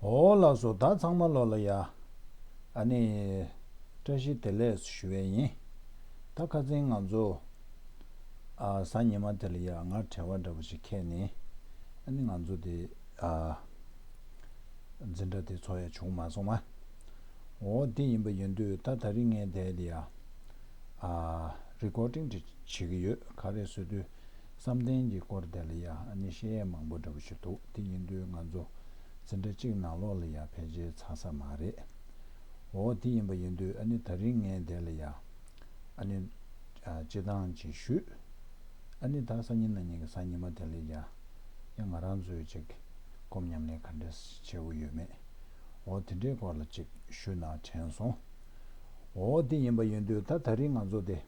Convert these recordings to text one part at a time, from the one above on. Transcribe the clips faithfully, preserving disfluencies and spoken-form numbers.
འོ་ལགས་སོ། ད་ཚང་མ་ལོ་ལ་ཡ། ཨ་ནི། བཀྲ་ཤིས་བདེ་ལེགས་ཞུ་བའི་ཡིན། ད་ཁ་སང་ང་ཚོ། ཨ་གཟའ་ཉི་མ་དེ་ལ་ཡ་ང་བྲེལ་བ་འདྲ་པོ་ཞིག་འཁྱེར་ནས། ཨ་ནི་ང་ཚོ་དེ། ཨ་འཛིན་གྲྭ་དེ་ཚོགས་ཡ་བྱུང་མ་སོང་ང་། འོ་དེ་ཡིན་པ་ཡིན་དུས་ད་ད་རིང་ངས་དེ་ལ་ཡ། ཨ་རི་ཀོར་ཌིང་དེ་བྱེད་ཀྱི་ཡོད། ག་རེ་ཟེར་དུས། བསམ་གཏན་གྱི་སྐོར་དེ་ལ་ཡ་ཨ་ནི་བཤད་ཡས་མང་པོ་འདྲ་པོ་ཞིག་འདུག་དེ་ཡིན་དུས་ང་ཚོ་འཛིན་གྲྭ་གཅིག་ནང་ལོགས་ལ་ཡ་ཕལ་ཆེར་ཚར་ས་མ་རེད། འོ་དེ་ཡིན་པ་ཡིན་དུས་ཨ་ནི་ད་རིང་ངས་དེ་ལ་ཡ་ཨ་ནི་ཨ་སྤྱི་བཏང་ཅིག་ཞུས། ཨ་ནི་ད་སང་ཉིན་གནངས་ཉིན་གྱི་གཟའ་ཉི་མ་དེ་ལ་ཡ་ཡང་ང་རང་ཚོས་ཅིག་སྒོམ་ཉམས་ལེན་ག་འདྲས་བྱེད་དགོས་ཡོད་མེད། འོ་དེ་འདྲའི་སྐོར་ལ་ཅིག་ཞུས་ན་དྲན་སོང་། འོ་དེ་ཡིན་པ་ཡིན་དུས་ད་ད་རིང་ང་ཚོ་དེ།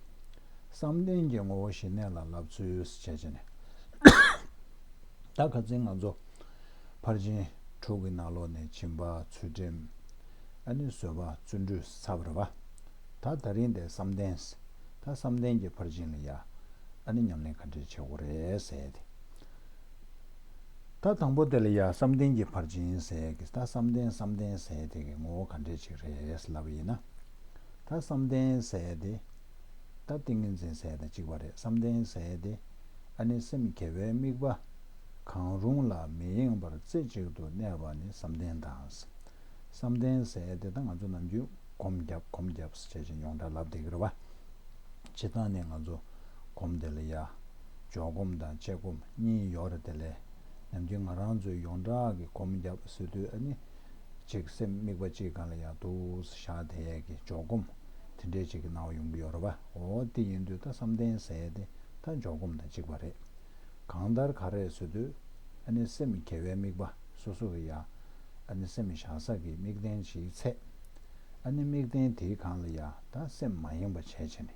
བསམ་གཏན་གྱི་ངོ་བོ་ཞི་གནས་ལ་བསླབ་ཚུལ་བྱས་བྱས་ནས། ད་ཁ་སང་ང་ཚོ་ཕར་ཕྱིན་དྲུག་གི་ནང་ལོགས་ནས་སྦྱིན་པ་ཚུལ་ཁྲིམས། ཨ་ནི་བཟོད་པ་བརྩོན་འགྲུས་ཚར་བ་རེད་པ། ད་ད་རིང་དེ་བསམ་གཏན། ད་བསམ་གཏན་གྱི་ཕར་ཕྱིན་ལ་ཡ། ཨ་ནི་ཉམས་ལེན་ག་འདྲས་བྱེད་དགོས་རེད་ཟེར་ཏེ། ད་དང་པོ་དེ་ལ་ཡ་བསམ་གཏན་གྱི་ཕར་ཕྱིན་ཟེར་གི། ད་བསམ་གཏན་བསམ་གཏན་ཟེར་དེ་གི་ངོ་བོ་ག་འདྲས་ཅིག་རེད་ལབ་པ་ཡིན་ན། ད་བསམ་གཏན་ཟེར་དེ། ད་ཏིང་ངེ་འཛིན་ཟེར་དང་གཅིག་པ་རེད། བསམ་གཏན་ཟེར་དེ། ཨ་ནི་སེམས་དགེ་བའི་དམིགས་པ་གང་རུང་ལ་མི་གཡེང་བར་རྩེ་གཅིག་ཏུ་གནས་པ་ནི་བསམ་གཏན་དང་། བསམ་གཏན་ཟེར་དེ་ད་ང་ཚོ་ནམ་རྒྱུན་སྒོམ་རྒྱབ་སྒོམ་རྒྱབ་ཟེར་བྱས་ཅིག་ཡོངས་གྲགས་ལབ་བསྡད་ཀྱི་རེད་པ། སྤྱིར་བཏང་ནས་ང་ཚོ་སྒོམ་དེ་ལ་ཡ། འཇོག་སྒོམ་དང་དཔྱད་སྒོམ་གཉིས་ཡོད་རེད། དེ་ལས་ནམ་རྒྱུན་ང་རང་ཚོའི་ཡོངས་གྲགས་ཀྱི་སྒོམ་རྒྱབ་ཟེར་དུས་ཨ་ནི། གཅིག་སེམས་དམིགས་པ་གཅིག་སྒང་ལ་ཡ་འདུག་སེ་བཞག་བསྡད་ཡས་ཀྱི་འཇོག་སྒོམ་དེ་འདྲས་ཅིག་གི་སྣང་བ་ཡོང་གི་ཡོད་རེད་པ། འོ་དེ་ཡིན་དུས་ད་བསམ་གཏན་ཟེར་ཡས་དེ་ད་འཇོག་སྒོམ་དང་གཅིག་པ་རེད། གང་ལྟར་ག་རེ་ཟེར་དུས། ཨ་ནི་སེམས་དགེ་བའི་དམིགས་པ་སོ་སོ་གི་ཡ། ཨ་ནི་སེམས་བཞག་ས་གི་དམིགས་རྟེན་ཅིག་འཚོལ། ཨ་ནི་དམིགས་རྟེན་དེའི་སྒང་ལ་ཡ་ད་སེམས་མ་ཡེངས་པ་བྱས་བྱས་ནས།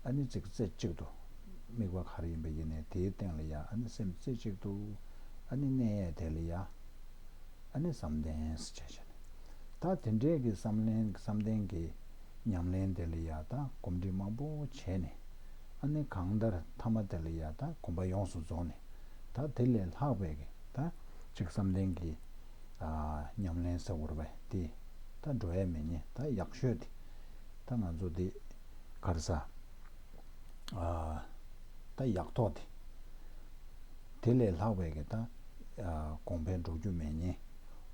ཨ་ནི་གཅིག་རྩེ་གཅིག་ཏུ། དམིགས་པ་ག་རེ་ཡིན་པ་ཡིན་ནའི་དེའི་སྟེང་ལ་ཡ་ཨ་ནི་སེམས་རྩེ་གཅིག་ཏུ། ཨ་ནི་གནས་ཡས་དེ་ལ་ཡ། ཨ་ནི་བསམ་གཏན་ཟེར་བྱས་བྱས་ནས། ད་དེ་འདྲས་ཀྱི་བསམ་གཏན་བསམ་གཏན་གྱི་ཉམས་ལེན་དེ་ལ་ཡ་ད་གོམས་འདྲིས་མང་པོ་བྱས་ནས། ཨ་ནི་གང་ལྟར་ཐ་མ་དེ་ལ་ཡ་ད་གོམས་པ་ཡོངས་སུ་རྫོགས་ནས། ད་དེ་ལས་ལྷག་པའི་གི་ད་ཅིག་བསམ་གཏན་གྱི་ཨ་ཉམས་ལེན་ཟེར་དགོས་རེད་པས། དེ་ད་འགྲོ་ཡ་མེད་ཉེ་ད་ཡག་ཤོས་དེ། ད་ང་ཚོ་དེ་ག་རེ་ཟ། ཨ་ད་ཡག་ཐོག་དེ། དེ་ལས་ལྷག་པའི་གི་ད་ཨ་གོང་འཕེལ་འགྲོ་རྒྱུ་མེད་ཉེ།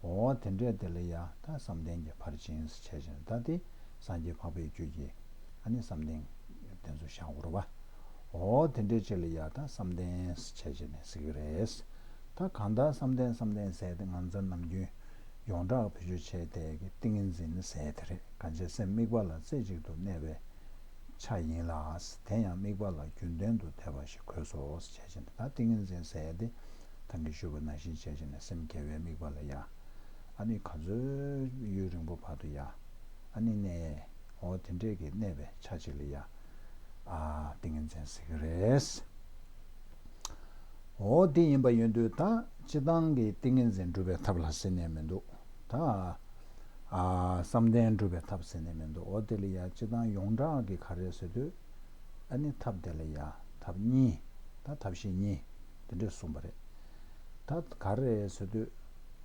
འོ་དེ་འདྲས་དེ་ལ་ཡ་ད་བསམ་གཏན་གྱི་ཕར་ཕྱིན་ཟེར་བྱས་ནས། ད་དེ་སངས་རྒྱས་འཕགས་པའི་རྒྱུད་ཀྱི་ཨ་ནི་བསམ་གཏན་དེ་ཚོ་བཞག་དགོས་རེད་པ། འོ་དེ་འདྲས་ཅིག་ལ་ཡ་ད་བསམ་གཏན་ཟེར་བྱས་ནས་ཟེར་གི་རེད། ད་གང་ལྟར་བསམ་གཏན་བསམ་གཏན་ཟེར་དེ་ང་ཚོ་ནམ་རྒྱུན་ཡོངས་གྲགས་བེད་སྤྱོད་བྱས་དེ་གི་ཏིང་ངེ་འཛིན་ཟེར་དེ་རེད། གང་བྱས་སེམས་དམིགས་པ་ལ་རྩེ་གཅིག་ཏུ་གནས་པའི་ཆ་ཡིན་ལ། དེ་ཡང་དམིགས་པ་ལ་རྒྱུན་ལྡན་དུ་དད་པ་ཞིག་དགོས་སོ་ཟེར་བྱས་ནས། ད་ཏིང་ངེ་འཛིན་ཟེར་དེ་ད་གིན་ཞུས་པ་ནང་བཞིན་བྱས་བྱས་ནས་སེམས་དགེ་བའི་དམིགས་པ་ལ་ཡ། ཨ་ནི་ག་ཚོད་ཡུན་རིང་པོ་བར་དུ་ཡ། ཨ་ནི་གནས། འོ་དེ་འདྲས་ཀྱི་གནས་པའི་ཆ་གཅིག་ལ་ཡ། ཨ་ཏིང་ངེ་འཛིན་ཟེར་གི་རེད། འོ་དེ་ཡིན་པ་ཡིན་དུས་ད་སྤྱིར་བཏང་གི་ཏིང་ངེ་འཛིན་སྒྲུབ་པའི་ཐབས་ལ་ཟེར་ནས་མི་འདུག་ད་ཨ་བསམ་གཏན་སྒྲུབ་པའི་ཐབས་ཟེར་ནས་མི་འདུག་འོ་དེ་ལ་ཡ་སྤྱིར་བཏང་ཡོངས་གྲགས་ཀྱི་ག་རེ་ཟེར་དུས། ཨ་ནི་ཐབས་དེ་ལ་ཡ་ཐབས་གཉིས། ད་ཐབས་ཤེས་གཉིས་དེ་འདྲས་གསུངས་པ་རེད། ད་ག་རེ་ཟེར་དུས།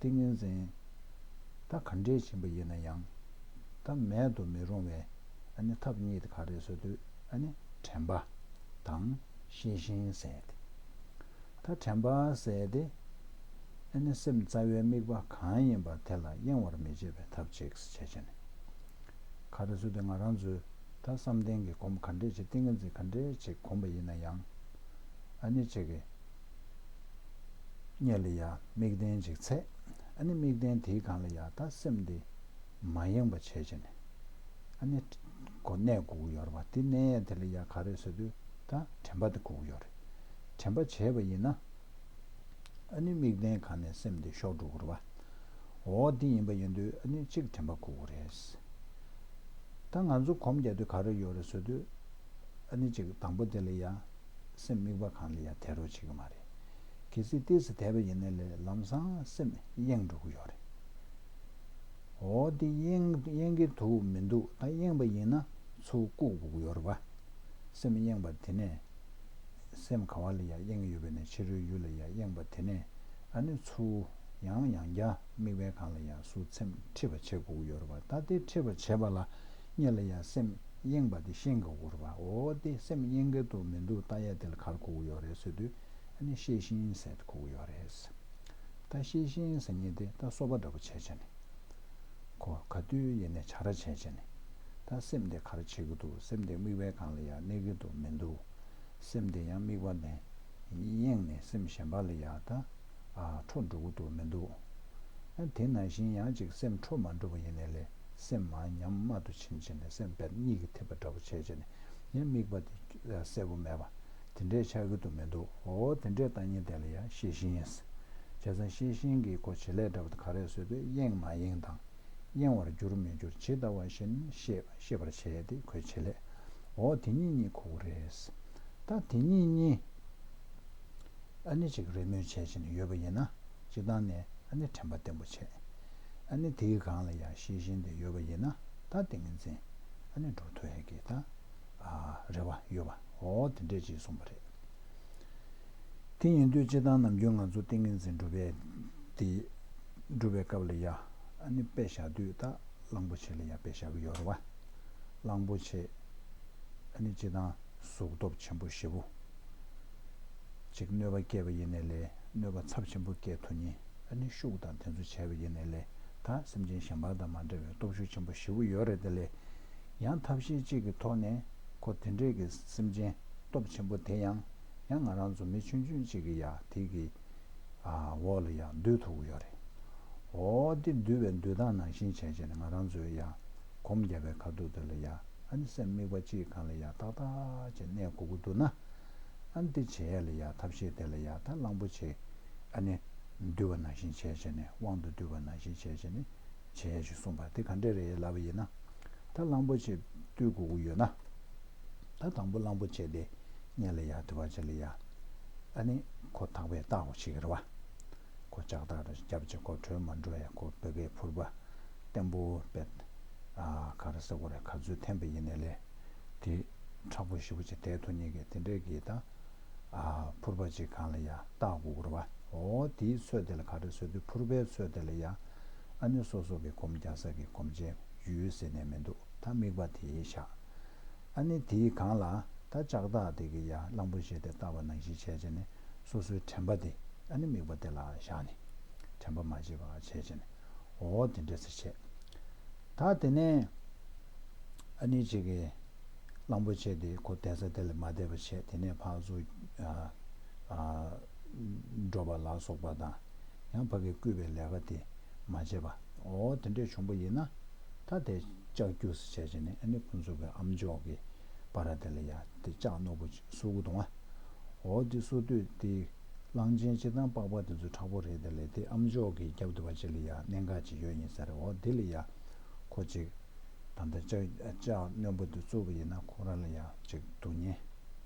ཏིང་ངེ་འཛིན་ད་ག་འདྲས་ཕྱིན་པ་ཡིན་ན་ཡང་། ད་མེད་དུ་མི་རུང་བའི་ཨ་ནི་ཐབས་གཉིས་དེ་ག་རེ་ཟེར་དུས། ཨ་ནི་དྲན་པ་དང་ཤེས་བཞིན་ཟེར་ཏེ། ད་དྲན་པ་ཟེར་ཏེ། ཨ་ནི་སེམས་རྩ་བའི་དམིགས་པ་གང་ཡིན་པ་དེ་ལ་གཡེང་བར་མི་བྱེད་པའི་ཐབས་ཅིག་བྱས་བྱས་ནས། ག་རེ་ཟེར་དུས་ང་རང་ཚོས་ད་བསམ་གཏན་གྱི་སྒོམ་ག་འདྲས་ཅིག་ཏིང་ངེ་འཛིན་ག་འདྲས་ཅིག་སྒོམ་པ་ཡིན་ན་ཡང་། ཨ་ནི་ཅིག་གི་སྔོན་ལ་ཡ་དམིགས་རྟེན་ཅིག་འཚོལ། ཨ་ནི་དམིགས་རྟེན་དེའི་སྒང་ལ་ཡ་ད་སེམས་དེ་མ་ཡེངས་པ་བྱས་བྱས་ནས། ཨ་ནི་གོ་གནས་དགོས་ཀྱི་ཡོད་རེད་པ། དེ་གནས་དེ་ལ་ཡ་ག་རེ་ཟེར་དུས་ད་དྲན་པ་དེ་དགོས་ཀྱི་ཡོད་རེད། དྲན་པ་བྱས་པ་ཡིན་ན། ཨ་ནི་དམིགས་རྟེན་སྒང་ནས་སེམས་དེ་ཤོར་འགྲོ་གི་རེད་པ། འོ་དེ་ཡིན་པ་ཡིན་དུས་ཨ་ནི་གཅིག་དྲན་པ་དགོས་ཀྱི་རེད། ད་ང་ཚོ་སྒོམ་རྒྱག་དུས་ག་རེ་ཡོད་རེད་ཟེར་དུས། ཨ་ནི་གཅིག་དང་པོ་དེ་ལ་ཡ། སེམས་དམིགས་པ་སྒང་ལ་ཡ་དེད་རོགས་བྱེད་ཀྱི་མ་རེད། གལ་སྲིད་ཏོག་ཙམ་དེད་པ་ཡིན་ན་ལས་ལམ་སང་སེམས་གཡེང་འགྲོ་གི་ཡོད་རེད། འོ་དེ་གཡེང་གཡེང་གི་འདུག་མི་འདུག་ད་གཡེང་པ་ཡིན་ན་ཚུར་བཀུག་དགོས་ཀྱི་ཡོད་རེད་པ། སེམས་གཡེང་པ་དེ་ནས། སེམས་ག་བ་ལ་ཡ་གཡེང་ཡོད་པ་ནས་ཕྱི་རོལ་ཡུལ་ལ་ཡ་གཡེང་པ་དེ་ནས། ཨ་ནི་ཚུར་ ཡང་ཡང་བསྐྱར་དམིགས་པའི་སྒང་ལ་ཡང་གཟུགས་སེམས་འཁྲིད་པ་བྱེད་དགོས་ཀྱི་ཡོད་རེད་པ། ད་དེ་འཁྲིད་པ་བྱེད་པ་ལ་སྔོན་ལ་ཡང་སེམས་གཡེངས་པ་དེ་ཤེས་དགོས་ཀྱི་རེད་པ། འོ་དེ་སེམས་གཡེང་གི་འདུག་མི་འདུག་ལྟ་ཡ་དེ་ལ་ག་རེ་གོ་གི་ཡོད་རེད་ཟེར་དུས། ཨ་ནི་ཤེས་བཞིན་ཟེར་དེ་གོ་གི་ཡོད་རེད། ད་ཤེས་བཞིན་ཟེར་མཁན་དེ་ད་སོ་པ་འདྲ་པོ་བྱས་བྱས་ནས། ཁོ་ག་དུས་ཡིན་ནའི་བྱ་ར་བྱས་བྱས་ནས། ད་སེམས་དེ་ག་རེ་བྱེད་ཀྱི་འདུག་སེམས་དེ་དམིགས་པའི་སྒང་ལ་ཡང་གནས་ཀྱི་འདུག་མི་འདུག་སེམས་དེ་ཡང་དམིགས་པ་ནས་གཡེངས་ནས་སེམས་གཞན་པ་ལ་ཡང་ད་ཨ་འཕྲོ་འགྲོ་གི་འདུག་མི་འདུག་ཨ་དེ་ནང་བཞིན་ཡང་ཅིག་སེམས་འཕྲོ་མ་འགྲོ་བ་ཡིན་ནའི་ལས་སེམས་མར་ཉམས་དམའ་དུ་ཕྱིན་བྱས་ནས་སེམས་དཔེ་གཉིད་ཀྱི་ཐེབས་པ་འདྲ་པོ་བྱས་བྱས་ནས་ཡང་དམིགས་པ་དེ་གསལ་པོ་མེད་པ། དེ་འདྲས་ཆགས་ཀྱི་འདུག་མི་འདུག་འོ་དེ་འདྲས་ལྟ་ཉིན་དེ་ལ་ཡང་ཤེས་བཞིན་ཡིན། བྱས་ཙང་ཤེས་བཞིན་གྱི་གོ་བྱེད་ལས་འདྲ་བ་དེ་ག་རེ་ཟེར་དུས་གཡེང་མ་གཡེང་དང་། གཡེང་བར་འགྱུར་མི་འགྱུར་ཇི་ལྟ་བ་བཞིན་ཤེས་ཤེས་པར་བྱས་ཏེ་གོ་བྱེད་ལས། འོ་དེ་གཉིས་གཉིས་གོ་གི་རེད། ད་དེ་གཉིས་གཉིས་ཨ་ནི་ཅིག་རེས་མོས་བྱས་བྱས་ནས་ཡོད་པ་ཡིན་ན། སྤྱིར་བཏང་ནས་ཨ་ནི་དྲན་པ་བརྟན་པོ་བྱས། ཨ་ནི་དེའི་སྒང་ལ་ཡང་ཤེས་བཞིན་དེ་ཡོད་པ་ཡིན་ན་ད་ཏིང་ངེ་འཛིན་ཨ་ནི་འགྲོ་ཐུབ་ཡས་ཀྱི་ད། ཨ་རེ་བ་ཡོད་པ། འོ་དེ་འདྲས་ཅིག་གསུངས་པ་རེད། དེ་ཡིན་དུས་སྤྱིར་བཏང་ནམ་རྒྱུན་ང་ཚོ་ཏིང་ངེ་འཛིན་སྒྲུབ་པའི་དེ་སྒྲུབ་པའི་སྐབས་ལ་ཡ་ཨ་ནི་དཔེ་བཞག་དུས་ད་གླང་པོ་ཆེ་ལ་ཡ་དཔེ་བཞག་གི་ཡོད་རེད་བ། གླང་པོ་ཆེ་ཨ་ནི་སྤྱིར་བཏང་གཟུགས་སྟོབས་ཆེན་པོ་ཞེ་པོ་ཅིག་གནོད་པ་བསྐྱལ་བ་ཡིན་ནའི་ལས་གནོད་པ་ཚབས་ཆེན་པོ་བསྐྱལ་ཐུབ་མཁན། ཨ་ནི་ཤུགས་དང་དེ་ཚོ་བྱས་པ་ཡིན་ནའི་ལས་ད་སེམས་ཅན་གཞན་པ་དང་མ་འདྲ་བའི་སྟོབས་ཤུགས་ཆེན་པོ་ཞེ་པོ་ཡོད་རེད། དེ་ལས་ཡང་ཐབས་ཤེས་གཅིག་གི་ཐོག་ནས་ཁོ་དེ་འདྲས་ཀྱི་སེམས་ཅན་སྟོབས་ཆེན་པོ་དེ་ཡང་ཡང་ང་རང་ཚོ་མི་ཆུང་ཆུང་གཅིག་གི་ཡ་དེ་གི་ཨ་འོག་ལ་ཡ་འདུལ་ཐུབ་ཀྱི་ཡོད་རེད། འོ་དེ་འདུལ་བའི་འདུལ་སྟངས་ནང་བཞིན་བྱས་བྱས་ནས་ང་རང་ཚོས་ཡ་གོམ་བརྒྱབ་པའི་ཁ་ཐུག་དེ་ལ་ཡ་ཨ་ནི་སེམས་དམིགས་པ་གཅིག་སྒང་ལ་ཡ་ཏག་ཏག་བྱས་གནས་དགོས་ཀྱི་འདུག་ན། ཨ་ནི་དེ་བྱེད་ཡ་ལ་ཡ་ཐབས་ཤེས་དེ་ལ་ཡ་ད་གླང་པོ་ཆེ་ཨ་ནི་འདུལ་བ་ནང་བཞིན་བྱས་བྱས་ནས་དབང་དུ་བསྡུས་པ་ནང་བཞིན་བྱས་བྱས་ནས་བྱེད་ཡ་ཞིག་གསུངས་པ་དེ་ག་འདྲས་རེད་ལབ་པ་ཡིན་ན། ད་གླང་པོ་ཆེ་བཏུལ་དགོས་ཀྱི་ཡོད་ན། ད་དང་པོ་གླང་པོ་ཆེ་དེ་སྔོན་ལ་ཡ་དུ་བ་ཆེ་ལ་ཡ་ཨ་ནི་ཁོ་ཐག་པས་བཏགས་དགོས་བྱེད་ཀྱི་རེད་བ། ཁོ་ལྕགས་ཐག་རེ་རྒྱབ་བྱས་ཁོ་བྲོས་མ་འགྲོ་ཡ་ཁོ་བོད་སྐད་ཕུར་པ་བརྟན་པོ་བེད་ཨ་ག་རེ་ཟེར་དགོས་རེད། ག་ཚོད་འཐེན་པ་ཡིན་ནའི་ལས་དེ་མཁྲེགས་པོ་ཞེ་པོ་ཅིག་བསྡད་ཐུབ་མཁན་གྱི་དེ་འདྲས་ཀྱི་ད་ཨ་ཕུར་པ་ཅིག་སྒང་ལ་ཡ་བཏགས་དགོས་ཀྱི་རེད་བ། འོ་དེའི་ཚོད་དེ་ལ་ག་རེ་ཟེར་དུས་ཕུར་པའི་ཚོད་དེ་ལ་ཡ་ཨ་ནི་སོ་སོ་གི་གོམ་རྒྱག་ས་གི་གོམ་ཆེན་ཡུལ་ཟེར་ནས་མི་འདུག་ད་དམིགས་པ་དེ་བཞག་ཨ་ནི་དེའི་སྒང་ལ་ད་ལྕགས་ཐག་དེ་གི་ཡ་གླང་པོ་ཆེ་དེ་བཏགས་པ་ནང་བཞིན་བྱས་བྱས་ནས་སོ་སོའི་དྲན་པ་དེ་ཨ་ནི་དམིགས་པ་དེ་ལ་བཞག་ནས་དྲན་པ་མ་བརྗེད་པ་བྱས་བྱས་ནས་འོ་དེ་འདྲས་སེ་བྱས། ད་དེ་ནས་ཨ་ནི་ཅིག་གི་གླང་པོ་ཆེ་དེ་ཁོ་བསྡད་ས་དེ་ལ་མ་བསྡད་པ་བྱས། དེ་ནས་ཕར་ཚུར་ཨ་ཨ་འགྲོ་བ་ལ་སོགས་པ་དང་ཡང་ཕ་གིར་བསྐུལ་བའི་ལས་ཀ་དེ་མ་བྱས་པ། འོ་དེ་འདྲས་བྱུང་པ་ཡིན་ན་ད་དེ་ལྕགས་ཀྱུ་ཟེར་བྱས་བྱས་ནས་ཨ་ནི་ཁོང་ཚོ་གི་ཨམ་ཅོག་གི་བར་དེ་ལ་ཡ་དེ་ལྕགས་རྣོ་པོ་ཅིག་བསུ་གི་འདུག་ཨ། འོ་དེ་བསུ་དུས་དེ་གླང་ཆེན་སྤྱིར་བཏང་པགས་པ་དེ་ཚོ་མཁྲེགས་པོ་རེད། དེ་ལས་དེ་ཨམ་ཅོག་གི་རྒྱབ་དུ་བ་ཅིག་ལ་ཡ་གནད་འགག་ཅིག་ཡོད་ཡིན་ས་རེད། འོ་དེ་ལ་ཡ་ཁོ་ཅིག་ད་ལྟ་ལྕགས་ལྕགས་རྣོན་པོ་དེ་བཙུགས་པ་ཡིན་ན་ཁོ་རང་ལ་ཡ་ཅིག་སྡུག་བསྔལ་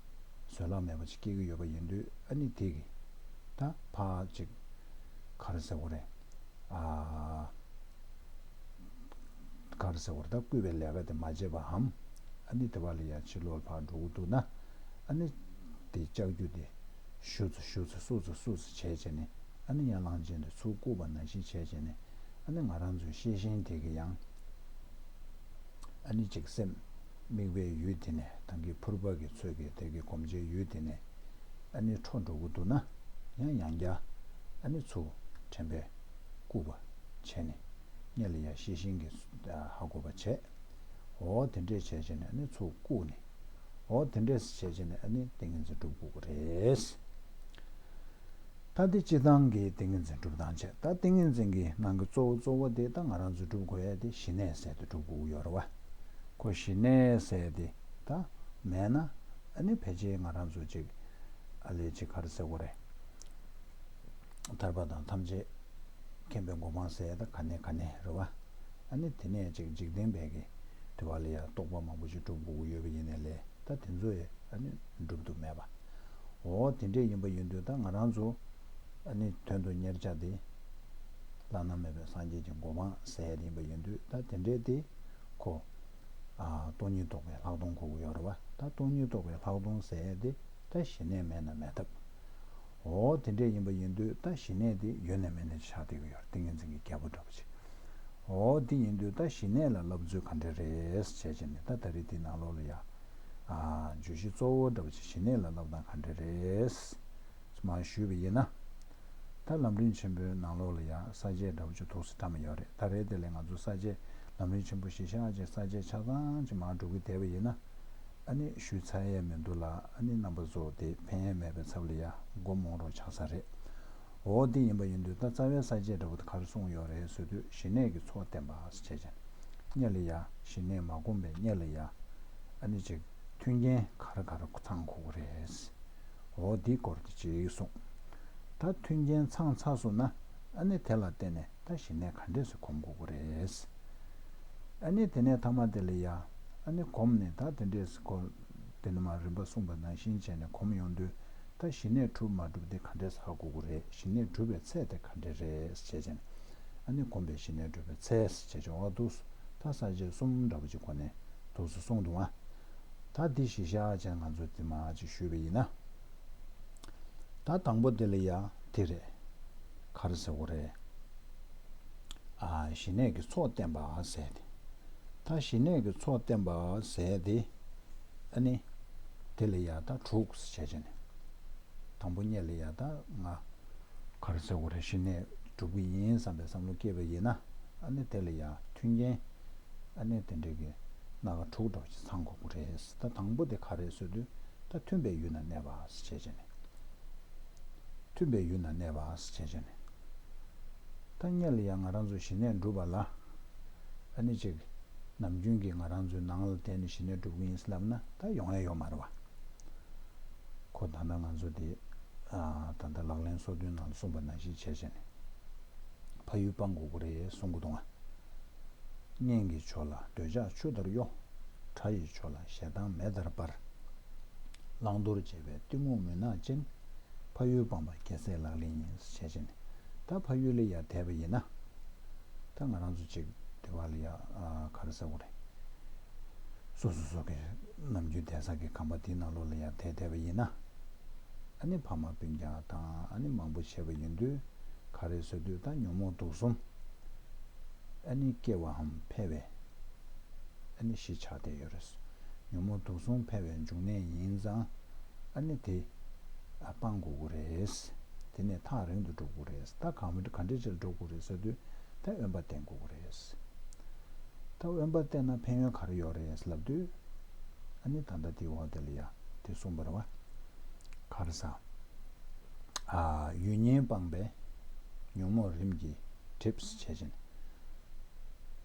བཟོད་གླགས་མེད་པ་ཅིག་སྐྱེ་གི་ཡོད་པ་ཡིན་དུས་ཨ་ནི་དེ་གི་ད་ཕར་ཅིག་ག་རེ་ཟེར་དགོས་རེད། ཨ་ག་རེ་ཟེར་དགོས་རེད། ད་བསྐུལ་བའི་ལས་ཀ་དེ་མ་བྱས་པའམ་ཨ་ནི་དེ་བ་ལ་ཡ་ཕྱི་ལོགས་ལ་ཕར་འགྲོ་གི་འདུག་ན་ཨ་ནི་དེ་ལྕགས་ཀྱུ་དེ་གཞུ་ཚུ་གཞུ་ཚུ་བསུ་ཚུ་བསུ་ཚུ་བྱས་བྱས་ནས་ཨ་ནི་ཡང་གླང་ཆེན་དེ་ཚུར་བཀུག་པ་ནང་བཞིན་བྱས་བྱས་ནས་ཨ་ནི་ང་རང་ཚོའི་ཤེས་བཞིན་དེ་གི་ཡང་ཨ་ནི་ཅིག་སེམས་དམིགས་པའི་ཡུལ་དེ་ནས་ད་གིན་ཕུར་པ་གི་ཚོད་ཀྱི་དེ་གི་གོམ་ཆེན་ཡུལ་དེ་ནས་ཨ་ནི་འཕྲོ་འགྲོ་གི་འདུག་ན་ཡང་ཡང་བསྐྱར་ཨ་ནི་ཚུར་དྲན་པས་བཀུག་པ་བྱས་ནས་སྔོན་ལ་ཡ་ཤེས་བཞིན་གྱིས་ཧ་གོ་བ་བྱས། འོ་དེ་འདྲས་བྱས་བྱས་ནས་ཨ་ནི་ཚུར་བཀུག་ནས་འོ་དེ་འདྲས་བྱས་བྱས་ནས་ཨ་ནི་ཏིང་ངེ་འཛིན་སྒྲུབ་དགོས་ཀྱི་རེད། ད་འདི་སྤྱིར་བཏང་གི་ཏིང་ངེ་འཛིན་སྒྲུབ་སྟངས་བྱས། ད་ཏིང་ངེ་འཛིན་གྱི་ནང་གི་གཙོ་བོ་གཙོ་བོ་དེ་ད་ང་རང་ཚོ་སྒྲུབ་དགོས་ཡ་དེ་ཞི་གནས་ཟེར་དེ་སྒྲུབ་དགོས་ཀྱི་ཡོད་རེད་བ། ཁོ་ཞི་གནས་ཟེར་དེ་ད་མེད་ན་ཨ་ནི་ཕལ་ཆེར་ང་རང་ཚོ་ཅིག་ཨ་ལས་ཅིག་ག་རེ་ཟེར་དགོས་རེད། ཐར་པ་དང་ཐམས་ཅད་མཁྱེན་པའི་གོ་འཕང་ཟེར་ད་ག་ནས་ག་ནས་རེད་བ། ཨ་ནི་དེ་ནས་ཅིག་འཇིག་རྟེན་པའི་གི་དེ་བ་ལ་ཡ་རྟོགས་པ་མང་པོ་ཅིག་སྒྲུབ་དགོས་ཀྱི་ཡོད་པ་ཡིན་ནའི་ལས། ད་དེ་ཚོ་ཡི་ཨ་ནི་འགྲུབ་ཏུ་མེད་པ། འོ་དེ་འདྲས་ཡིན་པ་ཡིན་དུས་ད་ང་རང་ཚོ་ཨ་ནི་དོན་དུ་གཉེར་བྱ་དེ་བླ་ན་མེད་པའི་སངས་རྒྱས་ཀྱི་གོ་འཕང་ཟེར་ཡིན་པ་ཡིན་དུས་ད་དེ་འདྲས་དེ་ཁོ་ཨ་སྟོང་ཉིད་རྟོགས་པའི་ལྷག་མཐོང་དགོས་ཀྱི་ཡོད་རེད་བ། ད་སྟོང་ཉིད་རྟོགས་པའི་ལྷག་མཐོང་ཟེར་དེ་ད་ཞི་གནས་མེད་ན་མེད་ཐབས། འོ་དེ་འདྲས་ཡིན་པ་ཡིན་དུས་ད་ཞི་གནས་དེ་ཡོད་ནས་མེད་ནས་ཆགས་བསྡད་ཀྱི་ཡོད་རེད། ཏིང་ངེ་འཛིན་གྱི་རྒྱལ་པོ་འདྲ་པོ་ཅིག་འོ་དེ་ཡིན་དུས་ད་ཞི་གནས་ལ་བསླབ་ཚུལ་ག་འདྲས་རེད་བྱས་བྱས་ནས་ད་ད་རེས་དེའི་ནང་ལོགས་ལ་ཡ། ཨ། བརྗོད་གཞི་གཙོ་བོ་འདྲ་པོ་ཅིག་ཞི་གནས་ལ་བསླབ་སྟངས་ག་འདྲས་རེད། མར་ཞུས་པ་ཡིན་ན། ད་ལམ་རིམ་ཆེན་པོའི་ནང་ལོགས་ལ་ཡང་ས་བཅད་འདྲ་པོ་ཅིག་ཐུགས་སུ་བཀྲམ་མ་ཡོད་རེད། ད་རེས་དེ་ལས་ང་ཚོ་ས་བཅད་ལམ་རིམ་ཆེན་པོ་གཞི་བཞག་ཅིག་ས་བཅད་ཆ་ཚང་ཅིག་མར་འགྲོ་གི་བསྡད་པ་ཡིན་ན། ཨ་ནི་ཞུས་ཚར་ཡས་མི་འདུག་ལ། ཨ་ནི་རྣམ་པ་ཚོ་དེ་ཕན་ཡས་མེད་པའི་ཚབ་ལ་ཡང་མགོ་རྨོངས་རོགས་ཆགས་ས་རེད། འོ་དེ་ཡིན་པ་ཡིན་དུས་ད་རྩ་བའི་ས་བཅད་འདྲ་པོ་དེ་ག་རེ་གསུངས་ཡོད་རེད་ཟེར་དུས་ཞི་གནས་ཀྱི་ཚོགས་བསྟན་པ་ཟེར་བྱས་ཅན། སྔོན་ལ་ཡ་ཞི་གནས་མ་བསྒོམས་པའི་སྔོན་ལ་ཡ། ཨ་ནི་ཅིག་མཐུན་རྐྱེན་ག་རེ་ག་རེ་ཚང་དགོས་ཀྱི་རེད། འོ་དེའི་སྐོར་དེ་ཅིག་གསུངས། ད་མཐུན་རྐྱེན་ཚང་ཚར་སོང་ན། ཨ་ནི་དེ་ལ་བརྟེན་ནས་ད་ཞི་གནས་ག་འདྲས་སེ་སྒོམ་དགོས་ཀྱི་རེད། ཨ་ནི་དེ་ནས་ཐ་མ་དེ་ལ་ཡ། ཨ་ནི་སྒོམ་ནས་ད་དེ་འདྲས་སེ་སྒོ། དེ་ནས་མར་རིམ་པ་གསུངས་པ་ནང་བཞིན་བྱས་ནས་སྒོམ་ཡོང་དུས། ད་ཞི་གནས་གྲུབ་མ་གྲུབ་དེ་ག་འདྲས་ཧ་གོ་གི་རེད། ཞི་གནས་གྲུབ་པའི་ཚད་དེ་ག་འདྲས་རེད་ཟེར་བྱས་ནས། ཨ་ནི་སྒོམ་པའི་ཞི་གནས་གྲུབ་པའི་ཚད་ཟེར་བྱས་བྱུང་བ་འདུག་ད་ས་བཅད་གསུམ་འདྲ་པོ་ཅིག་གོ་ནས་འདུག་སེ་གསུངས་འདུག་ཨ། ད་འདི་གཞི་བཞག་བྱས་ང་ཚོ་འདི་མར་ཅིག་ཞུས་པ་ཡིན་ན། ད་དང་པོ་དེ་ལ་ཡ་དེ་རེད། ག་རེ་ཟེར་དགོས་རེད། ཨ། ཞི་གནས་ཀྱི་ཚོགས་བསྟན་པ་ཟེར་ཏེ། ད་ཞི་གནས་ཀྱི་ཚོགས་བསྟན་པ་ཟེར་ཏེ། ཨ་ནི། དེ་ལ་ཡ་ད་དྲུག་ཟེར་བྱས་བྱས་ནས། དང་པོ་སྔོན་ལ་ཡ་ད་ང་། ག་རེ་ཟེར་དགོས་རེད། ཞི་གནས་སྒྲུབ་ཀྱི་ཡིན་བསམ་པའི་བསམ་བློ་སྐྱེས་པ་ཡིན་ན། ཨ་ནི་དེ་ལ་ཡ་མཐུན་རྐྱེན། ཨ་ནི་དེ་འདྲའི་གི་སྣ་ཁ་དྲུག་འདྲ་པོ་ཅིག་ཚང་དགོས་ཀྱི་རེད། ད་དང་པོ་དེ་ག་རེད་ཟེར་དུས། ད་མཐུན་པའི་ཡུལ་ན་གནས་པ་ཟེར་བྱས་བྱས་ནས། མཐུན་པའི་ཡུལ་ན་གནས་པ་ཟེར་བྱས་བྱས་ནས། ད་སྔོན་ལ་ཡང་ང་རང་ཚོ་ཞི་གནས་སྒྲུབ་པ་ལ། ཨ་ནི་ཅིག་ནམ་རྒྱུན་གྱི་ང་རང་ཚོའི་ནང་ལ་བསྡད་ནས་ཞི་གནས་སྒྲུབ་ཀྱི་ཡིན་ཟེར་ལབ་ན་ད་ཡོང་ཡ་ཡོད་མ་རེད་བ། ཁོ་ད་ལྟ་ང་ཚོ་འདི། ཨ། ད་ལྟ་ལག་ལེན་སོ་བདུན་ནང་ལ་གསུངས་པ་ནང་བཞིན་བྱས་བྱས་ནས། ཕ་ཡུལ་སྤང་དགོས་ཀྱི་རེད་གསུང་གི་འདུག་ཨ། གཉེན་གྱི་ཕྱོགས་ལ་འདོད་ཆགས་ཆུ་ལྟར་གཡོ། དགྲ་ཡི་ཕྱོགས་ལ་ཞེ་སྡང་མེ་ལྟར་འབར། བླང་དོར་བྱེད་པའི་གཏི་མུག་མུན་ནག་ཅན། ཕ་ཡུལ་སྤངས་པ་རྒྱལ་སྲས་ལག་ལེན་ཡིན། ཞེས་བྱས་ནས། ད་ཕ་ཡུལ་ལ་ཡར་བསྡད་པ་ཡིན་ན། ད་ང་རང་ཚོ་ཅིག་དེ་བ་ལ་ཡ། ཨ། ག་རེ་ཟེར་དགོས་རེད། སོ་སོ་སོ་གི་ནམ་རྒྱུན་བསྡད་ས་གི་ཁང་པ་དེའི་ནང་ལོགས་ལ་ཡར་བསྡད་བསྡད་པ་ཡིན་ན། ཨ་ནི་ཕ་མ་སྤུན་ཀྱག་དང་ཨ་ནི་མང་པོ་བྱས་པ་ཡིན་དུས། ག་རེ་ཟེར་དུས་ད་ཉོན་མོངས་དུག་གསུམ། ཨ་ནི་སྐྱེ་བའམ་འཕེལ་བའི། ཨ་ནི་གཞི་ཆགས་བསྡད་ཡོད་རེད། ཉོན་མོངས་དུག་གསུམ་འཕེལ་བའི་འབྱུང་གནས་ཡིན་ཙང་། ཨ་ནི་དེ། ཨ། སྤང་དགོས་ཀྱི་རེད། དེ་ནས་ཐག་རིང་དུ་འགྲོ་དགོས་རེད། ད་གང་ག་འདྲ་ཅིག་ལ་འགྲོ་དགོས་རེད་ཟེར་དུས། ད་དབེན་པ་བསྟེན་དགོས་ཀྱི་རེད། ད་དབེན་པ་བསྟེན་ན་ཕན་ཡོན་ག་རེ་ཡོད་རེད་ལབ་དུས། ཨ་ནི་ད་ལྟ་དེའི་འོག་དེ་ལ་ཡ་དེ་གསུངས་པ་རེད་བ། ག་རེ་ཟ། ཨ། ཡུལ་ངན་སྤངས་པས་ཉོན་མོངས་རིམ་གྱིས་འགྲིབ་ཟེར་བྱས་ཅན།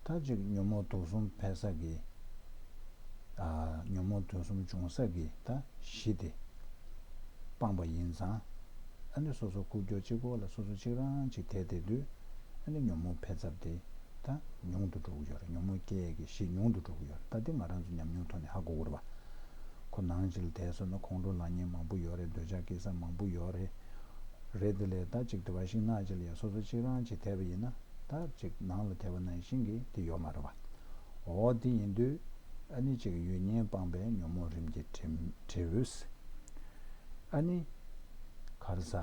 ད་ཅིག་ཉོན་མོངས་དུག་གསུམ་འཕེལ་ས་གི། ཨ། ཉོན་མོངས་དུག་གསུམ་འབྱུང་ས་གི་ད་གཞི་དེ་སྤངས་པ་ཡིན་ཙང་། ཨ་ནི་སོ་སོ་ཁུག་ཀྱོག་གཅིག་པོ་ལ་སོ་སོ་གཅིག་རང་གཅིག་བསྡད་བསྡད་དུས། ཨ་ནི་ཉོན་མོངས་འཕེལ་ཚབ་དེ་ད་ཉུང་དུ་འགྲོ་གི་ཡོད་རེད། ཉོན་མོངས་སྐྱེ་ཡས་ཀྱི་གཞི་ཉུང་དུ་འགྲོ་གི་ཡོད་རེད། ད་དེ་ང་རང་ཚོ་ཉམས་མྱོང་ཐོག་ནས་ཧ་གོ་གི་རེད་བ། ཁོ་ནང་ཅིག་ལ་བསྡད་སོང་ན་ཁོང་ཁྲོ་ལངས་མཁན་མང་པོ་ཡོད་རེད། འདོད་ཆགས་སྐྱེ་ས་མང་པོ་ཡོད་རེད། རེད་དེ་ལས་ད་ཅིག་དེ་བ་ཤིང་ནགས་ཅིག་ལ་ཡ་སོ་སོ་གཅིག་རང་གཅིག་བསྡད་པ་ཡིན་ན། ད་ཅིག་ནང་ལ་བསྡད་པ་ནང་བཞིན་གྱི་དེ་ཡོད་མ་རེད་བ། འོ་དེ་ཡིན་དུས། ཨ་ནི་ཅིག་ཡུལ་ངན་སྤངས་པས་ཉོན་མོངས་རིམ་གྱིས་འགྲིབ། ཨ་ནི། ག་རེ་ཟ།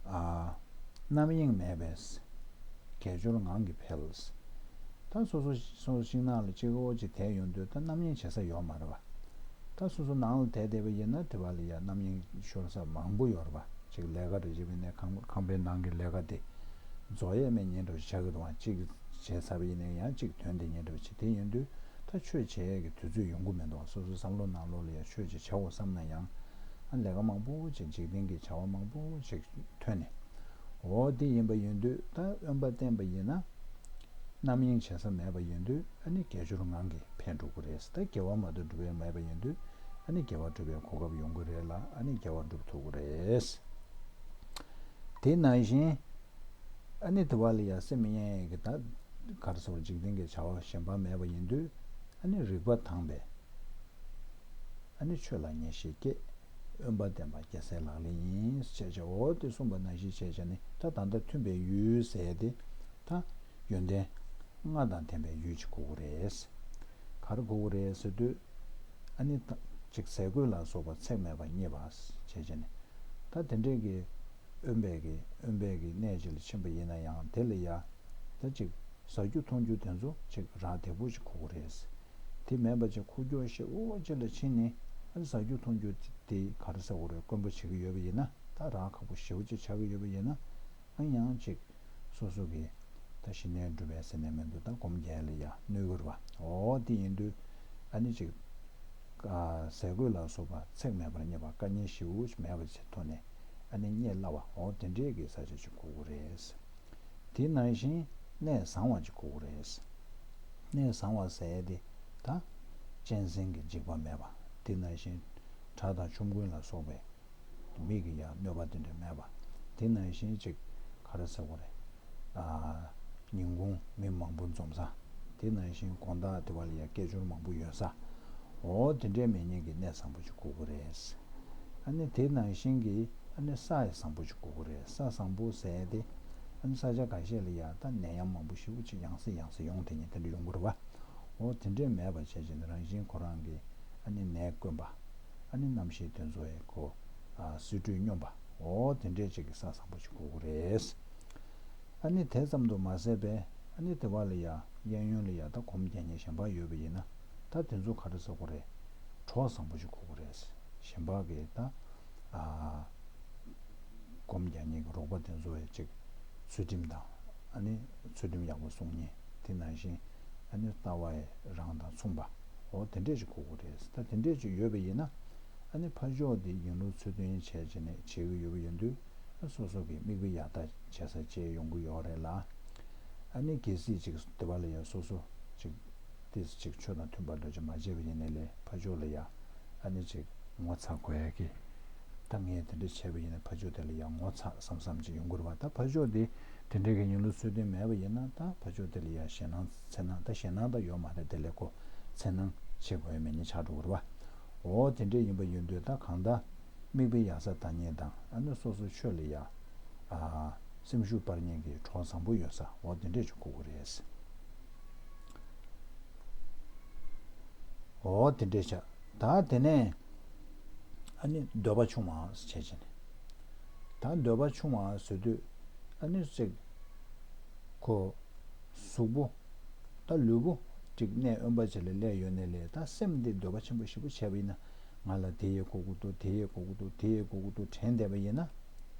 ཨ། རྣམ་གཡེང་མེད་པས། དགེ་སྦྱོར་ངང་གིས་འཕེལ། ད་སོ་སོ་སོ་སོ་ཤིང་ནགས་ལ་གཅིག་པོ་གཅིག་བསྡད་ཡོང་དུས་ད་རྣམ་གཡེང་བྱེད་ས་ཡོད་མ་རེད་བ། ད་སོ་སོ་ནང་ལ་བསྡད་བསྡད་པ་ཡིན་ན་དེ་བ་ལ་ཡ་རྣམ་གཡེང་ཤོར་ས་མང་པོ་ཡོད་རེད་བ། ཅིག་ལས་ཀ་རེ་བྱེད་པ་ཡིན་ནའི་ཁང་ཁང་པའི་ནང་གི་ལས་ཀ་དེ་རྫོགས་ཡས་མེད་ཉིན་འདྲ་བོ་ཆགས་ཀྱི་འདུག་བ། གཅིག་བྱས་ཚར་བ་ཡིན་ནའི་ཡང་གཅིག་དོན་དེ་ཉིན་འདྲ་བོ་བྱེད། དེ་ཡིན་དུས་ད་ཆོས་བྱེད་ཡས་ཀྱི་དུས་ཚོད་ཡོང་གི་མི་འདུག་བ། སོ་སོའི་བསམ་བློ་ནང་ལོགས་ལ་ཡ་ཆོས་ཅིག་བྱའོ་བསམ་ན་ཡང་། ཨ། ལས་ཀ་མང་པོ་ཅིག་འཇིག་རྟེན་གྱི་བྱ་བ་མང་པོ་ཅིག་ཐོན་ནས། འོ་དེ་ཡིན་པ་ཡིན་དུས་ད་དབེན་པ་བསྟེན་པ་ཡིན་ན། རྣམ་གཡེང་བྱེད་ས་མེད་པ་ཡིན་དུས་ཨ་ནི་དགེ་སྦྱོར་ངང་གིས་འཕེལ་འགྲོ་གི་རེད། ད་དགེ་བ་མ་གཏོགས་སྒྲུབ་ཡས་མེད་པ་ཡིན་དུས་ཨ་ནི་དགེ་བ་སྒྲུབ་པའི་གོ་སྐབས་ཡོང་གི་རེད་ལ། ཨ་ནི་དགེ་བ་སྒྲུབ་ཐུབ་ཀྱི་རེད། དེ་ནང་བཞིན་ཨ་ནི་དེ་བ་ལ་ཡ་སེམས་གཡེང་ཡས་ཀྱི་ད་ག་རེ་ཟེར་བ། འཇིག་རྟེན་གྱི་བྱ་བ་གཞན་པ་མེད་པ་ཡིན་དུས་ཨ་ནི་རིག་པ་དྭངས་པས། ཨ་ནི་ཆོས་ལ་ངེས་ཤེས་སྐྱེས། དབེན་པ་བསྟེན་པ་རྒྱལ་སྲས་ལག་ལེན་ཡིན། ཞེས་བྱ་བ་འོ་དེ་གསུངས་པ་ནང་བཞིན་བྱས་བྱས་ནས་ད་ད་ལྟ་མཐུན་པའི་ཡུལ་ཟེར་ཏེ་ད་ཡོན་ཏན་ལྔ་དང་ལྡན་པའི་ཡུལ་ཅིག་དགོས་ཀྱི་རེད། ག་རེ་དགོས་ཀྱི་རེད་ཟེར་དུས། ཨ་ནི་ད་ཅིག་ཟས་གོས་ལ་སོགས་པ་ཚེགས་མེད་པ་རྙེད་པ་བྱས་བྱས་ནས་ད་དེ་འདྲས་ཀྱི་ དབེན་པའི་གི་དབེན་པའི་གི་གནས་ཅིག་ལ་ཕྱིན་པ་ཡིན་ན་ཡང་དེ་ལ་ཡ་ད་ཅིག་ཟ་རྒྱུ་འཐུང་རྒྱུ་དེ་ཚོ་ཅིག་རག་བདེ་པོ་ཅིག་དགོས་ཀྱི་རེད། དེ་མེད་པ་ཅིག་ཁུག་ཀྱོག་ཞེ་པོ་ཅིག་ལ་ཕྱིན་ནས་ཨ་ནི་ཟ་རྒྱུ་འཐུང་རྒྱུ་དེ་ག་རེ་ཟེར་དགོས་རེད། དཀོན་པོ་བྱེད་ཀྱི་ཡོད་པ་ཡིན་ན་ད་རག་ཁག་པོ་ཞེ་པོ་ཅིག་ཆགས་ཀྱི་ཡོད་པ་ཡིན་ན། ཨ་ཡང་ཅིག་སོ་སོ་གི་ད་ཞི་གནས་སྒྲུབ་པའི་ཟེར་ནས་མི་འདུག་ད་སྒོམ་རྒྱག་ལ་ཡ་གནོད་གི་རེད་པ། འོ་དེ་ཡིན་དུས་ཨ་ནི་ཅིག་ཟས་གོས་ལ་སོགས་པ་ཚེགས་མེད་པར་རྙེད་པ། དཀའ་ངལ་ཞེ་པོ་ཅིག་མེད་པ་ཅིག་ཐོག་ནས་ཨ་ནི་རྙེད་སླ་བ། འོ་དེ་འདྲས་ཀྱི་ས་ཆ་ཅིག་དགོས་ཀྱི་རེད། དེ་ནང་བཞིན་གནས་བཟང་བ་ཅིག་དགོས་ཀྱི་རེད། གནས་བཟང་བ་ཟེར་ཡས་དེ་ད་གཅན་གཟན་གྱི་འཇིགས་པ་མེད་པ། དེ་ནང་བཞིན་དགྲ་དང་ཆོམ་རྐུན་ལ་སོགས་པའི་མི་གི་ཡང་གནོད་པ་དེ་འདྲ་མེད་པ། དེ་ནང་བཞིན་ཅིག་ག་རེ་ཟེར་དགོས་རེད། ཨ། ཉིན་གུང་མི་མང་པོ་འཛོམས་ས། དེ་ནང་བཞིན་དགོང་དག་དེ་བ་ལ་ཡང་སྐད་ཅོར་མང་པོ་ཡོད་ས། འོ་དེ་འདྲའི་མེད་མཁན་གྱི་གནས་བཟང་པོ་ཅིག་དགོས་ཀྱི་རེད། ཨ་ནི་དེ་ནང་བཞིན་གྱི་ཨ་ནི་ས་ཡང་བཟང་པོ་ཅིག་དགོས་ཀྱི་རེད། ས་བཟང་པོ་ཟེར་ཏེ་ཨ་ནི་ས་ཆ་འགའ་ཤས་ལ་ཡང་ད་ནད་ཡམས་མང་པོ་ཞེ་པོ་ཅིག་ཡང་སེ་ཡང་སེ་ཡོང་དེ་ཉིད་དེ་འདྲ་ཡོང་གི་རེད་བ། འོ་དེ་འདྲས་མེད་པ་བྱས་བྱས་ནས་རང་བཞིན་ཁོ་རང་གི་ཨ་ནི་ནད་དཀོན་པ། ཨ་ནི་རྣམ་ཤེས་དེ་ཚོ་ཡི་གོ། ཨ། སྲིད་གྲོད་སྙོམས་པ། འོ་དེ་འདྲས་ཅིག་གི་ས་བཟང་པོ་ཅིག་དགོས་ཀྱི་རེད། ཨ་ནི་དེ་ཙམ་དུ་མ་ཟད་པའི་ཨ་ནི་དེ་བ་ལ་ཡ་གཡས་གཡོན་ལ་ཡ་ད་སྒོམ་རྒྱག་མཁན་གཞན་པ་ཡོད་པ་ཡིན་ན་ད་དེ་ཚོ་ག་རེ་ཟེར་དགོས་རེད། གྲོགས་བཟང་པོ་ཅིག་དགོས་ཀྱི་རེད། གཞན་པ་གི་ད། ཨ། སྒོམ་རྒྱག་མཁན་གྱི་རོགས་པ་དེ་ཚོ་ཡི་ཅིག་ཚུལ་ཁྲིམས་དང་ཨ་ནི་ཚུལ་ཁྲིམས་ཡག་པོ་སྲུང་མཁན། དེ་ནང་བཞིན་ཨ་ནི་ལྟ་བ་ཡི་རང་དང་མཚུངས་པ། འོ་དེ་འདྲས་ཅིག་དགོས་ཀྱི་རེད། ད་དེ་འདྲས་ཅིག་ཡོད་པ་ཡིན་ན་ཨ་ནི་ཕར་ཕྱོགས་དེ་ཡིན་ལུགས་ཚུལ་མཐུན་བྱས་བྱས་ནས་བྱེད་ཀྱི་ཡོད་པ་ཡིན་དུས་ཨ་སོ་སོ་གི་མིག་དཔེ་ཡག་ལྟ་བྱེད་ས་བྱས་ཡོང་གི་ཡོད་རེད་ལ། ཨ་ནི་གལ་སྲིད་ཅིག་དེ་བ་ལ་ཡ་སོ་སོ་ཅིག་ཏིས་ཅིག་ཆོས་དང་མཐུན་པ་འདྲ་ཅིག་མ་བྱས་པ་ཡིན་ནའི་ལས་ཕར་ཕྱོགས་ལ་ཡ་ཨ་ནི་ཅིག་ངོ་ཚ་དགོས་ཡ་གི། ད་ངས་དེ་འདྲ་བྱས་པ་ཡིན་ན་ཕར་ཕྱོགས་དེ་ལ་ཡ་ངོ་ཚ་བསམ་བསམ་ཅིག་ཡོང་གི་རེད་བ། ད་ཕར་ཕྱོགས་དེ་དེ་འདྲའི་གི་ཡིན་ལུགས་ཚུལ་མཐུན་མེད་པ་ཡིན་ན་ད་ཕར་ཕྱོགས་དེ་ལ་ཡ་ཞེད་སྣང་འཚེར་སྣང་། ད་ཞེད་སྣང་ད་ཡོད་མ་རེད། དེ་ལས་ཁོ་འཚེར་སྣང་བྱེད་དགོས་ཡ་མེད་ཉེན་ཆགས་འགྲོ་གི་རེད་བ། འོ་དེ་འདྲ་ཡིན་པ་ཡིན་དུས་ད་གང་ལྟར། མིག་དཔེ་ཡག་ས་ལྟ་མཁན་དང་ཨ་ནི་སོ་སོ་ཆོས་ལ་ཡ། ཨ། སེམས་ཤུགས་སྤར་མཁན་གྱི་གྲོགས་བཟང་པོ་ཡོད་ས། འོ་དེ་འདྲས་ཅིག་དགོས་ཀྱི་རེད། འོ་དེ་འདྲས་བྱ། ད་དེ་ནས་ཨ་ནི་འདོད་པ་ཆུང་བ་བྱས་བྱས་ནས། ད་འདོད་པ་ཆུང་བ་ཟེར་དུས་ཨ་ནི་ཅིག་ཁོ། གཟུགས་པོ། ད་ལུས་པོ། ཅིག་གནས་དབེན་པ་ཅིག་ལ་སླེབས་ཡོད་ནའི་ལས་ད་སེམས་འདི་འདོད་པ་ཆེན་པོ་ཞེ་པོ་བྱས་པ་ཡིན་ན། ང་ལ་དེ་ཡི་དགོས་ཀྱི་འདུག་དེ་ཡི་དགོས་ཀྱི་འདུག་དེ་ཡི་དགོས་ཀྱི་འདུག་དྲན་བསྡད་པ་ཡིན་ན།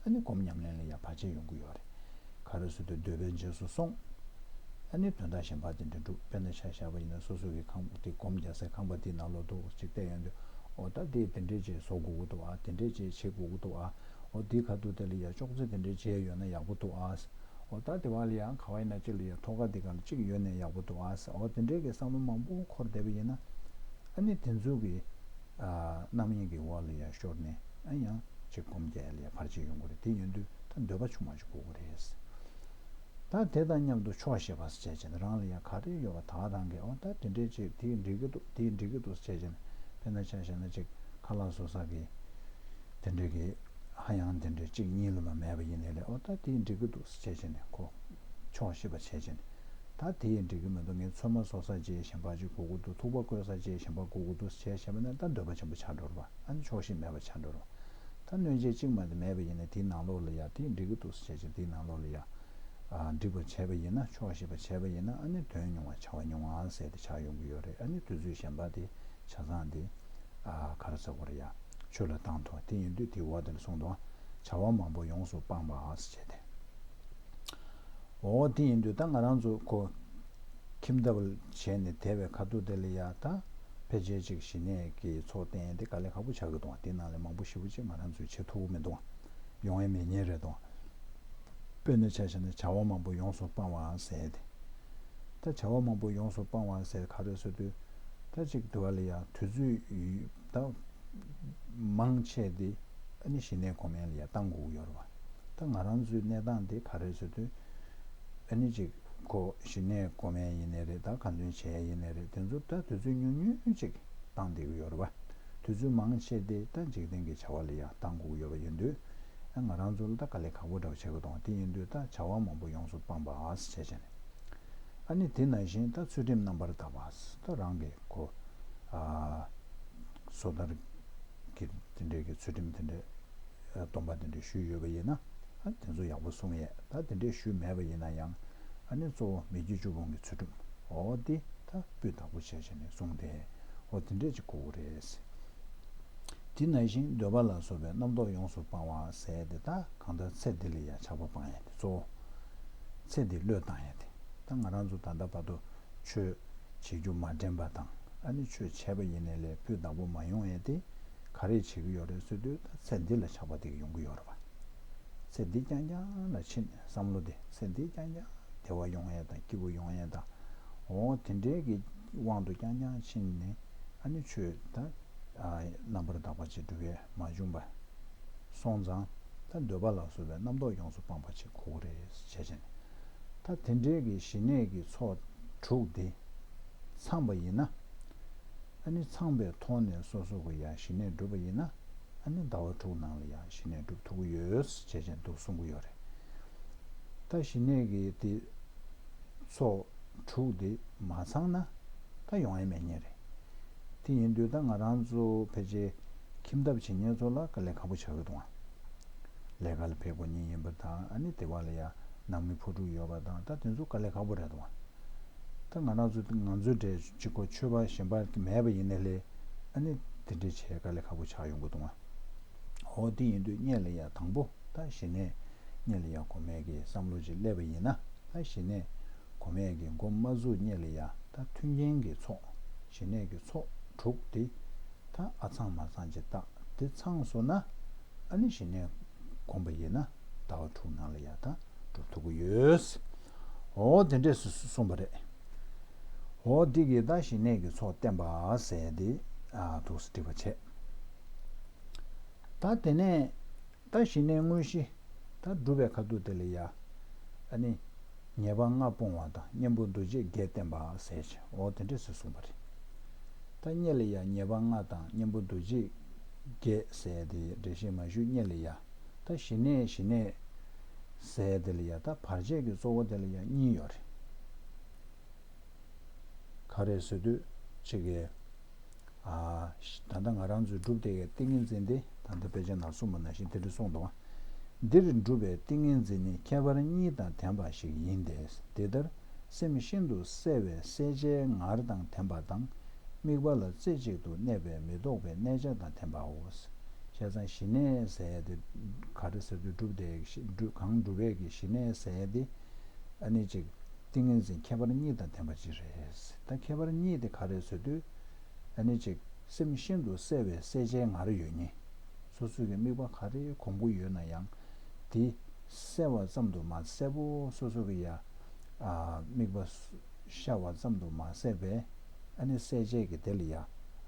ཨ་ནི་སྒོམ་ཉམས་ལེན་ལ་ཡང་བར་ཆད་ཡོང་གི་ཡོད་རེད། ག་རེ་ཟེར་དུས་འདོད་པའི་རྗེས་སུ་སོང་། ཨ་ནི་དོན་དག་གཞན་པ་དེ་འདྲ་འགྲུབ། དཔེར་ན་ཆ་བཞག་པ་ཡིན་ན་སོ་སོ་གི་ཁང་པ་དེ་སྒོམ་རྒྱག་སའི་ཁང་པ་དེའི་ནང་ལོགས་འདུག་ཅིག་བལྟས་ཡོང་དུས། འོ་ད་དེ་དེ་འདྲས་ཅིག་བཟོ་དགོས་ཀྱི་འདུག་ཨ། དེ་འདྲས་ཅིག་བྱེད་དགོས་ཀྱི་འདུག་ཨ། འོ་དེའི་ཁ་ཐུག་དེ་ལ་ཡང་ཅོག་ཙེ་དེ་འདྲས་བྱས་ཡོད་ན་ཡག་པོ་འདུག་ཨ། འོ་ད་དེ་བ་ལ་ཡང་ག་བ་ཡིན་ན་གཅིག་ལ་ཡང་ཐོག་ཁ་དེ་ག་ལ་གཅིག་ཡོད་ན་ཡག་པོ་འདུག་ཨ་ཟེར། འོ་དེ་འདྲའི་གི་བསམ་བློ་མང་པོ་འཁོར་བསྡད་པ་ཡིན་ན། ཨ་ནི་དེ་ཚོ་གི་ཨ་རྣམ་གཡེང་གི་འོག་ལ་ཡང་ཤོར་ནས་ཨ་ཡང་ཅིག་སྒོམ་རྒྱག་ཡ་ལ་ཡང་བར་ཆད་ཡོང་གི་རེད། དེ་ཡིན་དུས་ད་འདོད་པ་ཆུང་བ་ཅིག་དགོས་ཀྱི་རེད། ད་དེ་དང་མཉམ་དུ་ཆོག་ཤེས་པ་ཟེར་བྱས་བྱས་ནས་རང་ལ་ཡང་ག་རེ་ཡོད་པ་ད་ག་རང་གིས་འོ་ད་དེ་འདྲའི་ཅིག་དེ་འགྲིག་གི་འདུག་དེ་འགྲིག་གི་འདུག་ཟེར་བྱས་བྱས་ནས། དཔེར་ན་ཆ་བཞག་ན་ཅིག་ཁ་ལག་བཟོ་ས་གི་དེ་འདྲའི་གི་ཧ་ཡང་དེ་འདྲའི་གཅིག་གཉིས་ལས་མ་མེད་པ་ཡིན་ནའི་ལས། འོ་ད་དེ་འགྲིག་གི་འདུག་ཟེར་བྱས་བྱས་ནས་ཁོ་ཆོག་ཤེས་པ་བྱས་བྱས་ནས། ད་དེ་འགྲིག་གི་མི་འདུག་ངས་ཚོད་མ་བཟོ་ས་ཅིག་གཞན་པ་ཅིག་དགོས་ཀྱི་འདུག་ཐུག་པ་བསྐོལ་ས་ཅིག་གཞན་པ་དགོས་ཀྱི་འདུག་ཟེར་བྱས་བྱས་པ་ན་ད་འདོད་པ་ཆེན་པོ་ཆགས་འགྲོ་རེད་པ། ཨ་ནི་ཆོག་ཤེས་མེད་པ་ཆགས་འགྲོ་རེད་པ། ད་གནོད་བྱེད་གཅིག་མ་གཏོགས་མེད་པ་ཡིན་ན་དེའི་ནང་ལོགས་ལ་ཡ་དེ་འགྲིག་གི་འདུག་ཟེར་བྱས་བྱས་དེའི་ནང་ལོགས་ལ་ཡ། ཨ། འགྲིག་པ་བྱས་པ་ཡིན་ན། ཆོག་ཤེས་པ་བྱས་པ་ཡིན་ན། ཨ་ནི་དོན་ཉུང་བ་བྱ་བ་ཉུང་བ་ཟེར་ཏེ་ཆགས་ཡོང་གི་ཡོད་རེད། ཨ་ནི་དུས་ཚོད་གཞན་པ་དེ་ཆ་ཚང་དེ། ཨ། ག་རེ་ཟེར་དགོས་རེད་ཡ། ཆོས་ལ་བཏང་ཐུབ། དེ་ཡིན་དུས་དེའི་འོག་དེ་ལ་གསུངས་འདུག་བྱ་བ་མང་པོ་ཡོངས་སུ་སྤངས་པ་ཟེར་བྱས་ཏེ། འོ་དེ་ཡིན་དུས་ད་ང་རང་ཚོ་ཁོ་ཁྱིམ་ཐབ་བྱས་ནས་བསྡད་པའི་ཁ་ཐུག་དེ་ལ་ཡ་ད་ཕལ་ཆེར་ཅིག་ཞི་གནས་ཀྱི་ཚོགས་བསྟེན་ཡ་དེ་དཀའ་ལས་ཁག་པོ་ཆགས་ཀྱི་འདུག་དེ་ནང་ལས་མང་པོ་ཞེ་པོ་ཅིག་ང་རང་ཚོས་བྱེད་ཐུབ་ཀྱི་མི་འདུག་ཡོང་ཡ་མེད་མཁན་རེད་དོ། དཔེར་ན་ཆ་བཞག་ན་བྱ་བ་མང་པོ་ཡོངས་སུ་སྤང་བ་ཟེར་ཏེ། ད་བྱ་བ་མང་པོ་ཡོངས་སུ་སྤང་བ་ཟེར་ག་རེ་ཟེར་དུས། ད་ཅིག་དུ་བ་ལ་ཡ་དུས་ཚོད་ཡོད་ད། མང་ཆེ་དེ་ཨ་ནི་ཞི་གནས་སྒོམ་ཡ་ལ་ཡ་བཏང་དགོས་ཀྱི་ཡོད་རེད་བ། ད་ང་རང་ཚོའི་གནས་སྟངས་དེ་ག་རེ་ཟེར་དུས། ཨ་ནི་ཅིག་ཁོ་ཞི་གནས་སྒོམ་ཡ་ཡིན་ནའི་རེད། ད་ཁ་འདོན་བྱེད་ཡ་ཡིན་ནའི་རེད། དེ་ཚོ་ད་དུས་ཚོད་ཉུང་ཉུང་ཅིག་བཏང་བསྡད་ཀྱི་ཡོད་རེད་བ། དུས་ཚོད་མང་ཆེ་དེ་ད་འཇིག་རྟེན་གྱི་བྱ་བ་ལ་ཡང་བཏང་དགོས་ཀྱི་ཡོད་པ་ཡིན་དུས། ཨ། ང་རང་ཚོ་ལ་ད་དཀའ་ལས་ཁག་པོ་འདྲ་བོ་བྱེད་དགོས་དང་། དེ་ཡིན་དུས་ད་བྱ་བ་མང་པོ་ཡོངས་སུ་སྤངས་པ་ཨ་ཟེར་བྱས་བྱས་ནས། ཨ་ནི་དེ་ནང་བཞིན་ད་ཚུལ་ཁྲིམས་རྣམ་པར་དག་པ་ཟེར། ད་རང་གི་ཁོ། ཨ། སོ་ཐར་གྱི་དེ་འདྲའི་གི་ཚུལ་ཁྲིམས་དེ་འདྲའི། ཨ། སྡོམ་པ་དེ་འདྲ་ཞུས་ཡོད་པ་ཡིན་ན། ཨ་དེ་ཚོ་ཡག་པོ་གསུངས་ཡས། ད་དེ་འདྲས་ཞུས་མེད་པ་ཡིན་ན་ཡང་། ཨ་ནི་གཙོ་བོ་མི་བསྐྱོད་བཅུ་སྤོང་གི་ཚུལ་ཁྲིམས་འོ་དེ་ད་སྤུས་དག་པོ་བྱས་བྱས་ནས་གསུངས་ཏེ། འོ་དེ་འདྲས་ཅིག་གོ་གི་རེད། དེ་ནང་བཞིན་འདོད་པ་ལ་སོགས་པའི་རྣམ་རྟོག་ཡོངས་སུ་སྤང་བ་ཟེར་དེ། ད་གང་ལྟར་ཚེ་འདི་ལ་ཡང་ཆགས་པ་སྤང་ཡས་དེ་གཙོ་བོ། ཚེ་འདི་བློས་བཏང་ཡས་དེ། ད་ང་རང་ཚོ་ད་ལྟ་བར་དུ་ཆོས་བྱེད་རྒྱུ་མ་དྲན་པ་དང་། ཨ་ནི་ཆོས་བྱས་པ་ཡིན་ནའི་ལས་སྤུས་དག་པོ་མ་ཡོང་ཡས་དེ་ག་རེ་བྱེད་ཀྱི་ཡོད་རེད་ཟེར་དུས། ད་ཚེ་འདི་ལ་ཆགས་པ་དེ་གི་ཡོང་གི་ཡོད་རེད་བ། ཚེ་འདི་རྐྱང་རྐྱང་ལ་ཕྱིན་ནས། བསམ་བློ་དེ་ཚེ་འདི་རྐྱང་རྐྱང་བདེ་བ་ཡོང་ཡས་དང་སྐྱིད་པོ་ཡོང་ཡས་དང་། འོ་དེ་འདྲའི་གི་དབང་དུ་རྐྱང་རྐྱང་ཕྱིན་ནས། ཨ་ནི་ཆོས་ད་རྣམ་པར་དག་པ་ཅིག་སྒྲུབ་ཡས་མ་བྱུང་བ་སོང་ཙང་། ད་འདོད་པ་ལ་སོགས་པའི་རྣམ་རྟོག་ཡོངས་སུ་སྤངས་པ་ཅིག་གོ་གི་རེད་བྱས་བྱས་ནས། ད་དེ་འདྲའི་གི་ཞི་གནས་ཀྱི་ཚོགས་དྲུག་དེ་ཚང་པ་ཡིན་ན། ཨ་ནི་ཚང་པའི་ཐོག་ནས་སོ་སོ་གི་ཡང་ཞི་གནས་སྒྲུབ་པ་ཡིན་ན། ཨ་ནི་ཟླ་བ་དྲུག་ནང་ལ་ཡང་ཞི་གནས་སྒྲུབ་ཐུབ་ཀྱི་ཡོད་བྱས་བྱས་འདུག་གསུང་གི་ཡོད་རེད། ད་ཞི་གནས་ཀྱི་དེ་ཚོགས་དྲུག་དེ་མ་ཚང་ན་ད་ཡོང་ཡ་མེད་ཉེན་རེད། དེ་ཡིན་དུས་ད་ང་རང་ཚོ་ཕལ་ཆེར་ཁྱིམ་ཐབ་བྱེད་མཁན་ཚོ་ལ་དཀའ་ལས་ཁག་པོ་ཆགས་ཀྱི་འདུག་ཨ། ལས་ཀ་ལ་ཕེབས་དགོས་མཁན་ཡིན་པ་དང་། ཨ་ནི་དེ་བ་ལ་ཡ་ནང་མི་ཕོ་ཕྲུག་ཡོད་པ་དང་། ད་དེ་ཚོ་དཀའ་ལས་ཁག་པོ་རེད་འདུག་ཨ། ད་ང་རང་ཚོ་ང་ཚོའི་གྲས་གཅིག་པོ་ཆོས་པ་གཞན་པ་མེད་པ་ཡིན་ནའི་ལས། ཨ་ནི་དེ་འདྲའི་བྱས་དཀའ་ལས་ཁག་པོ་ཆགས་ཡོང་གི་འདུག་ཨ། འོ་དེ་ཡིན་དུས་སྔོན་ལ་ཡ་དང་པོ་ད་ཞི་གནས་སྔོན་ལ་ཡ་གོ་མའི་གི་བསམ་བློ་ཅིག་སླེབས་པ་ཡིན་ན། ད་ཞི་གནས་གོ་མའི་གི་འགོ་མ་བཙུགས་སྔོན་ལ་ཡ་ད་མཐུན་རྐྱེན་གྱི་ཚོགས། ཞི་གནས་ཀྱི་ཚོགས་དྲུག་དེ་ད་ཨ་ཚང་མ་ཚང་ཅིག་བརྟག་དེ་ཚང་སོང་ན། ཨ་ནི་ཞི་གནས་སྒོམ་པ་ཡིན་ན་ཟླ་བ་དྲུག་ནང་ལ་ཡ་ད་སྒྲུབ་ཐུབ་ཀྱི་ཡོད། འོ་དེ་འདྲས་སུ་གསུངས་པ་རེད། འོ་འདི་གིས་ད་ཞི་གནས་ཀྱི་ཚོགས་བསྟན་པ་ཟེར་དེ། ཨ་འདུག་སེ་འགྲིག་པ་བྱས། ད་དེ་ནས་ད་ཞི་གནས་དངོས་གཞི་ད་སྒྲུབ་པའི་ཁ་ཐུག་དེ་ལ་ཡ། ཨ་ནི་ཉེས་པ་ལྔ་སྤོང་བ་དང་གཉེན་པོ་འདུ་བྱེད་བརྒྱད་བསྟེན་པ་ཟེར་བྱས། འོ་དེ་འདྲས་སེ་གསུངས་པ་རེད། ད་སྔོན་ལ་ཡ་ཉེས་པ་ལྔ་དང་གཉེན་པོ་འདུ་བྱེད་བརྒྱད་ཟེར་དེ་འགྲེལ་བཤད་མ་ཞུས་སྔོན་ལ་ཡ། ད་ཞི་གནས་ཞི་གནས་ཟེར་དེ་ལ་ཡ་ད་བར་ཆད་ཀྱི་གཙོ་བོ་དེ་ལ་ཡ་གཉིས་ཡོད་རེད། ག་རེ་ཟེར་དུས་ཅིག་གི། ཨ། ད་ལྟ་ང་རང་ཚོས་སྒྲུབ་བསྡད་ཀྱི་ཏིང་ངེ་འཛིན་དེ་ད་ལྟ་དཔེ་ཆ་ནང་གསུངས་པ་ནང་བཞིན་དེ་འདྲ་གསུངས་འདུག་བ། འདིར་སྒྲུབ་པའི་ཏིང་ངེ་འཛིན་ནི་ཁྱད་པར་གཉིས་དང་ལྡན་པ་ཞིག་ཡིན་ཏེ། འདི་ལྟར་སེམས་ཤིན་ཏུ་གསལ་བའི་གསལ་བྱའི་ངར་དང་ལྡན་པ་དང་། དམིགས་པ་ལ་རྩེ་གཅིག་ཏུ་གནས་པའི་མི་ལྡོག་པའི་གནས་ཆ་དང་ལྡན་པའོ། བྱས་ཙང་ཞི་གནས་ཟེར་ཡ་དེ་ག་རེ་ཟེར་དུས། སྒྲུབ་བསྡད་ཀྱི་ཞི་སྒྲུབ་གང་སྒྲུབ་པའི་གི་ཞི་གནས་ཟེར་ཡ་དེ། ཨ་ནི་ཅིག་ཏིང་ངེ་འཛིན་ཁྱད་པར་གཉིས་དང་ལྡན་པ་ཅིག་རེད། ད་ཁྱད་པར་གཉིས་དེ་ག་རེ་ཟེར་དུས། ཨ་ནི་ཅིག་སེམས་ཤིན་ཏུ་གསལ་བའི་གསལ་བྱའི་ངར་ཡོད་མཁན། སོ་སོའི་གི་དམིགས་པ་ག་རེ་གོམས་ཀྱི་ཡོད་ན་ཡང་དེ་གསལ་བ་ཙམ་དུ་མ། གསལ་པོ་སོ་སོ་གི་ཡ། ཨ། དམིགས་པ་ཤར་བ་ཙམ་དུ་མ་ཟད་པའི། ཨ་ནི་གསལ་བྱེད་ཀྱི་དེ་ལ་ཡ།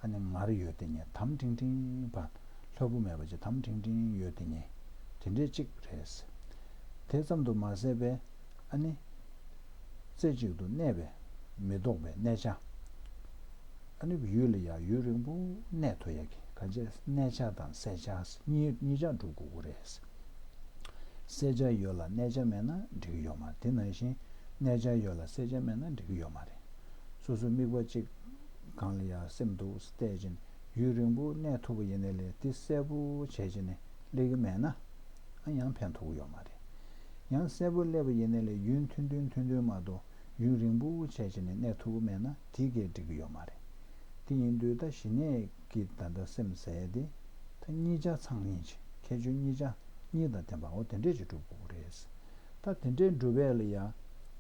ཨ་ནི་ངར་ཡོད་དེ་ཉིད། དམ་ཕྲིང་ཕྲིང་བ། ལྷ་སྐུ་མེད་པ་ཅིག་དམ་ཕྲིང་ཕྲིང་ཡོད་དེ་ཉིད། དེ་འདྲས་གཅིག་རེད། དེ་ཙམ་དུ་མ་ཟད་པའི། ཨ་ནི་རྩེ་གཅིག་ཏུ་གནས་པའི་མི་ལྡོག་པའི་གནས་ཆ། ཨ་ནི་ཡུལ་ལ་ཡ་ཡུན་རིང་པོ་གནས་ཐུབ་ཡ་གི། ག་ཅེ། གནས་ཆ་དང་གསལ་ཆ་གཉིས་གཉིས་ཆ་སྒྲུབ་དགོས་ཀྱི་རེད། གསལ་ཆ་ཡོད་ལ་གནས་ཆ་མེད་ན་འགྲིག་གི་ཡོད་མ་རེད། དེ་ནང་བཞིན་གནས་ཆ་ཡོད་ལ་གསལ་ཆ་མེད་ན་འགྲིག་གི་ཡོད་མ་རེད། སོ་སོའི་དམིགས་པ་གཅིག་སྒང་ལ་ཡ་སེམས་འདུག་སེ་གཏད་ཅིང་ཡུན་རིང་པོ་གནས་ཐུབ་པ་ཡིན་ནའི་ལས། དེ་གསལ་པོ་བྱས་བྱས་ནས་སླེབས་ཀྱི་མེད་ན། ཨ། ཡང་ཕན་ཐོགས་ཀྱི་ཡོད་མ་རེད། ཡང་གསལ་པོ་སླེབས་པ་ཡིན་ནའི་ལས་ཡུན་ཐུང་ཐུང་ཐུང་ཐུང་མ་གཏོགས་ཡུན་རིང་པོ་བྱས་བྱས་ནས་གནས་ཐུབ་ཀྱི་མེད་ན་དེ་གས་འགྲིག་གི་ཡོད་མ་རེད། དེ་ཡིན་དུས་ད་ཞི་གནས་ཀྱི་ད་ལྟ་སེམས་ཟེར་ཡ་དེ། ད་གཉིས་ཆ་ཚང་ཡིན་ཅིག་ཁྱད་ཆོས་གཉིས་ཆ་གཉིས་དང་ལྡན་པ། འོ་དེ་འདྲས་ཅིག་སྒྲུབ་དགོས་ཀྱི་རེད། ད་དེ་འདྲས་སྒྲུབ་པ་ལ་ཡ།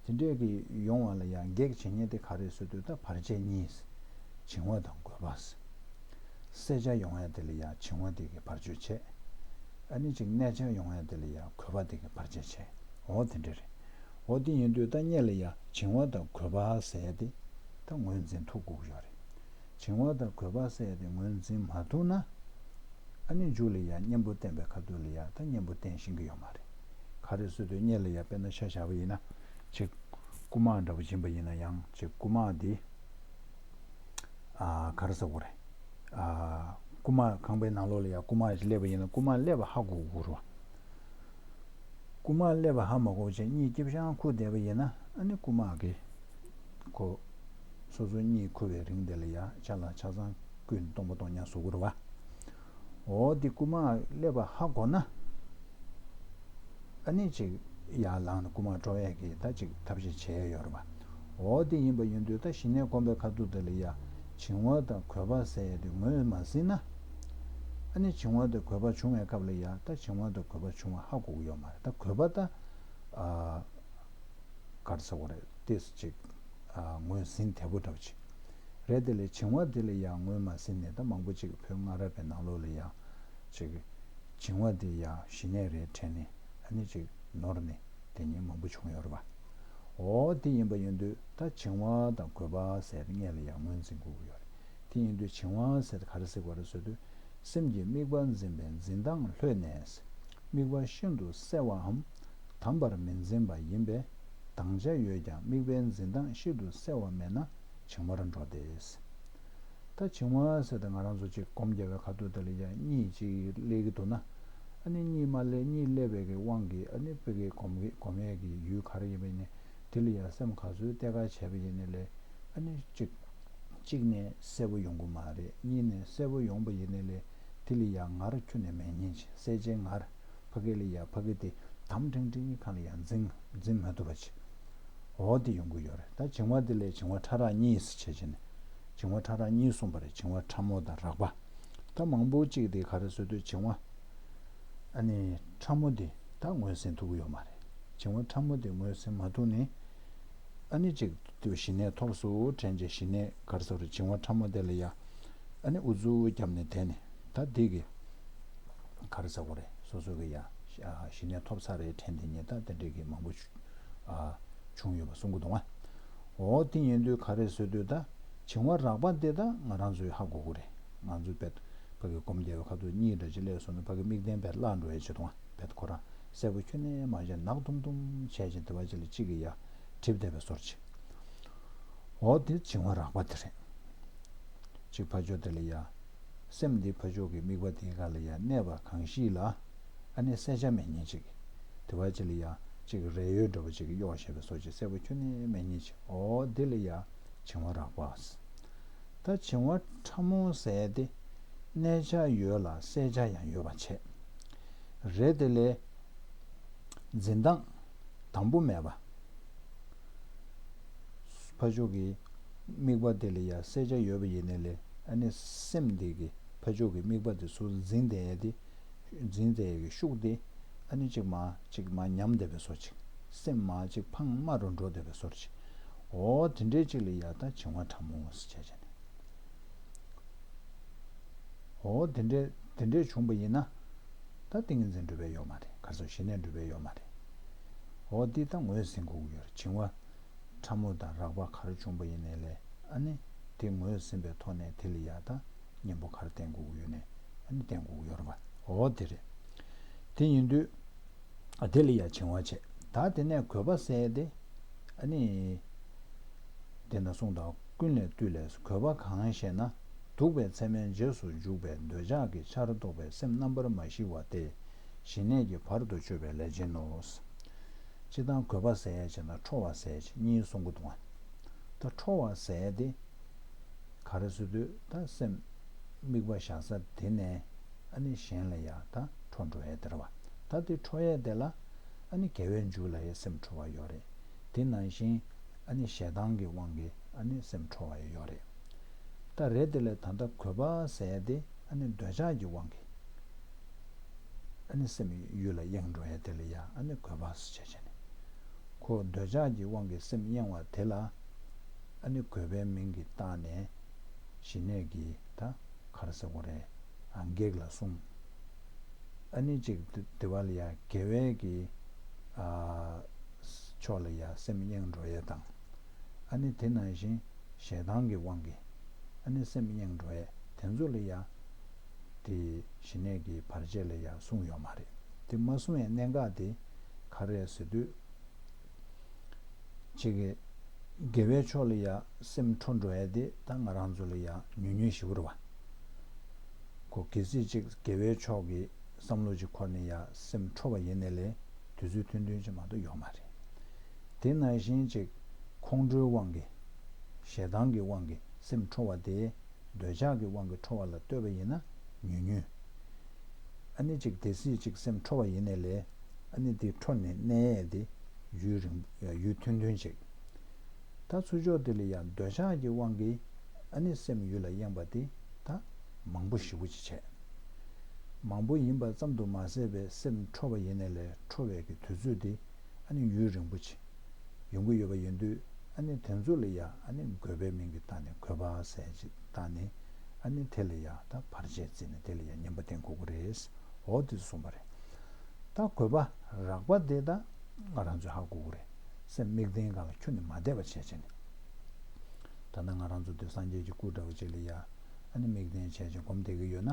དེ་འདྲས་ཀྱི་ཡོང་བ་ལ་ཡ་གེགས་བྱེད་མཁན་དེ་ག་རེ་ཟེར་དུས། ད་བར་ཆད་གཉིས། བྱིང་བ་དང་རྒོད་པ། གསལ་ཆ་ཡོང་ཡ་དེ་ལ་ཡ་བྱིང་བ་དེ་གིས་བར་ཆད་བྱས། ཨ་ནི་ཅིག་གནས་ཆ་ཡོང་ཡ་དེ་ལ་ཡ་རྒོད་པ་དེ་གིས་བར་ཆད་བྱས། འོ་དེ་འདྲས་རེད། འོ་དེ་ཡིན་དུས་ད་སྔོན་ལ་ཡ་བྱིང་བ་དང་རྒོད་པ་ཟེར་ཡ་དེ་ད་ངོས་འཛིན་ཐུབ་དགོས་ཀྱི་ཡོད་རེད། བྱིང་བ་དང་རྒོད་པ་ཟེར་ཡ་དེ་ངོས་འཛིན་མ་ཐུབ་ན། ཨ་ནི་མཇུག་ལ་ཡ་གཉེན་པོ་བསྟེན་པའི་ཁ་ཐུག་ལ་ཡ་ད་གཉེན་པོ་བསྟེན་ཤེས་ཀྱི་ཡོད་མ་རེད། ག་རེ་ཟེར་དུས་སྔོན་ལ་ཡ་དཔེར་ན་ཆ་བཞག་པ་ཡིན་ན། ཅིག་རྐུ་མ་འདྲ་པོ་ཡིན་པ་ཡིན་ན་ཡང་། ཅིག་རྐུ་མ་དེ། ཨ། ག་རེ་ཟེར་དགོས་རེད། ཨ། རྐུ་མ་ཁང་པའི་ནང་ལོགས་ལ་ཡ་རྐུ་མ་ཞིག་སླེབས་པ་ཡིན་ན་རྐུ་མ་སླེབས་པ་ཧ་གོ་དགོས་རེད་བ། རྐུ་མ་སླེབས་པ་ཧ་མ་གོ་བྱས་གཉིད་སྐྱིད་པོ་ཞིག་ཁུག་བསྡད་པ་ཡིན་ན། ཨ་ནི་རྐུ་མ་གིས་ཁོ་སོ་སོ་གཉིད་ཁུག་པའི་རིང་དེ་ལ་ཡ་ཆ་ལ་ཆ་ཚང་བརྐུས་ནས་སྟོང་པ་སྟོང་རྐྱང་བཟོ་གི་རེད་བ། འོ་དེ་རྐུ་མ་སླེབས་པ་ཧ་གོ་ན། ཨ་ནི་ཅིག་ཡར་ལངས་ནས་རྐུ་མ་སྤྲོད་ཡས་ཀྱི་ད་ཅིག་ཐབས་ཤེས་བྱས་ཡོད་རེད་པ། འོ་དེ་ཡིན་པ་ཡིན་དུས་ད་ཞི་གནས་སྒོམ་པའི་ཁ་ཐུག་དེ་ལ་ཡ་བྱིང་བ་དང་རྒོད་པ་ཟེར་ཡས་དེ་ངོས་མ་ཟིན་ན། ཨ་ནི་བྱིང་བ་དང་རྒོད་པ་བྱུང་བའི་སྐབས་ལ་ཡ་ད་བྱིང་བ་དང་རྒོད་པ་བྱུང་བ་ཧ་གོ་གི་ཡོད་མ་རེད། ད་རྒོད་པ་ད་ཨ་ག་རེ་ཟེར་དགོས་རེད། ཏོག་ཙམ་ཅིག་ཨ་ངོས་ཟིན་བདེ་པོ་འདྲ་པོ་ཅིག་རེད། དེ་ལས་བྱིང་བ་དེ་ལ་ཡང་ངོས་མ་ཟིན་ནས་ད་མང་པོ་ཅིག་བོད་སྔ་རབས་པའི་ནང་ལོགས་ལ་ཡང་ཅིག་བྱིང་བ་དེ་ཡང་ཞི་གནས་རེད་དྲན་ནས་ཨ་ནི་ཅིག་ནོར་ནས་དེ་ཉིད་མང་པོ་བྱུང་ཡོད་རེད་པ། འོ་དེ་ཡིན་པ་ཡིན་དུས་ད་བྱིང་བ་དང་རྒོད་པ་ཟེར་དེ་སྔོན་ལ་ཡང་ངོས་འཛིན་དགོས་ཀྱི་ཡོད་རེད། དེ་ཡིན་དུས་བྱིང་བ་ཟེར་དེ་ག་རེ་ཟེར་དགོས་རེད་ཟེར་དུས། སེམས་ཀྱི་དམིགས་པ་འཛིན་པའི་འཛིན་སྟངས་ལྷོད་ནས། དམིགས་པ་ཤིན་ཏུ་གསལ་བའམ། དམ་པར་མི་འཛིན་པ་ཡིན་པས། དང་བྱ་ཡོད་ཀྱང་དམིགས་པའི་འཛིན་སྟངས་ཤིན་ཏུ་གསལ་བ་མེད་ན་བྱིང་བར་འགྲོ་སྟེ། ད་བྱིང་བ་ཟེར་ཏེ་ང་རང་ཚོ་ཅིག་སྒོམ་རྒྱག་པའི་ཁ་ཐུག་དེ་ལ་ཡང་གཉིད་ཅིག་སླེབས་ཀྱི་འདུག་ན། ཨ་ནི་གཉིད་མ་སླེབས། གཉིད་སླེབས་པའི་གི་དབང་གིས་ཨ་ནི་ཕ་གི་སྒོམ་གི་སྒོམ་ཡས་ཀྱི་ཡུལ་ག་རེ་ཡིན་པ་ཡིན་ནའི་དེ་ལ་ཡང་སེམས་ག་ཚོད་གཏད་ཀ་བྱས་པ་ཡིན་ནའི་ལས་ཨ་ནི་ཅིག་གཅིག་ནས་གསལ་པོ་ཡོང་གི་མ་རེད། གཉིས་ནས་གསལ་པོ་ཡོང་པ་ཡིན་ནའི་ལས་དེ་ལ་ཡང་ངར་ཁྱོན་ནས་མེད་ཉིན་ཅིག་གསལ་བྱེད་ངར་ཕ་གི་ལ་ཡང་ཕ་གི་དེ་དམ་ཕྲེང་ཕྲེང་གི་ཁ་ལ་ཡང་འཛིན་འཛིན་མ་ཐུབ་པ་ཅིག་འོ་དེ་ཡོང་གི་ཡོད་རེད། ད་བྱིང་བ་དེ་ལས་བྱིང་བ་ཕྲ་རགས་གཉིས་སུ་ཕྱེ་བྱས་ནས་བྱིང་བ་ཕྲ་རགས་གཉིས་གསུངས་པ་རེད། བྱིང་བ་ཕྲ་མོ་དང་རགས་པ། ད་མང་པོ་ཅིག་དེ་ག་རེ་ཟེར་དུས་བྱིང་བ་ཨ་ནི་ཕྲ་མོ་དེ་ད་ངོས་ཟིན་ཐུབ་ཀྱི་ཡོད་མ་རེད། བྱིང་བ་ཕྲ་མོ་དེ་ངོས་ཟིན་མ་ཐུབ་ནས་ཨ་ནི་ཅིག་དུ་ཞི་གནས་ཐོབ་སོང་དྲན་རྗེས་ཞི་གནས་ག་རེ་ཟེར་བྱིང་བ་ཕྲ་མོ་དེ་ལ་ཡ་ཨ་ནི་ཨུ་ཚུགས་བརྒྱབ་ནས་བསྡད་ནས་ད་འདི་གི་ག་རེ་ཟེར་དགོས་རེད། སོ་སོ་གི་ཡ་ཞི་གནས་ཐོབ་ཚར་རེད་དྲན་དེ་ཉིད་ད་དེ་འདྲས་ཀྱི་མང་པོ་བྱུང་ཡོད་པ་གསུང་གི་འདུག་ང་། འོ་དེ་ཡིན་དུས་ག་རེ་ཟེར་དུས་ད་བྱིང་བ་རགས་པ་དེ་ད་ང་རང་ཚོས་ཧ་གོ་གི་རེད། ང་ཚོས་བེད་ཕ་གི་སྒོམ་རྒྱག་པའི་ཁ་ཐུག་གཉིད་འདྲ་ཅིག་སླེབས་སོང་ན་ཕ་གི་མིག་ལྡན་པས་བརླག་འགྲོ་ཡ་ཅིག་འདུག་ང་། བེད་ཁོ་རང་གསལ་པོ་ཁྱོན་ནས་མ་བྱས་ནག་དུམ་དུམ་བྱས་ཅིང་དེ་བ་ཅིག་ལ་གཅིག་གི་ཡ་གྲིབ་བསྡད་པའི་བཟོ་འདྲ་ཅིག་འོ་དེ་བྱིང་བ་རགས་པ་དེ་རེད། གཅིག་ཕ་ཕྱོགས་དེ་ལ་ཡ། སེམས་འདི་ཕ་ཕྱོགས་ཀྱི་དམིགས་པ་དེའི་སྒང་ལ་ཡ་གནས་པ་གང་ཞིག་ལ། ཨ་ནི་གསལ་ཆ་མེད་ཉིན་ཅིག་དེ་བ་ཅིག་ལ་ཡ་གཅིག་རས་ཡོལ་འདྲ་པོ་ཅིག་གིས་གཡོགས་བྱས་པའི་བཟོ་ཅིག་གསལ་པོ་ཁྱོན་ནས་མེད་ཉིན་ཅིག་འོ་དེ་ལ་ཡ་བྱིང་བ་རགས་པ། ད་བྱིང་བ་ཕྲ་མོ་ཟེར་དེ་གནས་ཆ་ཡོད་ལ་གསལ་ཆ་ཡང་ཡོད་པ་བྱས། རེད་དེ་ལས་འཛིན་སྟངས་དམ་པོ་མེད་པ། ཕ་ཕྱོགས་ཀྱི་དམིགས་པ་དེ་ལ་ཡ་གསལ་ཆ་ཡོད་པ་ཡིན་ནའི་ལས་ཨ་ནི་སེམས་དེ་གི་ཕ་ཕྱོགས་ཀྱི་དམིགས་པ་དེ་ཚུར་འཛིན་བསྡད་ཡ་དེ་འཛིན་བསྡད་ཡ་གི་ཤུགས་དེ་ཨ་ནི་གཅིག་མ་གཅིག་མ་ཉམས་བསྡད་པའི་བཟོ་ཅིག་སེམས་མ་གཅིག་ཕངས་དམའ་རུ་འགྲོ་བསྡད་པའི་བཟོ་ཅིག་འོ་དེ་འདྲའི་ཅིག་ལ་ཡ་ད་བྱིང་བ་ཕྲ་མོ་ཟེར་བྱས་བྱས་ནས། འོ་དེ་འདྲས་དེ་འདྲས་བྱུང་པ་ཡིན་ན། ད་ཏིང་ངེ་འཛིན་འགྲུབ་པའི་ཡོད་མ་རེད། ག་རེ་ཟེར་ཞི་གནས་འགྲུབ་པའི་ཡོད་མ་རེད། འོ་འདི་ད་ངོས་ཟིན་དགོས་ཀྱི་ཡོད་རེད། བྱིང་བ་ཕྲ་མོ་དང་རགས་པ་ག་རེ་བྱུང་པ་ཡིན་ནའི་ལས་ཨ་ནི་དེ་ངོས་ཟིན་པའི་ཐོག་ནས་དེ་ལ་ཡ་ད་གཉེན་པོ་ག་རེ་བསྟེན་དགོས་ཀྱི་ཡོད་ནའི་ཨ་ནི་བསྟེན་དགོས་ཀྱི་ཡོད་རེད་པ། འོ་དེ་རེད། དེ་ཡིན་དུས། དེ་ལ་ཡང་བྱིང་བ་བྱས། ད་དེ་ནས་རྒོད་པ་ཟེར་ཏེ། ཨ་ནི། དེ་ན་གསུངས་དང་ཀུན་ལས་བཏུས་ལས་རྒོད་པ་གང་ཞེ་ན། གདུག་པའི་མཚན་མའི་རྗེས་སུ་འཇུག་པའི་འདོད་ཆགས་ཀྱི་ཆར་གཏོགས་པའི་སེམས་རྣམ་པར་མ་ཞི་བ་སྟེ། ཞི་གནས་ཀྱི་བར་དུ་གཅོད་པའི་ལས་ཅན་ནོ། སྤྱིར་བཏང་རྒོད་པ་ཟེར་ཡ་བྱས་ན་ཁྲོ་བ་ཟེར་ཡ་བྱས་གཉིས་གསུང་གི་འདུག་ཨ། ད་ཁྲོ་བ་ཟེར་ཡ་དེ། ག་རེ་ཟེར་དུས་ད་སེམས་དམིགས་པ་བཞག་ས་དེ་ནས་ཨ་ནི་གཞན་ལ་ཡང་ད་ཁྲོ་འགྲོ་ཡས་དེ་རེད་བ། ད་དེ་ཁྲོ་ཡས་དེ་ལ་ཨ་ནི་དགེ་བའི་མཇུག་ལ་ཡང་སེམས་ཁྲོ་བ་ཡོད་རེད། དེ་ནང་བཞིན་ཨ་ནི་ཞེ་སྡང་གི་དབང་གིས་ཨ་ནི་སེམས་ཁྲོ་བ་ཡང་ཡོད་རེད། ད་རེད་དེ་ལས་ད་ལྟ་རྒོད་པ་ཟེར་ཡས་དེ་ཨ་ནི་འདོད་ཆགས་ཀྱི་དབང་གིས་ཨ་ནི་སེམས་གཡུལ་ལ་གཡེང་འགྲོ་ཡས་དེ་ལ་ཡང་ཨ་ནི་རྒོད་པ་ཟེར་བྱས་བྱས་ནས། ཁོ་འདོད་ཆགས་ཀྱི་དབང་གིས་སེམས་གཡེང་བ་དེ་ལ་ཨ་ནི་རྒོད་པའི་མིང་གིས་བཏགས་ནས་ཞི་གནས་ཀྱི་ད་ག་རེ་ཟེར་དགོས་རེད། ཨ་བགེགས་ལ་གསུངས། ཨ་ནི་གཅིག་དེ་བ་ལ་ཡ་དགེ་བའི་གི་ཨ་ཕྱོགས་ལ་ཡ་སེམས་གཡེང་འགྲོ་ཡས་དང་། ཨ་ནི་དེ་ནང་བཞིན་ཞེ་སྡང་གི་དབང་གིས་ཨ་ནི་སེམས་གཡེང་འགྲོ་ཡས་དེ་ཚོ་ལ་ཡ་དེ་ཞི་གནས་ཀྱི་བར་ཆད་ལ་ཡ་གསུངས་ཡོད་མ་རེད། དེ་མ་གསུངས་པའི་གནད་འགག་དེ་ག་རེ་རེད་ཟེར་དུས། གཅིག་གི་དགེ་བའི་ཕྱོགས་ལ་ཡ་སེམས་འཕྲོ་འགྲོ་ཡ་དེ་ད་ང་རང་ཚོ་ལ་ཡ་ཉུང་ཉུང་ཞིག་རེད་བ། ཁོ་གལ་སྲིད་ཅིག་དགེ་བའི་ཕྱོགས་ཀྱི་བསམ་བློ་ཅིག་འཁོར་ནས་ཡ་སེམས་འཕྲོ་བ་ཡིན་ནའི་ལས་དུས་ཚོད་ཐུང་ཐུང་ཅིག་མ་གཏོགས་ཡོད་མ་རེད། དེ་ནང་བཞིན་ཅིག་ཁོང་ཁྲོའི་དབང་གིས་ཞེ་སྡང་གི་དབང་གིས་སེམས་འཕྲོ་བ་དེ་འདོད་ཆགས་ཀྱི་དབང་གིས་འཕྲོ་བ་ལ་ལྟོས་པ་ཡིན་ན་ཉུང་ཉུང་། ཨ་ནི་ཅིག་དེ་སྲིད་ཅིག་སེམས་འཕྲོ་བ་ཡིན་ནའི་ལས་ ཨ་ནི་དེ་འཕྲོ་ནས་གནས་ཡས་དེ་ཡུན་རིང་ཡུན་ཐུང་ཐུང་ཅིག་ད་ཚུར་ཕྱོགས་དེ་ལ་ཡང་འདོད་ཆགས་ཀྱི་དབང་གིས་ཨ་ནི་སེམས་ཡུལ་ལ་གཡེངས་པ་དེ་ད་མང་པོ་ཞེ་པོ་ཅིག་བྱས། མང་པོ་ཡིན་པ་ཙམ་དུ་མ་ཟད་པའི་སེམས་འཕྲོ་བ་ཡིན་ནའི་ལས་འཕྲོ་བའི་གི་དུས་ཚོད་དེ་ཨ་ནི་ཡུན་རིང་པོ་ཅིག་ཡོང་གི་ཡོད་པ་ཡིན་དུས། ཨ་ནི་དེ་ཚོ་ལ་ཡང་ཨ་ནི་དགོས་པའི་མིང་གི་སྟེང་ནས་དགོས་པ་ཟེར་ཅིག་བཏགས་ནས། ཨ་ནི་དེ་ལ་ཡང་ད་བར་ཆད་བརྩིས་ནས་དེ་ལ་ཡང་ཉེས་པ་བསྟན་དགོས་ཀྱི་རེད། འོ་དེ་གསུངས་པ་རེད། ད་དགོས་པ་རགས་པ་དེ་ད་ང་རང་ཚོས་ཧ་གོ་གི་རེད། སེམས་དམིགས་རྟེན་སྒང་ལ་ཁྱོན་ནས་མ་བསྡད་པ་བྱས་བྱས་ནས། ད་ལྟ་ང་རང་ཚོ་དེ་སངས་རྒྱས་ཀྱི་སྐུ་འདྲ་བོ་ཅིག་ལ་ཡ་ཨ་ནི་དམིགས་རྟེན་བྱས་བྱས་སྒོམ་བསྡད་ཀྱི་ཡོད་ན།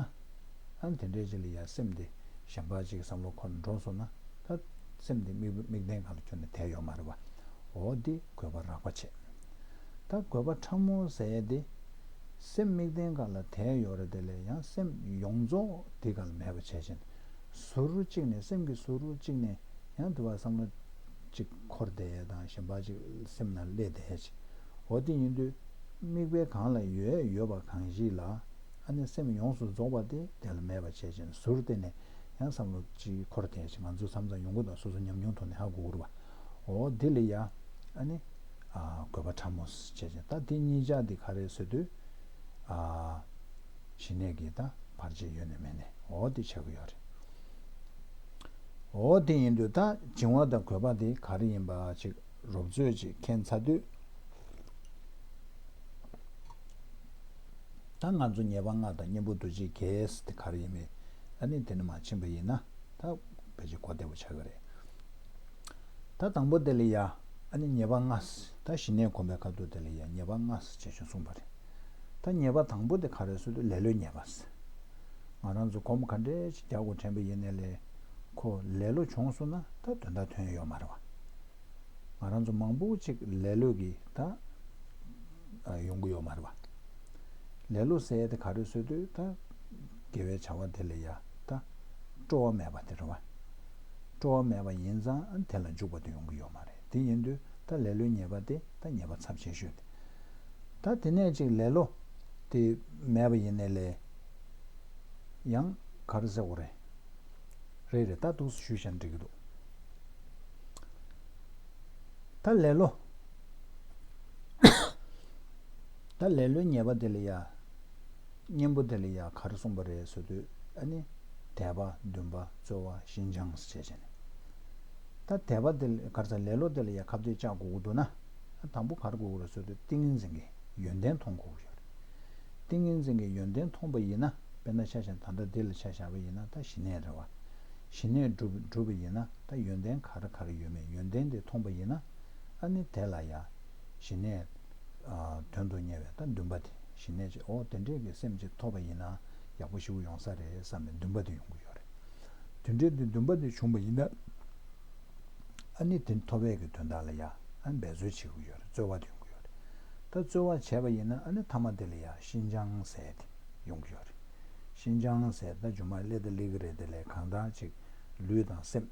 ཨ་ནི་དེ་འདྲའི་ཅིག་ལ་ཡ་སེམས་དེ་གཞན་པ་ཅིག་བསམ་བློ་འཁོར་འགྲོ་སོང་ན། ད་སེམས་དེ་དམིགས་དམིགས་རྟེན་སྒང་ལ་ཁྱོན་ནས་དེད་ཡོད་མ་རེད་པ། འོ་འདི་དགོས་པ་རགས་པ་བྱས། ད་དགོས་པ་ཕྲ་མོ་ཟེར་ཡས་དེ། སེམས་དམིགས་རྟེན་སྒང་ལ་དེད་ཡོད་རེད། དེ་ལས་ཡང་སེམས་ཡོངས་རྫོགས་དེ་སྒང་ལ་མེད་པ་བྱས་ཕྱིན། ཟུར་གཅིག་ནས་སེམས་ཀྱི་ཟུར་གཅིག་ནས་ཡང་དེ་བ་བསམ་བློ་གཅིག་འཁོར་བསྡད་ཡས་དང་གཞན་པ་གཅིག་སེམས་ནང་སླེབས་བསྡད་ཡས་ཅིག་འོ་དེ་ཡིན་དུས་དམིགས་པའི་སྒང་ལ་ཡོད་ཡོད་པ་གང་ཞིག་ལ་ཨ་ནི་སེམས་ཡོངས་སུ་རྫོགས་པ་དེ་དེ་ལ་མེད་པ་བྱས་ཕྱིན། ཟུར་དེ་ནས་ཡང་བསམ་བློ་གཅིག་འཁོར་བསྡད་ཡས་ཅིག་ང་ཚོ་མཚམས་མཚམས་ཡོང་གི་འདུག་སོ་སོ་ཉམས་མྱོང་ཐོག་ནས་ཧ་གོ་གི་རེད་པ། འོ་དེ་ལ་ཡ་ཨ་ནི་ཨ་དགོས་པ་ཕྲ་མོ་བྱས་ཅིང་། ད་དེ་གཉིས་ཆ་དེ་ག་རེ་ཟེར་དུས། ཨ་ཞི་གནས་ཀྱི་ད་བར་ཆད་ཡོད་ནས་མེད་ནས་འོ་དེ་ཆགས་ཀྱི་ཡོད་རེད། འོ་དེ་ཡིན་དུས་ད་བྱིང་བ་དང་རྒོད་པ་དེ་ག་རེ་ཡིན་པ་ཅིག་རོབ་ཙམ་ཅིག་མཁྱེན་ཚར་དུས། ད་ང་ཚོ་ཉེས་པ་ལྔ་དང་གཉེན་པོ་འདུ་བྱེད་བརྒྱད་དེ་ག་རེ་ཡིན་མིན་ཨ་ནི་དེ་ནས་མར་ཕྱིན་པ་ཡིན་ན་ད་ཕལ་ཆེར་གོ་བདེ་པོ་ཆགས་ཀྱི་རེད། ད་དང་པོ་དེ་ལ་ཡ་ཨ་ནི་ཉེས་པ་ལྔ། ད་ཞི་གནས་སྒོམ་པའི་ཁ་ཐུག་དེ་ལ་ཡ་ཉེས་པ་ལྔ་ཞེས་བྱས་གསུངས་པ་རེད། ད་ཉེས་པ་དང་པོ་དེ་ག་རེ་ཟེར་དུས་ལེ་ལོའི་ཉེས་པ་ཟེར། ང་རང་ཚོ་སྒོམ་ག་འདྲས་ཅིག་རྒྱག་དགོས་དྲན་པ་ཡིན་ནའི་ལས་ཁོ་ལེ་ལོ་བྱུང་སོང་ན་ད་དོན་དག་ཐོན་ཡོད་མ་རེད་པ། ང་རང་ཚོ་མང་པོ་ཅིག་ལེ་ལོ་གིས་ད་ཡོང་གི་ཡོད་མ་རེད་པ། ལེ་ལོ་ཟེར་ཡས་དེ་ག་རེ་ཟེར་དུས་ད་དགེ་བའི་བྱ་བ་དེ་ལ་ཡ་ད་སྤྲོ་བ་མེད་པ་དེ་རེད་པ། སྤྲོ་བ་མེད་པ་ཡིན་ཙང་ཨ་ནི་དེ་ལ་འཇུག་པ་དེ་ཡོང་གི་ཡོད་མ་རེད། དེ་ཡིན་དུས་ད་ལེ་ལོའི་ཉེས་པ་དེ་ད་ཉེས་པ་ཚབས་ཆེ་ཤོས་དེ། ད་དེ་ནས་ཅིག་ལེ་ལོ་དེ་མེད་པ་ཡིན་ནའི་ལས་ཡང་ག་རེ་ཟེར་དགོས་རེད། རེད་རེད། ད་འདུག་སེ་ཞུས་བཞག་ན་འགྲིག་གི་འདུག་ད་ལེ་ལོ། ད་ལེ་ལོའི་ཉེས་པ་དེ་ལ་ཡ། གཉེན་པོ་དེ་ལ་ཡ་ག་རེ་གསུངས་པ་རེད་ཟེར་དུས་ཨ་ནི། དད་པ་འདུན་པ་རྩོལ་བ་ཞི་འཇམ་ཟེར་བྱས་ནས། ད་དད་པ་དེ་ལ་ག་རེ་ཟེར་ལེ་ལོ་དེ་ལ་ཡ་ཁ་གཏད་བཅག་དགོས་ཀྱི་འདུག་ན། དང་པོ་ག་རེ་དགོས་ཀྱི་རེད་ཟེར་དུས་ཏིང་ངེ་འཛིན་གྱི་ཡོན་ཏན་མཐོང་དགོས་ཀྱི་ཡོད་རེད། ཏིང་ངེ་འཛིན་གྱི་ཡོན་ཏན་མཐོང་པ་ཡིན་ན། དཔེར་ན་ཆ་བཞག་ན་ད་ལྟ་འདི་ལ་ཆ་བཞག་པ་ཡིན་ན་ད་ཞི་གནས་རེད་པ། ཞི་གནས་གྲུབ་གྲུབ་པ་ཡིན་ན་ད་ཡོན་ཏན་ག་རེ་ག་རེ་ཡོད་མེད་ཡོན་ཏན་དེ་མཐོང་པ་ཡིན་ན། ཨ་ནི་དེ་ལ་ཡ། ཞི་གནས། ཨ་དོན་དུ་གཉེར་བའི་ད་འདུན་པ་དེ་ཞི་གནས་ཀྱི་འོ་དེ་འདྲས་ཀྱི་སེམས་ཅིག་ཐོབ་པ་ཡིན་ན་ཡག་པོ་ཞེ་པོ་ཡོང་ས་རེད་བསམ་པའི་འདུན་པ་དེ་ཡོང་གི་ཡོད་རེད། དེ་འདྲས་དེ་འདུན་པ་དེ་བྱུང་པ་ཡིན་ན། ཨ་ནི་དེ་ཐོབ་པའི་གི་དོན་དག་ལ་ཡ་ཨ་ནི་འབད་རྩོལ་བྱེད་ཀྱི་ཡོད་རེད། རྩོལ་བ་དེ་ཡོང་གི་ཡོད་རེད། ད་རྩོལ་བ་བྱས་པ་ཡིན་ན་ཨ་ནི་ཐ་མ་དེ་ལ་ཡ་ཞི་འཇམ་ཟེར་དེ་ཡོང་གི་ཡོད་རེད། ཞི་འཇམ་ཟེར་ད་རྗེས་མ་སླེབས་ད་སླེབས་ཀྱི་རེད། དེ་ལས་གང་ལྟར་ཅིག་ལུས་དང་སེམས།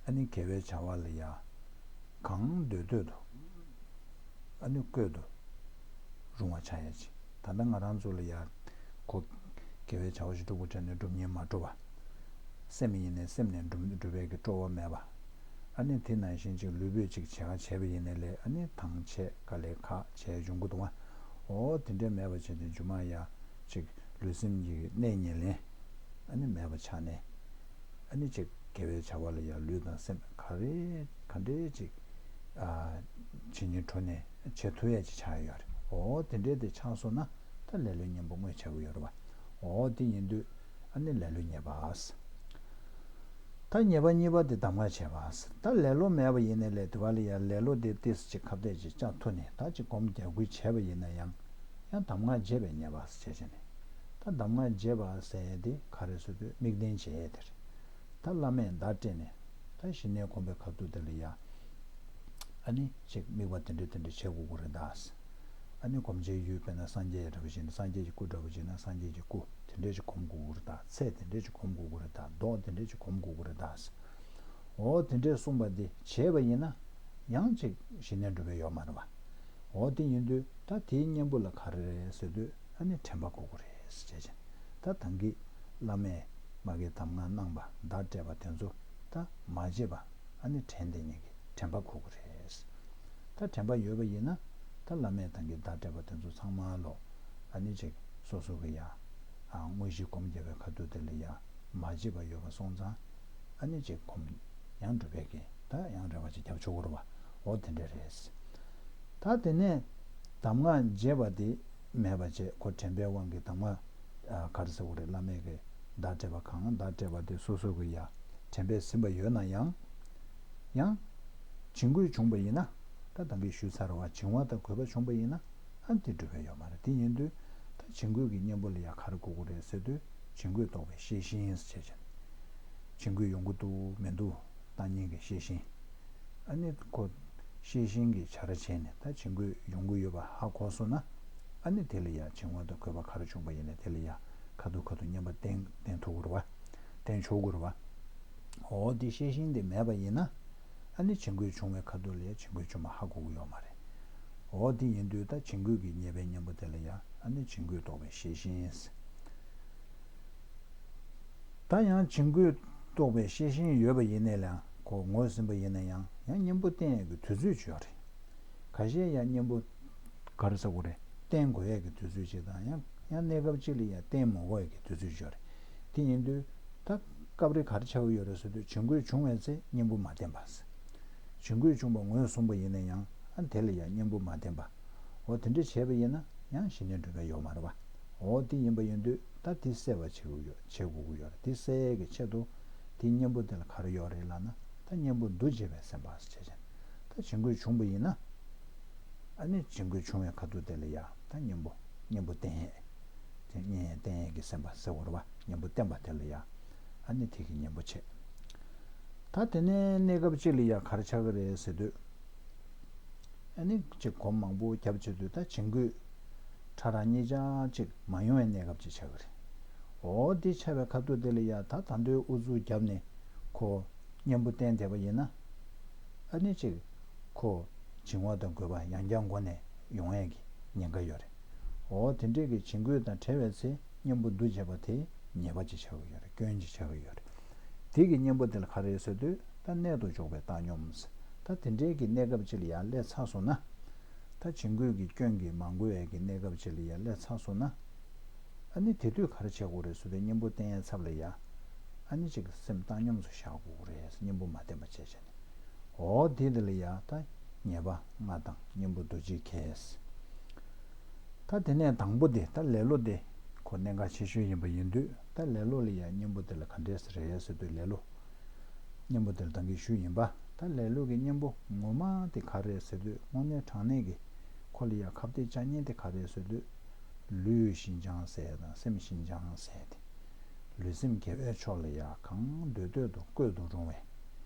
ཨ་ནི་དགེ་བའི་བྱ་བ་ལ་ཡ། གང་འདོད་འདོད་དུ། ཨ་ནི་བཀོལ་དུ། རུང་བ་ཆགས་ཡ་ཅིག་ད་ལྟ་ང་རང་ཚོ་ལ་ཡ། ཁོ། དགེ་བའི་བྱ་བ་ཞིག་སྒྲུབ་དགོས་དྲན་ནས་སྒྲུབ་སྙིང་མ་བྲོ་བ། སེམས་ཡིན་ནའི་སེམས་ནས་སྒྲུབ་སྒྲུབ་པའི་གི་སྤྲོ་བ་མེད་པ། ཨ་ནི་དེ་ནང་བཞིན་ཅིག་ལུས་པོས་ཅིག་བྱེད་ག་བྱས་པ་ཡིན་ནའི་ལས་ཨ་ནི་ཐང་ཆད་ག་ལས་ཁག་བྱས་འབྱུང་གི་འདུག་བ། འོ་དེ་འདྲས་མེད་པ་བྱས་ཏེ་རྗེས་མ་ཡ། ཅིག་ལུས་སེམས་ཀྱི་གནས་ཉེར་ལེན། ཨ་ནི་མེད་པ་ཆགས་ནས། ཨ་ནི་ཅིག་དགེ་བའི་བྱ་བ་ལ་ཡང་ལུས་དང་སེམས་ག་རེ་ག་འདྲས་ཅིག་ཨ་བྱེད་སྙིང་བྲོ་ནས་བྱེད་ཐུབ་ཡས་ཅིག་ཆགས་ཡོད་རེད། འོ་དེ་འདྲས་དེ་ཆགས་སོང་ན་ད་ལེ་ལོའི་གཉེན་པོ་དངོས་ཆགས་ཀྱི་ཡོད་རེད་པ། འོ་དེ་ཡིན་དུས་ཨ་ནི་ལེ་ལོའི་ཉེས་པ། ད་ཉེས་པ་གཉིས་པ་དེ་གདམས་ངག་བྱས་པ། ད་ལེ་ལོ་མེད་པ་ཡིན་ནའི་ལས་དེ་བ་ལ་ཡང་ལེ་ལོ་དེ་ཏོག་ཙམ་ཅིག་ཁ་གཏད་ཅིག་བཅག་ཐུབ་ནས་ད་ཅིག་སྒོམ་རྒྱག་ཁུལ་བྱས་པ་ཡིན་ན་ཡང་། ཡང་གདམས་ངག་བྱས་པའི་ཉེས་པ་ཟེར་བྱས་ནས། ད་གདམས་ངག་བྱས་པ་ཟེར་ཡས་དེ་ག་རེ་ཟེར་དུས་དམིགས་རྟེན་བྱས་ཡས་དེ་རེད། ད་བླ་མས་བརྡ་སྤྲད་ནས་ད་ཞི་གནས་སྒོམ་པའི་ཁ་ཐུག་དེ་ལ་ཡ། ཨ་ནི་ཅིག་དམིགས་པ་དེ་འདྲ་དེ་འདྲ་བྱེད་དགོས་ཀྱི་རེད་ད། ཨ་ནི་སྒོམ་བྱའི་ཡུལ་དཔེར་ན་སངས་རྒྱས་འདྲ་བོ་ཞིག་ན་སངས་རྒྱས་ཀྱི་སྐུ་འདྲ་བོ་ཞིག་ན་སངས་རྒྱས་ཀྱི་སྐུ་དེ་འདྲ་ཞིག་སྒོམ་དགོས་ཀྱི་རེད་ད། ཚད་དེ་འདྲ་ཞིག་སྒོམ་དགོས་ཀྱི་རེད་ད། མདོག་དེ་འདྲ་ཞིག་སྒོམ་དགོས་ཀྱི་རེད་ད། འོ་དེ་འདྲས་གསུངས་པ་འདི་བྱས་པ་ཡིན་ན་ཡང་ཅིག་ཞི་གནས་འགྲུབ་པའི་ཡོད་མ་རེད་པ། འོ་དེ་ཡིན་དུས་ད་དེའི་གཉེན་པོ་ལ་ག་རེ་རེད་ཟེར་དུས་ཨ་ནི་དྲན་པ་དགོས་ཀྱི་རེད་ཟེར་བྱས་ཅིང་ད་ད་གིན་བླ་མས་མ་གི་གདམས་ངག་གནང་བ་བརྡ་སྤྲད་པ་དེ་ཚོ་ ད་མ་བརྗེད་པ་ཨ་ནི་དྲན་དེ་ཉིད་ཀྱི་དྲན་པ་དགོས་ཀྱི་རེད། ད་དྲན་པ་ཡོད་པ་ཡིན་ན་ད་བླ་མས་ད་གིན་བརྡ་སྤྲད་པ་དེ་ཚོ་ཚང་མ་ལོ་ཨ་ནི་ཅིག་སོ་སོ་གི་ཡ་དངོས་གཞི་སྒོམ་རྒྱབ་པའི་ཁ་ཐུག་དེ་ལ་ཡ་མ་བརྗེད་པ་ཡོད་པ་སོང་ཙང་ཨ་ནི་ཅིག་སྒོམ་ཡང་འགྲུབ་པའི་གི་ད་ཡང་རེ་བ་ཅིག་རྒྱབ་ཆོག་གི་རེད་བ། འོ་དེ་འདྲ་རེད། ད་དེ་ནས་གདམས་ངག་བརྗེད་པ་དེ་མེད་པ་བྱས་ཁོ་དྲན་པའི་དབང་གིས་གདམས་ངག་ག་རེ་ཟེར་དགོས་རེད། བླ་མས་གི་བརྡ་སྤྲད་པ་གང་བརྡ་སྤྲད་པ་དེ་སོ་སོ་གི་ཡ་དྲན་པས་ཟིན་པ་ཡོད་ན་ཡང་ཡང་བྱིང་རྒོད་བྱུང་བ་ཡིན་ན་ད་ད་གིན་ཞུས་ཚར་བ་བྱིང་བ་དང་རྒོད་པ་བྱུང་བ་ཡིན་ན་ཨ་དེ་འགྲུབ་པ་ཡོད་མ་རེད། དེ་ཡིན་དུས་ད་བྱིང་རྒོད་ཀྱི་གཉེན་པོ་ལ་ཡ་ག་རེ་དགོས་ཀྱི་རེད་ཟེར་དུས་བྱིང་རྒོད་བཟློག་པའི་ཤེས་བཞིན་ཟེར་བྱས་བྱས་བྱིང་རྒོད་ཡོང་གི་འདུག་མི་འདུག་བརྟག་མཁན་གྱི་ཤེས་བཞིན། ཨ་ནི་ཁོ་ཤེས་བཞིན་གྱི་བྱ་ར་བྱས་ནས་ད་བྱིང་རྒོད་ཡོང་གི་ཡོད་པ་ཧ་གོ་སོང་ན་ཨ་ནི་དེ་ལ་ཡ་བྱིང་བ་དང་རྒོད་པ་ག་རེ་བྱུང་བ་ཡིན་ནའི་དེ་ལ་ཡ་ཁ་ཐུག་ཁ་ཐུག་གཉེན་པོ་བསྟེན་བསྟེན་ཐུབ་ཀྱི་རེད་བ། བསྟེན་ཆོག་གི་རེད་བ། འོ་དེ་ཤེས་བཞིན་དེ་མེད་པ་ཡིན་ན་ཨ་ནི་བྱིང་རྒོད་བྱུང་བའི་ཁ་ཐུག་ལ་ཡ་བྱིང་རྒོད་བྱུང་བ་ཧ་གོ་གི་ཡོད་མ་རེད། འོ་དེ་ཡིན་དུས་ད་བྱིང་རྒོད་ཀྱི་ཉེས་པའི་གཉེན་པོ་དེ་ལ་ཡ་ཨ་ནི་བྱིང་རྒོད་བཟློག་པའི་ཤེས་བཞིན། ད་ཡང་བྱིང་རྒོད་བཟློག་པའི་ཤེས་བཞིན་ཡོད་པ་ཡིན་ནའི་ལའང་ཁོ་ངོས་ཟིན་པ་ཡིན་ན་ཡང་ཡང་གཉེན་པོ་བསྟེན་ཡས་ཀྱི་དུས་ཚོད་ཅིག་ཡོད་རེད། ཁ་ཤས་ཡང་གཉེན་པོ་ག་རེ་ཟེར་དགོས་རེད། བསྟེན་དགོས་ཡས་ཀྱི་དུས་ཚོད་ཅིག་དང་ཡང་ཡང་གནས་སྐབས་ཅིག་ལ་ཡང་བསྟེན་མི་དགོས་ཡས་ཀྱི་དུས་ཚོད་ཅིག་ཡོད་རེད། དེ་ཡིན་དུས་ད་སྐབས་རེ་ག་རེ་ཆགས་ཀྱི་ཡོད་རེད་ཟེར་དུས་བྱིང་རྒོད་བྱུང་བའི་ཚེ་གཉེན་པོ་མ་བསྟེན་པ། བྱིང་རྒོད་བྱུང་བ་ངོས་བཟུང་བ་ཡིན་ན་ཡང་ཨ་དེ་ལ་ཡང་གཉེན་པོ་མ་བསྟེན་པ། འོ་དེ་འདྲ་བྱས་པ་ཡིན་ན་ཡང་ཞི་གནས་འགྲུབ་པ་ཡོད་མ་རེད་བ། འོ་དེ་ཡིན་པ་ཡིན་དུས་ད་དེ་སེལ་བ་བྱེད་དགོས་ཡོད་བྱེད་དགོས་ཀྱི་ཡོད་རེད། དེ་སེལ་ཡས་ཀྱི་ཆེད་དུ་དེ་གཉེན་པོ་དེ་ལ་ག་རེ་ཡོད་རེད་ལབ་ན་ད་གཉེན་པོ་འདུ་བྱེད་པའི་སེམས་པ་ཟེར་བྱས་ཅན། ད་བྱིང་རྒོད་བྱུང་བ་ཡིན་ན་ཨ་ནི་བྱིང་རྒོད་བྱུང་བའི་ཁ་ཐུག་དེ་ལ་ཡ་ད་གཉེན་པོ་གཉེན་པོ་བསྟེན་ཡས་དེ་གཉེན་བསྟེན་ཡས་ཀྱི་སེམས་པ་ཟེར་བ་རེད་བ། གཉེན་པོ་བསྟེན་པ་དེ་ལ་ཡ་ཨ་ནི་དེ་གི་གཉེན་པོ་བྱེད། ད་དེ་ནས་གནས་སྐབས་གཅིག་ལ་ཡ་ག་རེ་ཆགས་ཀྱི་རེད་ཟེར་དུས། ཨ་ནི་གཅིག་སྒོམ་མང་པོ་རྒྱབ་བྱེད་དུས་ད་བྱིང་རྒོད་ཕྲ་རགས་གཉིས་ཆར་གཅིག་མ་ཡོང་བའི་གནས་སྐབས་ཅིག་ཆགས་ཀྱི་རེད། འོ་འདི་ཆགས་པའི་ཁ་ཐུག་དེ་ལ་ཡ་ད་ད་འདོད་ཨུ་ཚུགས་བརྒྱབ་ནས་ཁོ་གཉེན་པོ་བསྟེན་བསྡད་པ་ཡིན་ན། ཨ་ནི་གཅིག་ཁོ་བྱིང་བ་དང་རྒོད་པ་ཡང་བསྐྱར་མགོ་ནས་ཡོང་ཡས་ཀྱི་ཉེན་ཁ་ཡོད་རེད། འོ་དེ་འདྲས་ཀྱི་བྱིང་རྒོད་དང་བྲལ་བའི་ཚེ་གཉེན་པོ་འདུ་བྱེད་པ་དེ་ཉེས་པ་ཅིག་ཆགས་ཀྱི་ཡོད་རེད། སྐྱོན་ཅིག་ཆགས་ཀྱི་ཡོད་རེད། དེ་གི་གཉེན་པོ་དེ་ལ་ག་རེ་ཟེར་དུས་ད་རྣལ་དུ་འཇོག་པའི་བཏང་སྙོམས། ད་དེ་འདྲའི་གི་གནས་སྐབས་ཅིག་ལ་ཡར་སླེབས་ཚར་སོང་ན། ད་བྱིང་རྒོད་ཀྱི་སྐྱོན་གྱིས་མ་གོས་ཡས་ཀྱི་གནས་སྐབས་ཅིག་ལ་ཡར་སླེབས་ཚར་སོང་ན། ཨ་ནི་དེ་དུས་ག་རེ་བྱེད་དགོས་རེད་ཟེར་དུས་གཉེན་པོ་བསྟེན་ཡས་ཚབ་ལ་ཡ། ཨ་ནི་ཅིག་སེམས་བཏང་སྙོམས་སུ་བཞག་དགོས་རེད། གཉེན་པོ་མ་བསྟེན་པ་བྱས་བྱས་ནས། འོ་དེ་དེ་ལ་ཡ་ད་ཉེས་པ་ལྔ་དང་གཉེན་པོ་འདུ་བྱེད་ཁས། ད་དེ་ནས་དང་པོ་དེ་ད་ལེ་ལོ་དེ་ཁོ་གནད་འགག་ཆེ་ཤོས་ཡིན་པ་ཡིན་དུས་ད་ལེ་ལོ་ལ་ཡ་གཉེན་པོ་དེ་ལ་ག་འདྲས་རེད་ཟེར་དུས་ལེ་ལོ། གཉེན་པོ་དེ་ལ་ད་གིན་ཞུས་ཡིན་པ་ད་ལེ་ལོ་གི་གཉེན་པོ་ངོ་མ་དེ་ག་རེད་ཟེར་དུས་དངོས་གནས་དྲང་གནས་ཀྱི་ཁོ་ལ་ཡ་ཁ་གཏད་བཅག་མཁན་དེ་ག་རེད་ཟེར་དུས་ལུས་ཤིན་སྦྱངས་ཟེར་དང་སེམས་ཤིན་སྦྱངས་ཟེར་ཏེ། ལུས་སེམས་དགེ་བའི་ཕྱོགས་ལ་ཡ་གང་འདོད་འདོད་དུ་བཀོད་དུ་རུང་བའི།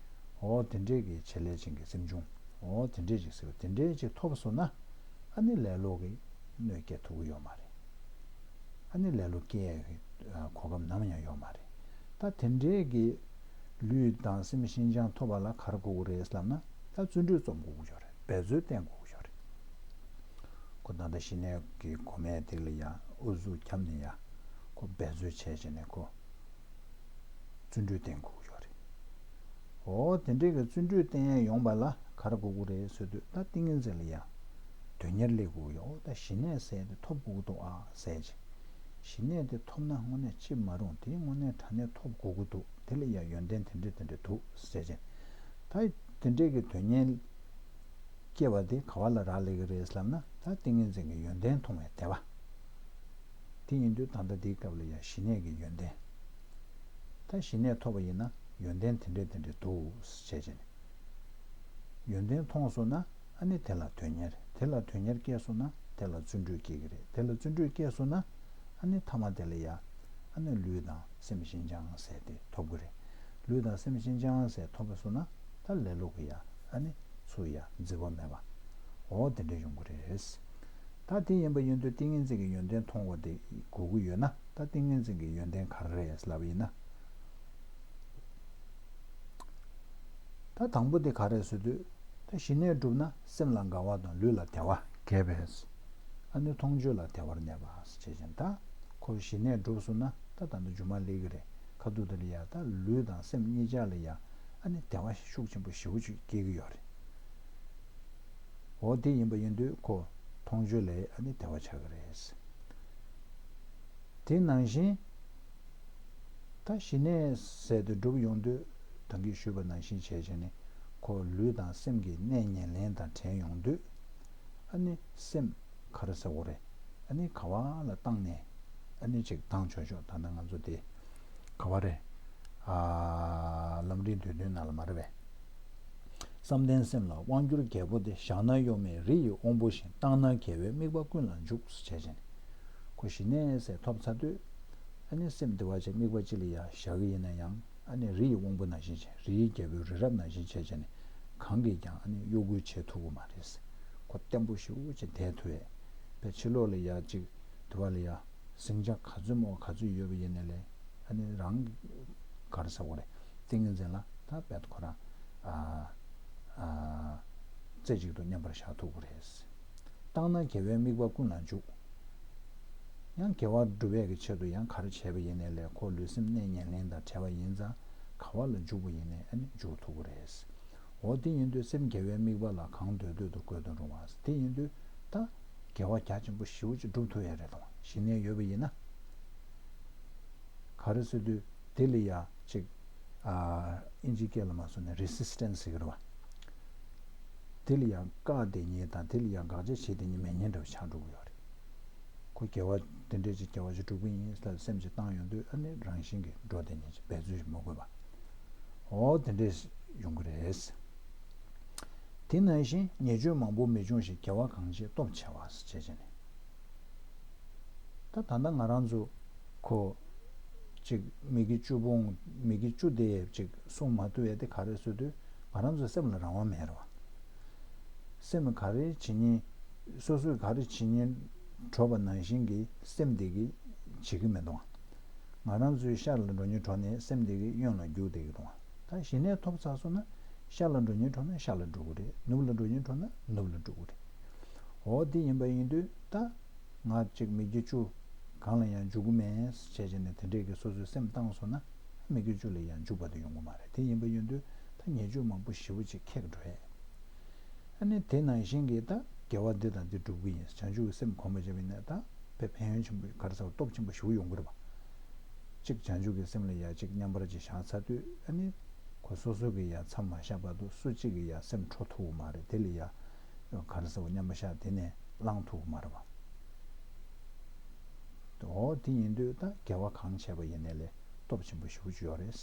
འོ་དེ་འདྲས་ཀྱི་བྱེད་ལས་ཅན་གྱི་སེམས་བྱུང་། འོ་དེ་འདྲས་ཅིག་ཟེར་བ་དེ་འདྲས་ཅིག་ཐོབ་སོང་ན། ཨ་ནི་ལེ་ལོ་གི་གནོད་སྐྱེལ་ཐུབ་ཀྱི་ཡོད་མ་རེད། ཨ་ནི་ལེ་ལོ་སྐྱེ་ཡས་ཀྱི་གོ་སྐབས་ནམ་ཡང་ཡོད་མ་རེད། ད་དེ་འདྲའི་གི་ལུས་དང་སེམས་ཤིན་སྦྱངས་ཐོབ་པ་ལ་ག་རེ་དགོས་ཀྱི་རེད་ལབ་ན་ད་བརྩོན་འགྲུས་རྩོམ་དགོས་ཀྱི་ཡོད་རེད། འབད་རྩོལ་བསྟེན་དགོས་ཀྱི་ཡོད་རེད། ཁོ་ད་ལྟ་ཞི་གནས་ཀྱི་གོ་མས་དེ་ལ་ཡ་ཨུ་ཚུགས་བརྒྱབ་ནས་ཡ་ཁོ་འབད་རྩོལ་བྱས་བྱས་ནས་ཁོ་བརྩོན་འགྲུས་བསྟེན་དགོས་ཀྱི་ཡོད་རེད། འོ་དེ་འདྲའི་གི་བརྩོན་འགྲུས་བསྟེན་ཡས་ཡོང་པ་ལ་ག་རེ་དགོས་ཀྱི་རེད་ཟེར་དུས་ད་ཏིང་ངེ་འཛིན་ལ་ཡ་དོན་གཉེར་སླེབས་དགོས་ཀྱི་ཡོད། ད་ཞི་གནས་ཟེར་དེ་ཐོབ་དགོས་ཀྱི་འདུག་ཨ་ཟེར་ཅིག་ཞི་གནས་དེ་ཐོབ་ན་དངོས་གནས་ཅི་མ་རུང་དེ་དངོས་གནས་དྲང་གནས་ཐོབ་དགོས་ཀྱི་འདུག་དེ་ལ་ཡ་ཡོན་ཏན་དེ་འདྲ་དེ་འདྲ་འདུག་ཟེར་ཅིག་ད་དེ་འདྲའི་གི་དོན་གཉེར་སྐྱེ་བ་དེ་ག་བ་ལ་རག་ལས་ཀྱི་རེད་ལབ་ན་ད་ཏིང་ངེ་འཛིན་གྱི་ཡོན་ཏན་མཐོང་བའི་དད་པ། དེ་ཡིན་དུས་ད་ལྟ་འདིའི་སྐབས་ལ་ཡང་ཞི་གནས་ཀྱི་ཡོན་ཏན། ད་ཞི་གནས་ཐོབ་པ་ཡིན་ན་ཡོན་ཏན་དེ་འདྲས་དེ་འདྲས་འདུག་ཟེར་བྱས་ནས། ཡོན་ཏན་མཐོང་སོང་ན་ཨ་ནི་དེ་ལ་དོན་གཉེར། དེ་ལ་དོན་གཉེར་སྐྱེས་སོང་ན་དེ་ལ་བརྩོན་འགྲུས་སྐྱེ་གི་རེད། དེ་ལ་བརྩོན་འགྲུས་སྐྱེས་སོང་ན་ཨ་ནི་ཐ་མ་དེ་ལ་ཡ་ཨ་ནི་ལུས་དང་སེམས་ཤིན་སྦྱངས་ཟེར་དེ་ཐོབ་གི་རེད། ལུས་དང་སེམས་ཤིན་སྦྱངས་ཟེར་ཐོབ་པ་སོང་ན་ད་ལེ་ལོ་གི་ཡ་ཨ་ནི་ཚུར་ཡ་འཛི་བ་མེད་པ། འོ་དེ་འདྲས་ཡོང་གི་རེད། ད་དེ་ཡིན་པ་ཡིན་དུས་ཏིང་ངེ་འཛིན་གྱི་ཡོན་ཏན་མཐོང་བ་དེ་དགོས་ཀྱི་ཡོད་ན་ད་ཏིང་ངེ་འཛིན་གྱི་ཡོན་ཏན་ག་རེ་རེད་ལབ་པ་ཡིན་ན། ད་དང་པོ་དེ་ག་རེ་ཟེར་དུས་ད་ཞི་གནས་བསྒྲུབ་ན་སེམས་ལ་དགའ་བ་དང་ལུས་ལ་བདེ་བ་རྒྱས་པས། ཨ་ནི་མཐོང་ཆོས་ལ་བདེ་བར་གནས་པ་ཟེར་བྱས་ཅན་ད་ཁོ་ཞི་གནས་བསྒྲུབས་སོང་ན་ད་ད་ལྟ་སྒྱུ་མ་ལེགས་ཀྱི་རེད། ཁ་ཐུག་དེ་ལ་ཡ་ད་ལུས་དང་སེམས་གཉིས་ཆར་ལ་ཡ་ ཨ་ནི་བདེ་བ་ཤུགས་ཆེན་པོ་ཞེ་པོ་ཅིག་སྐྱེ་གི་ཡོད་རེད། འོ་དེ་ཡིན་པ་ཡིན་དུས་ཁོ་མཐོང་ཆོས་ལ་ཨ་ནི་བདེ་བ་ཆགས་ཀྱི་རེད། དེ་ནང་བཞིན་ད་ཞི་གནས་ཟེར་དེ་འགྲུབ་ཡོང་དུས་ད་གིན་ཞུས་པ་ནང་བཞིན་བྱས་བྱས་ནས་ཁོ་ལུས་དང་སེམས་ཀྱི་གནས་ཉམས་ལེན་དང་བྲལ་ཡོང་དུས་ཨ་ནི་སེམས་ག་རེ་ཟེར་དགོས་རེད། ཨ་ནི་ག་བ་ལ་བཏང་ནས་ཨ་ནི་ཅིག་བཏང་ཆོག་ཆོག་ད་ལྟ་ང་ཚོ་དེ་ག་བ་རེད། ཨ། ལམ་རིམ་བདུན་ལྡན་ནང་ལ་མ་རེད་པས། བསམ་གཏན་སེམས་ལ་དབང་བསྒྱུར་རྒྱལ་པོ་སྟེ། བཞག་ན་གཡོ་མེད་རི་ཡི་དབང་པོ་བཞིན། བཏང་ན་དགེ་བའི་དམིགས་པ་ཀུན་ལ་འཇུག་ཟེར་བྱས་བྱས་ནས། ཁོ་ཞི་གནས་ཟེར་ཐོབ་ཚར་དུས། ཨ་ནི་སེམས་བདེ་བ་ཅན་དམིགས་པ་ཅི་ལ་ཡ་བཞག་གི་ཡིན་ན་ཡང་ཨ་ནི་རི་ཡི་དབང་པོ་ནང་བཞིན་བྱས། རི་ཡི་རྒྱལ་པོའི་རི་རབ་ནང་བཞིན་བྱས་བྱས་ནས་གང་གིས་ཀྱང་ཨ་ནི་གཡོ་འགུལ་བྱེད་ཐུབ་ཀྱི་མ་རེད། ཁོ་བརྟན་པོ་ཞེ་པོ་ཅིག་བསྡད་ཐུབ་པས། དཔེ་ཕྱི་ལོགས་ལ་ཡ་ཅིག་དེ་བ་ལ་ཡ། ཟིང་ཆ་ག་ཚོད་མོ་ག་ཚོད་ཡོད་པ་ཡིན་ནའི་ལས་ཨ་ནི་རང་གི་ག་རེ་ཟེར་དགོས་རེད། ཏིང་ངེ་འཛིན་ལ་ད་རྦད་ཁོ་རང་ཨ་ཨ་རྩེ་གཅིག་ཏུ་མཉམ་པར་བཞག་ཐུབ་ཀྱི་རེད། བཏང་ན་དགེ་བའི་དམིགས་པ་ཀུན་ལ་འཇུག་ཡང་དགེ་བ་སྒྲུབ་ཡས་ཀྱི་ཆེད་དུ་ཡང་ག་རེ་བྱས་པ་ཡིན་ནའི་ལས་ཁོ་ལུས་སེམས་གནས་ཉམས་ལེན་དང་བྲལ་བ་ཡིན་ཙང་ག་བ་ལ་འཇུག་པ་ཡིན་ནའི་ཨ་ནི་འཇུག་ཐུབ་ཀྱི་རེད། འོ་དེ་ཡིན་དུས་སེམས་དགེ་བའི་དམིགས་པ་ལ་གང་འདོད་འདོད་དུ་བཀོད་དུ་རུང་བ། དེ་ཡིན་དུས་ད་དགེ་བ་རྒྱ་ཆེན་པོ་ཞེ་པོ་ཅིག་སྒྲུབ་ཐུབ་ཡ་རེད་དང་། ཞི་གནས་ཡོད་པ་ཡིན་ན། ག་རེ་ཟེར་དུས་དེ་ལ་ཡ་ཅིག་ཨ་ཨིན་ཇི་སྐད་ལ་མ་སོང་ནས་རེ་སི་སི་ཊེན་སི་ཟེར་གི་རེད་བ། དེ་ལ་ཡ་བཀག་བསྡད་མཁན་དང་དེ་ལ་ཡ་དགག་བྱ་བྱེད་བསྡད་མཁན་མེད་མཁན་འདྲ་བ་ཆགས་འགྲོ་གི་ཡོད་རེད། ཁོ་དགེ་བ་དེ་འདྲས་ཅིག་དགེ་བ་ཅིག་སྒྲུབ་ཀྱི་ཡིན་ལབ་སེམས་ཅིག་བཏང་ཡོང་དུས་ཨ་ནི་རང་བཞིན་གྱིས་འགྲོ་བསྡད་མཁན་ཅིག་འབད་རྩོལ་ཞིག་མ་དགོས་པ། འོ་དེ་འདྲས་ཡོང་གི་རེད། དེ་ནང་བཞིན་ཉེས་སྤྱོད་མང་པོ་མི་འབྱུང་ཞིང་དགེ་བ་གང་བྱེད་སྟོབས་ཆེ་བ་ཟེར་བྱས་བྱས་ནས། ད་ད་ལྟ་ང་རང་ཚོ་ཁོ་ཅིག་མི་དགེ་བཅུ་སྤོང་མི་དགེ་བཅུ་དེ་ཅིག་སྲུང་མ་ཐུབ་ཡས་དེ་ག་རེ་ཟེར་དུས་ང་རང་ཚོའི་སེམས་ལ་རང་དབང་མེད་རེད་བ། སེམས་ག་རེ་བྱེད་ཉེན། སོ་སོས་ག་རེ་བྱེད་ཉེན་འགྲོ་བ་ནང་བཞིན་གྱི་སེམས་དེ་གིས་བྱེད་ཀྱི་མི་འདུག་ང་རང་ཚོའི་ཤར་ལ་འགྲོ་ཉེན་འགྲོ་ནས་སེམས་དེ་གིས་གཡོན་ལ་རྒྱུག་བསྡད་ཀྱི་འདུག་ད་ཞི་གནས་ཐོབ་ཚར་སོང་ན་ཤར་ལ་འགྲོ་ཉེན་འགྲོ་ན་ཤར་ལ་འགྲོ་གི་རེད། ནུབ་ལ་འགྲོ་ཉེན་འགྲོ་ན་ནུབ་ལ་འགྲོ་གི་རེད། འོ་དེ་ཡིན་པ་ཡིན་དུས་ད། ང་གཅིག་མི་དགེ་བཅུ་གང་ལ་ཡང་འཇུག་གི་མེད་ཅེས་བྱས་ནས་དེ་འདྲས་ཀྱི་སོ་སོའི་སེམས་བཏང་སོང་ན་མི་དགེ་བཅུ་ལ་ཡང་འཇུག་པ་དེ་ཡོང་གི་མ་རེད། དེ་ཡིན་པ་ཡིན་དུས་ད་ཉེས་སྤྱོད་མང་པོ་ཞེ་པོ་ཅིག་ཁེགས་འགྲོ་ཡས། ཨ་ནི་དེ་ནང་བཞིན་གྱི་ད་དགེ་བ་འདི་དང་འདི་སྒྲུབ་ཀྱི་ཡིན། བྱང་ཆུབ་ཀྱི་སེམས་གོམས་པ་བྱས་པ་ཡིན་ན་ད་དཔེ་ཕན་ཡོན་ཆེན་པོ་ག་རེ་ཟེར་བ་སྟོབས་ཆེན་པོ་ཞེ་པོ་ཡོང་གི་རེད་པ། གཅིག་བྱང་ཆུབ་ཀྱི་སེམས་ལ་ཡང་གཅིག་མཉམ་པར་ཅིག་བཞག་ཚར་དུས་ཨ་ནི་ཁོ་སོ་སོ་གི་ཡང་མཚམས་མ་བཞག་བར་དུ་སུ་གཅིག་གི་ཡང་སེམས་འཕྲོག་ཐུབ་ཀྱི་མ་རེད། དེ་ལ་ཡང་ག་རེ་ཟེར་བ་མཉམ་པར་བཞག་དེ་ནས་བླང་ཐུབ་ཀྱི་མ་རེད་པ། འོ་དེ་ཡིན་དུས་ད་དགེ་བ་གང་བྱས་པ་ཡིན་ནའི་ལས་སྟོབས་ཆེན་པོ་ཞེ་པོ་ཅིག་ཡོད་རེད།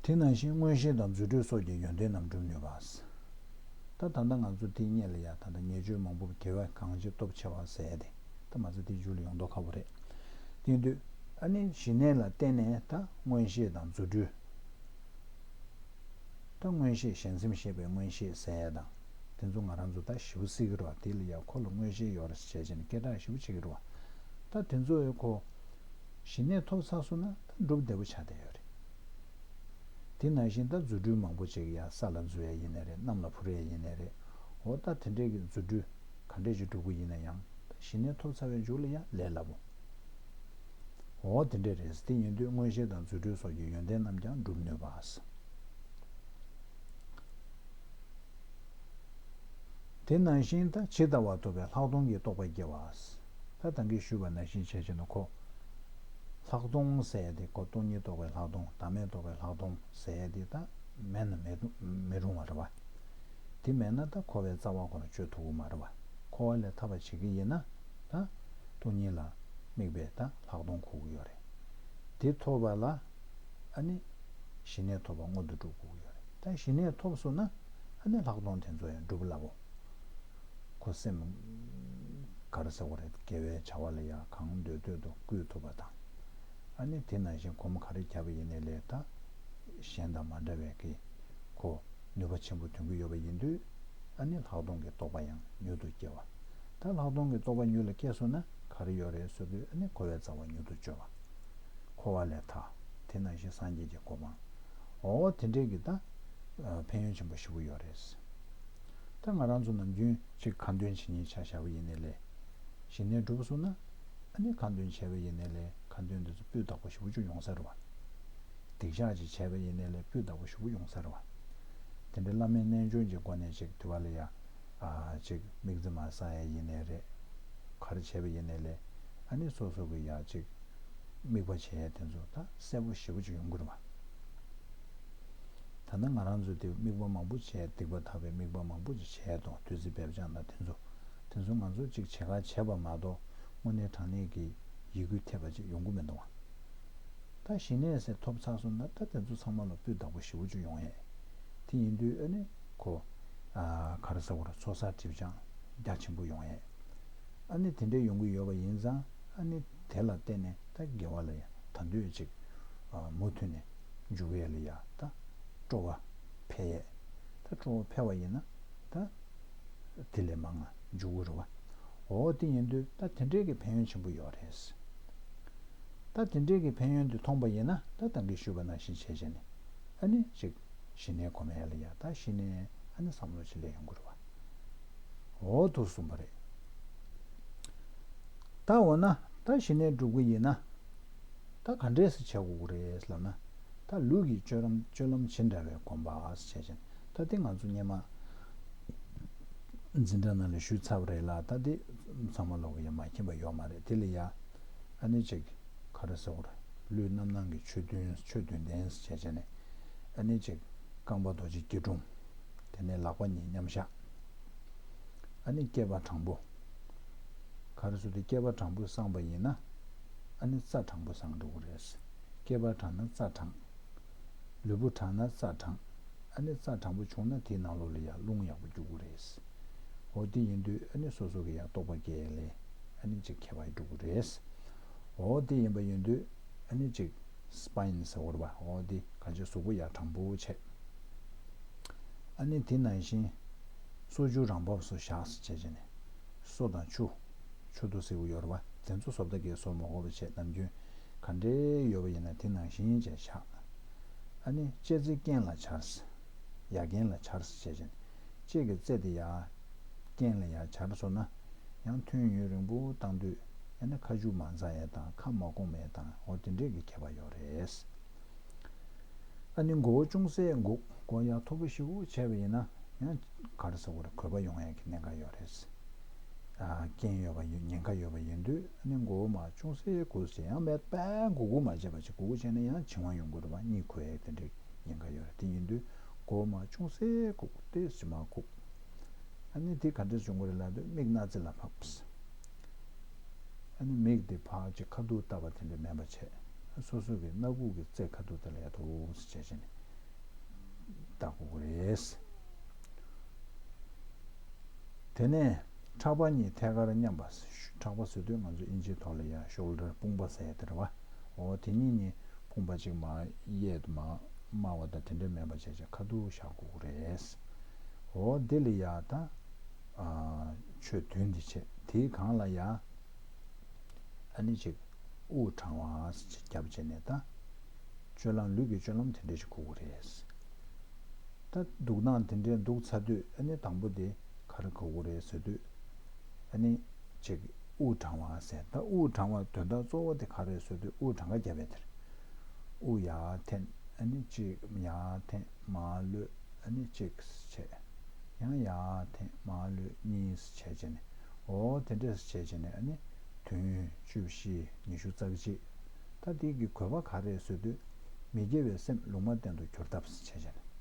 དེ་ནང་བཞིན་མངོན་ཤེས་དང་རྫུ་འཕྲུལ་སོགས་ཀྱི་ཡོན་ཏན་རྣམས་སྒྲུབ་ནུས་པ། ད་ད་ལྟ་ང་ཚོ་དེ་སྔོན་ལ་ཡང་ད་ལྟ་ཉེས་སྤྱོད་མང་པོ་དགེ་བ་གང་བྱེད་སྟོབས་ཆེ་བ་ཟེར་ཡ་དེ་ད་མ་ཚད་དེའི་མཇུག་ལ་ཡོང་མདོག་ཁ་པོ་རེད། དེ་ཡིན་དུས་ཨ་ནི་ཞི་གནས་ལ་བརྟེན་ནས་ད་མངོན་ཤེས་དང་རྫུ་འཕྲུལ། ད་མངོན་ཤེས་གཞན་སེམས་ཤེས་པའི་མངོན་ཤེས་ཟེར་ཡ་དང་། དེ་ཚོ་ང་རང་ཚོ་ད་ཞེ་པོ་སྲིད་ཀྱི་རེད་པ། དེ་ལ་ཡང་ཁོ་ལ་མངོན་ཤེས་ཡོད་རེད་ཟེར་བྱས་ནས་སྐད་གྲགས་ཞེ་པོ་བྱེད་ཀྱི་རེད་པ། ད་དེ་ཚོ་ཡང་ཁོ་ཞི་གནས་ཐོབ་ཚར་སོང་ན་ད་སྒྲུབ་བདེ་པོ་ཆགས་བསྡད་ཡོད་རེད། དེ་ནང་བཞིན་ད་རྫུ་འཕྲུལ་མང་པོ་ཅིག་ཡང་ས་ལ་འཛུལ་ཡ་ཡིན་ནའི་རེད། གནམ་ལ་འཕུར་ཡ་ཡིན་ནའི་རེད། འོ་ད་དེ་འདྲས་ཀྱི་རྫུ་འཕྲུལ་ག་འདྲས་ཅིག་སྒྲུབ་ཀྱི་ཡིན་ན་ཡང་ད་ཞི་གནས་ཐོབ་ཚར་བའི་མཇུག་ལ་ཡང་ལས་སླ་པོ། འོ་དེ་འདྲས་རེད། དེ་ཡིན་དུས་མངོན་ཤེས་དང་རྫུ་འཕྲུལ་སོགས་ཀྱི་ཡོན་ཏན་རྣམས་ཀྱང་སྒྲུབ་ནུས་པ། དེ་ནང་བཞིན་ད་ཇི་ལྟ་བར་ཐུབ་པའི་ལྷག་མཐོང་གི་རྟོགས་པ་སྐྱེ་བ། ད་ད་གིན་ཞུས་པ་ནང་བཞིན་བྱས་བྱས་ན་ཁོ། ལྷག་མཐོང་ཟེར་ཡ་དེ་ཁོ་སྟོང་ཉིད་རྟོགས་པའི་ལྷག་མཐོང་བདག་མེད་རྟོགས་པའི་ལྷག་མཐོང་ཟེར་ཡ་དེ་ད་མེད་ན་མེད་མི་རུང་བ་རེད་པ། དེ་མེད་ན་ད་འཁོར་བའི་རྩ་བ་ཁོ་རང་གཅོད་ཐུབ་ཀྱི་མ་རེད་པ། འཁོར་བ་ལས་ཐར་བ་བྱེད་ཀྱི་ཡིན་ན་ད་སྟོང་ཉིད་ལ་དམིགས་པའི་ད་ལྷག་མཐོང་དགོས་ཀྱི་ཡོད་རེད། དེ་ཐོབ་པ་ལ་ཨ་ནི་ཞི་གནས་ཐོབ་པ་སྔོན་དུ་འགྲོ་དགོས་ཀྱི་ཡོད་རེད། ད་ཞི་གནས་ཐོབ་སོང་ན་ཨ་ནི་ལྷག་མཐོང་དེ་ཚོ་ཡང་འགྲུབ་སླ་པོ། ཁོ་སེམས་ག་རེ་ཟེར་དགོས་རེད། དགེ་བའི་བྱ་བ་ལ་ཡང་གང་འདོད་འདོད་དུ་བསྐུལ་ཐུབ་པ་དང་། ཨ་ནི་དེ་ནང་བཞིན་སྒོམ་ག་རེ་བརྒྱབ་པ་ཡིན་ནའི་ལས་ད་གཞན་དང་མ་འདྲ་བའི་གི་ཁོ་ནུས་པ་ཆེན་པོ་ཐོན་གྱི་ཡོད་པ་ཡིན་དུས་ཨ་ནི་ལྷག་མཐོང་གི་རྟོགས་པ་ཡང་མྱུར་དུ་སྐྱེ་བ། ད་ལྷག་མཐོང་གི་རྟོགས་པ་མྱུར་ལ་སྐྱེས་སོང་ན་ག་རེ་ཡོད་རེད་ཟེར་དུས་ཨ་ནི་འཁོར་བའི་རྩ་བ་མྱུར་དུ་གཅོད་པ། འཁོར་བ་ལས་ཐར། དེ་ནང་བཞིན་སངས་རྒྱས་ཀྱི་གོ་འཕང་། འོ་དེ་འདྲས་ཀྱི་ད་ཕན་ཡོན་ཆེན་པོ་ཞེ་པོ་ཡོད་རེད། ད་ང་རང་ཚོ་ནམ་རྒྱུན་ཅིག་ཁ་འདོན་བྱེད་མཁན་ཆ་བཞག་པ་ཡིན་ནའི་ལས། ཞི་གནས་འགྲུབ་སོང་ན་ཨ་ནི་ཁ་འདོན་བྱས་པ་ཡིན་ནའི་ལས་ ཁ་འདོན་འདི་ཚོ་སྤུས་དག་པོ་ཞེ་པོ་ཅིག་ཡོང་ས་རེད་བ། སྡིག་བཤགས་ཅིག་བྱས་པ་ཡིན་ནའི་ལས་སྤུས་དག་པོ་ཞེ་པོ་ཡོང་ས་རེད་བ། དེ་འདྲའི་བླ་མའི་རྣལ་འབྱོར་གྱི་སྒོ་ནས་ཅིག་དེ་བ་ལ་ཡ། ཨ་ཅིག་དམིགས་བརྩེ་མ་བསགས་ཡ་ཡིན་ནའི་རེད། ག་རེ་བྱས་པ་ཡིན་ནའི་ལས། ཨ་ནི་སོ་སོ་གི་ཡ་ཅིག་དམིགས་པ་བྱས་ཡ་དེ་ཚོ་ད་གསལ་པོ་ཞེ་པོ་ཅིག་ཡོང་གི་རེད་བ། ད་ལྟ་ང་རང་ཚོ་དེ་དམིགས་པ་མང་པོ་བྱས། སྡིག་པ་དག་པའི་དམིགས་པ་མང་པོ་ཅིག་བྱས་དང་། བདུད་རྩི་བེབ་སྦྱང་དང་དེ་ཚོ། དེ་ཚོ་ང་ཚོ་ཅིག་བྱེད་ཁ་བྱས་པ་མ་གཏོགས་དངོས་གནས་དྲང་གནས་ཀྱི་ཡིད་འགུལ་ཐེབས་པ་ཅིག་ཡོང་གི་མི་འདུག་བ། ད་ཞི་གནས་ཟེར་ཐོབ་ཚར་སོང་ན་ད་དེ་ཚོ་ཚང་མ་ལ་སྤུས་དག་པོ་ཞེ་པོ་ཅིག་ཡོང་ཡས། དེ་ཡིན་དུས་ཨ་ནི་ཁོ། ཨ་ག་རེ་ཟེར་དགོས་རེད། ཚོགས་བསགས་སྒྲིབ་སྦྱང་རྒྱ་ཆེན་པོ་ཡོང་ཡས། ཨ་ནི་དེ་འདྲས་ཡོང་གི་ཡོད་པ་ཡིན་ཙང་། ཨ་ནི་དེ་ལ་བརྟེན་ནས་ད་དགེ་བ་ལ་ཡང་ད་དུང་ཅིག་ཨ་མུ་མཐུད་ནས་འཇུག་ཡས་ལ་ཡ་ད་སྤྲོ་བ་འཕེལ་ཡས། ད་སྤྲོ་བ་འཕེལ་བ་ཡིན་ན་ད་དེ་ལས་མང་ང་འཇུག་གི་རེད་བ། འོ་དེ་ཡིན་དུས་ད་དེ་འདྲས་ཀྱི་ཕན་ཡོན་ཆེན་པོ་ཡོད་རེད། ད་དེ་འདྲས་ཀྱི་ཕན་ཡོན་དེ་མཐོང་པ་ཡིན་ན། ད་ད་གིན་ཞུས་པ་ནང་བཞིན་བྱས་བྱས་ནས་ཨ་ནི་ཅིག་ཞི་གནས་གོམས་ཡས་ལ་ཡ་ད་ཞི་གནས་ཨ་ནི་བསམ་བློ་ཅིག་སླེབས་ཡོང་གི་རེད་བ། འོ་དེ་གསུངས་པ་རེད། ད་འོ་ན་ད་ཞི་གནས་སྒྲུབ་ཀྱི་ཡིན་ན། ད་ག་འདྲས་སེ་བྱེད་དགོས་ཀྱི་རེད་ལབ་ན། ད་ལུས་ཀྱི་སྤྱོད་ལམ་སྤྱོད་ལམ་ཇི་འདྲ་བའི་གོམས་པ་ཟེར་བྱས་ཙང་། ད་དེ་ང་ཚོ་སྔོན་མ་འཛིན་གྲྭ་ནང་ལ་ཞུས་ཚར་བ་རེད་ལ། ད་དེ་ཚང་མ་ལོག་གི་ཡ་མ་མཁྱེན་པ་ཡོད་མ་རེད། དེ་ལ་ཡ་ཨ་ནི་ཅིག་ག་རེ་ཟེར་དགོས་རེད། ལུས་རྣམ་སྣང་གི་ཆོས་བདུན་ཆོས་བདུན་ལྡན་ཟེར་བྱས་བྱས་ནས། ཨ་ནི་ཅིག་རྐང་པ་རྡོ་རྗེ་སྐྱིལ་ཀྲུང་། དེ་ནས་ལག་པ་གཉིས་མཉམ་བཞག་ཨ་ནི་སྐེད་པ་དྲང་པོ། ག་རེ་ཟེར་དུས་སྐེད་པ་དྲང་པོ་བསྲངས་པ་ཡིན་ན། ཨ་ནི་རྩ་དྲང་པོ་བསྲངས་འགྲོ་གི་རེད། སྐེད་པ་དྲང་ན་རྩ་དྲང་། ལུས་པོ་དྲང་ན་རྩ་དྲང་། ཨ་ནི་རྩ་དྲང་པོ་བྱུང་ན་དེའི་ནང་ལོགས་ལ་ཡ་རླུང་ཡག་པོ་རྒྱུག་གི་རེད། འོ་དེ་ཡིན་དུས་ཨ་ནི་སོ་སོ་གི་ཡ་རྟོགས་པ་སྐྱེ་ཡ་ལས་ཨ་ནི་ཅིག་ཁྱད་པར་འགྲོ་གི་རེད། འོ་དེ་ཡིན་པ་ཡིན་དུས་ཨ་ནི་ཅིག་སྤའིན་ཟེར་བ་རེད་བ། འོ་དེ་ག་ཅིག་གཟུགས་པོ་ཡ་དྲང་པོ་བྱས། ཨ་ནི་དེ་ནང་བཞིན་སོར་ཆུད་རང་བབས་སུ་བཞག་ཟེར་བྱས་བྱས་ནས། སོ་དང་ཆུ། ཆུ་དུ་ཟེར་གྱི་ཡོད་རེད་བ། དེ་ཚོ་བཟོ་ལྟ་གས་བཟོ་མ་དགོས་པ་བྱས། ནམ་རྒྱུན་ག་འདྲའི་ཡོད་པ་ཡིན་ན་དེ་ནང་བཞིན་བྱས་བཞག་ཨ་ནི་ལྕེ་རྩེ་རྐན་ལ་འཕྱར། ཡ་རྐན་ལ་འཕྱར་ཟེར་བྱས་བྱས་ནས། ལྕེ་གི་རྩེ་དེ་ཡ་རྐན་ལ་ཡ་འཕྱར་སོང་ན། ཡང་ཐུན་ཡུན་རིང་པོ་བཏང་དུས་ཨ་ནི་ཁ་མཆུ་མ་འཛག་ཡས་དང་ཁ་མ་སྐོམ་ཡས་དང་འོ་དེ་འདྲས་ཀྱི་ཁྱད་པར་ཡོད་རེད། ཨ་ནི་མགོ་བོ་ཅུང་ཟད་སྒུར། མགོ་ཡར་མཐོ་པོ་ཞེ་པོ་བྱས་པ་ཡིན་ན་ཡང་ག་རེ་ཟེར་དགོས་རེད། གོད་པ་ཡོང་ཡས་ཀྱི་ཉེན་ཁ་ཡོད་རེད། ཨ་རྐྱེན་ཡོད་པ་ཡིན། ཉེན་ཁ་ཡོད་པ་ཡིན་དུས་ཨ་ནི་མགོ་བོ་མར་ཅུང་ཟད་སྒུར་བྱས། ཡང་མེད་པས་སྒུར་སྒུར་མ་བྱས་པ་བྱས། སྒུར་སྒུར་བྱས་ན་ཡང་འབྱིང་བ་ཡོང་གི་རེད་བ། གཉིད་ཁུག་ཡས་དེ་འདྲའི་ཉེན་ཁ་ཡོད་རེད། དེ་ཡིན་དུས་མགོ་བོ་མར་ཅུང་ཟད་སྒུར། ཏོག་ཙམ་མར་སྒུར། ཨ་ནི་དེ་ག་འདྲས་བྱུང་གི་རེད་ལབ་དུས་མིག་སྣ་རྩེ་ལ་ཕབ། ཨ་ནི་མིག་དེ་ཕར་ཅིག་ཁ་ཐུག་ལྟ་བ་དེ་འདྲས་མེད་པ་བྱས། སོ་སོ་གི་སྣ་ཁུག་གི་རྩེ་ཁ་ཐུག་དེ་ལ་ཡ་ཐུག་ཟེར་བྱས་བྱས་ནས་ལྟ་དགོས་ཀྱི་རེད། དེ་ནས་ཕྲག་པ་གཉིས་ཐད་ཀར་མཉམ་པ། ཕྲག་པ་ཟེར་དུས་ང་ཚོ་ཨིན་ཇིའི་ཐོག་ལ་ཡ་ཤོལ་ཌར་དཔུང་པ་ཟེར་ཡ་དེ་རེད་བ། འོ་དེ་གཉིས་གཉིས་དཔུང་པ་གཅིག་མར་གཡས་དུ་མར་དམའ་བ་དང་དེ་འདྲས་མེད་པ་བྱས་བྱས་ཁ་ཐུག་བཞག་དགོས་ཀྱི་རེད། འོ་འདི་ལ་ཡ་ད་ཨ་ཆོས་བདུན་འདི་བྱས། དེའི་སྒང་ལ་ཡ་ཨ་ནི་ཅིག་དབུགས་གྲང་བ་ཅིག་བརྒྱབ་བྱས་ནས། ད་སྤྱོད་ལམ་ལུས་ཀྱི་སྤྱོད་ལམ་དེ་འདྲས་ཅིག་དགོས་ཀྱི་རེད། ད་འདུག་སྟངས་དེ་འདྲས་འདུག་ཚར་དུས་ཨ་ནི་དང་པོ་དེ་ག་རེ་དགོས་ཀྱི་རེད་ཟེར་དུས། ཨ་ནི་ཅིག་དབུགས་གྲང་བ་ཟེར། ད་དབུགས་གྲང་བ་དོན་དག་གཙོ་བོ་དེ་ག་རེ་རེད་ཟེར་དུས་དབུགས་གྲང་ཁ་རྒྱབ་ཡས་དེ་རེད། དབུགས་ཡར་འཐེན། ཨ་ནི་གཅིག་ཡར་འཐེན་མར་གློད། ཨ་ནི་གཅིག་བྱས། ཡང་ཡར་འཐེན་མར་གློད་གཉིས་བྱས་བྱས་ནས། འོ་དེ་འདྲས་བྱས་བྱས་ནས་ཨ་ནི་དུས་ཡུན་བཅུ་བཞི་ཉི་ཤུ་རྩ་གཅིག་ད་དེ་གི་དགོས་པ་ག་རེ་རེད་ཟེར་དུས། མི་དགེ་བའི་སེམས་ལུང་མ་བསྟན་དུ་གྱུར་ཐབས་བྱས་བྱས་ནས།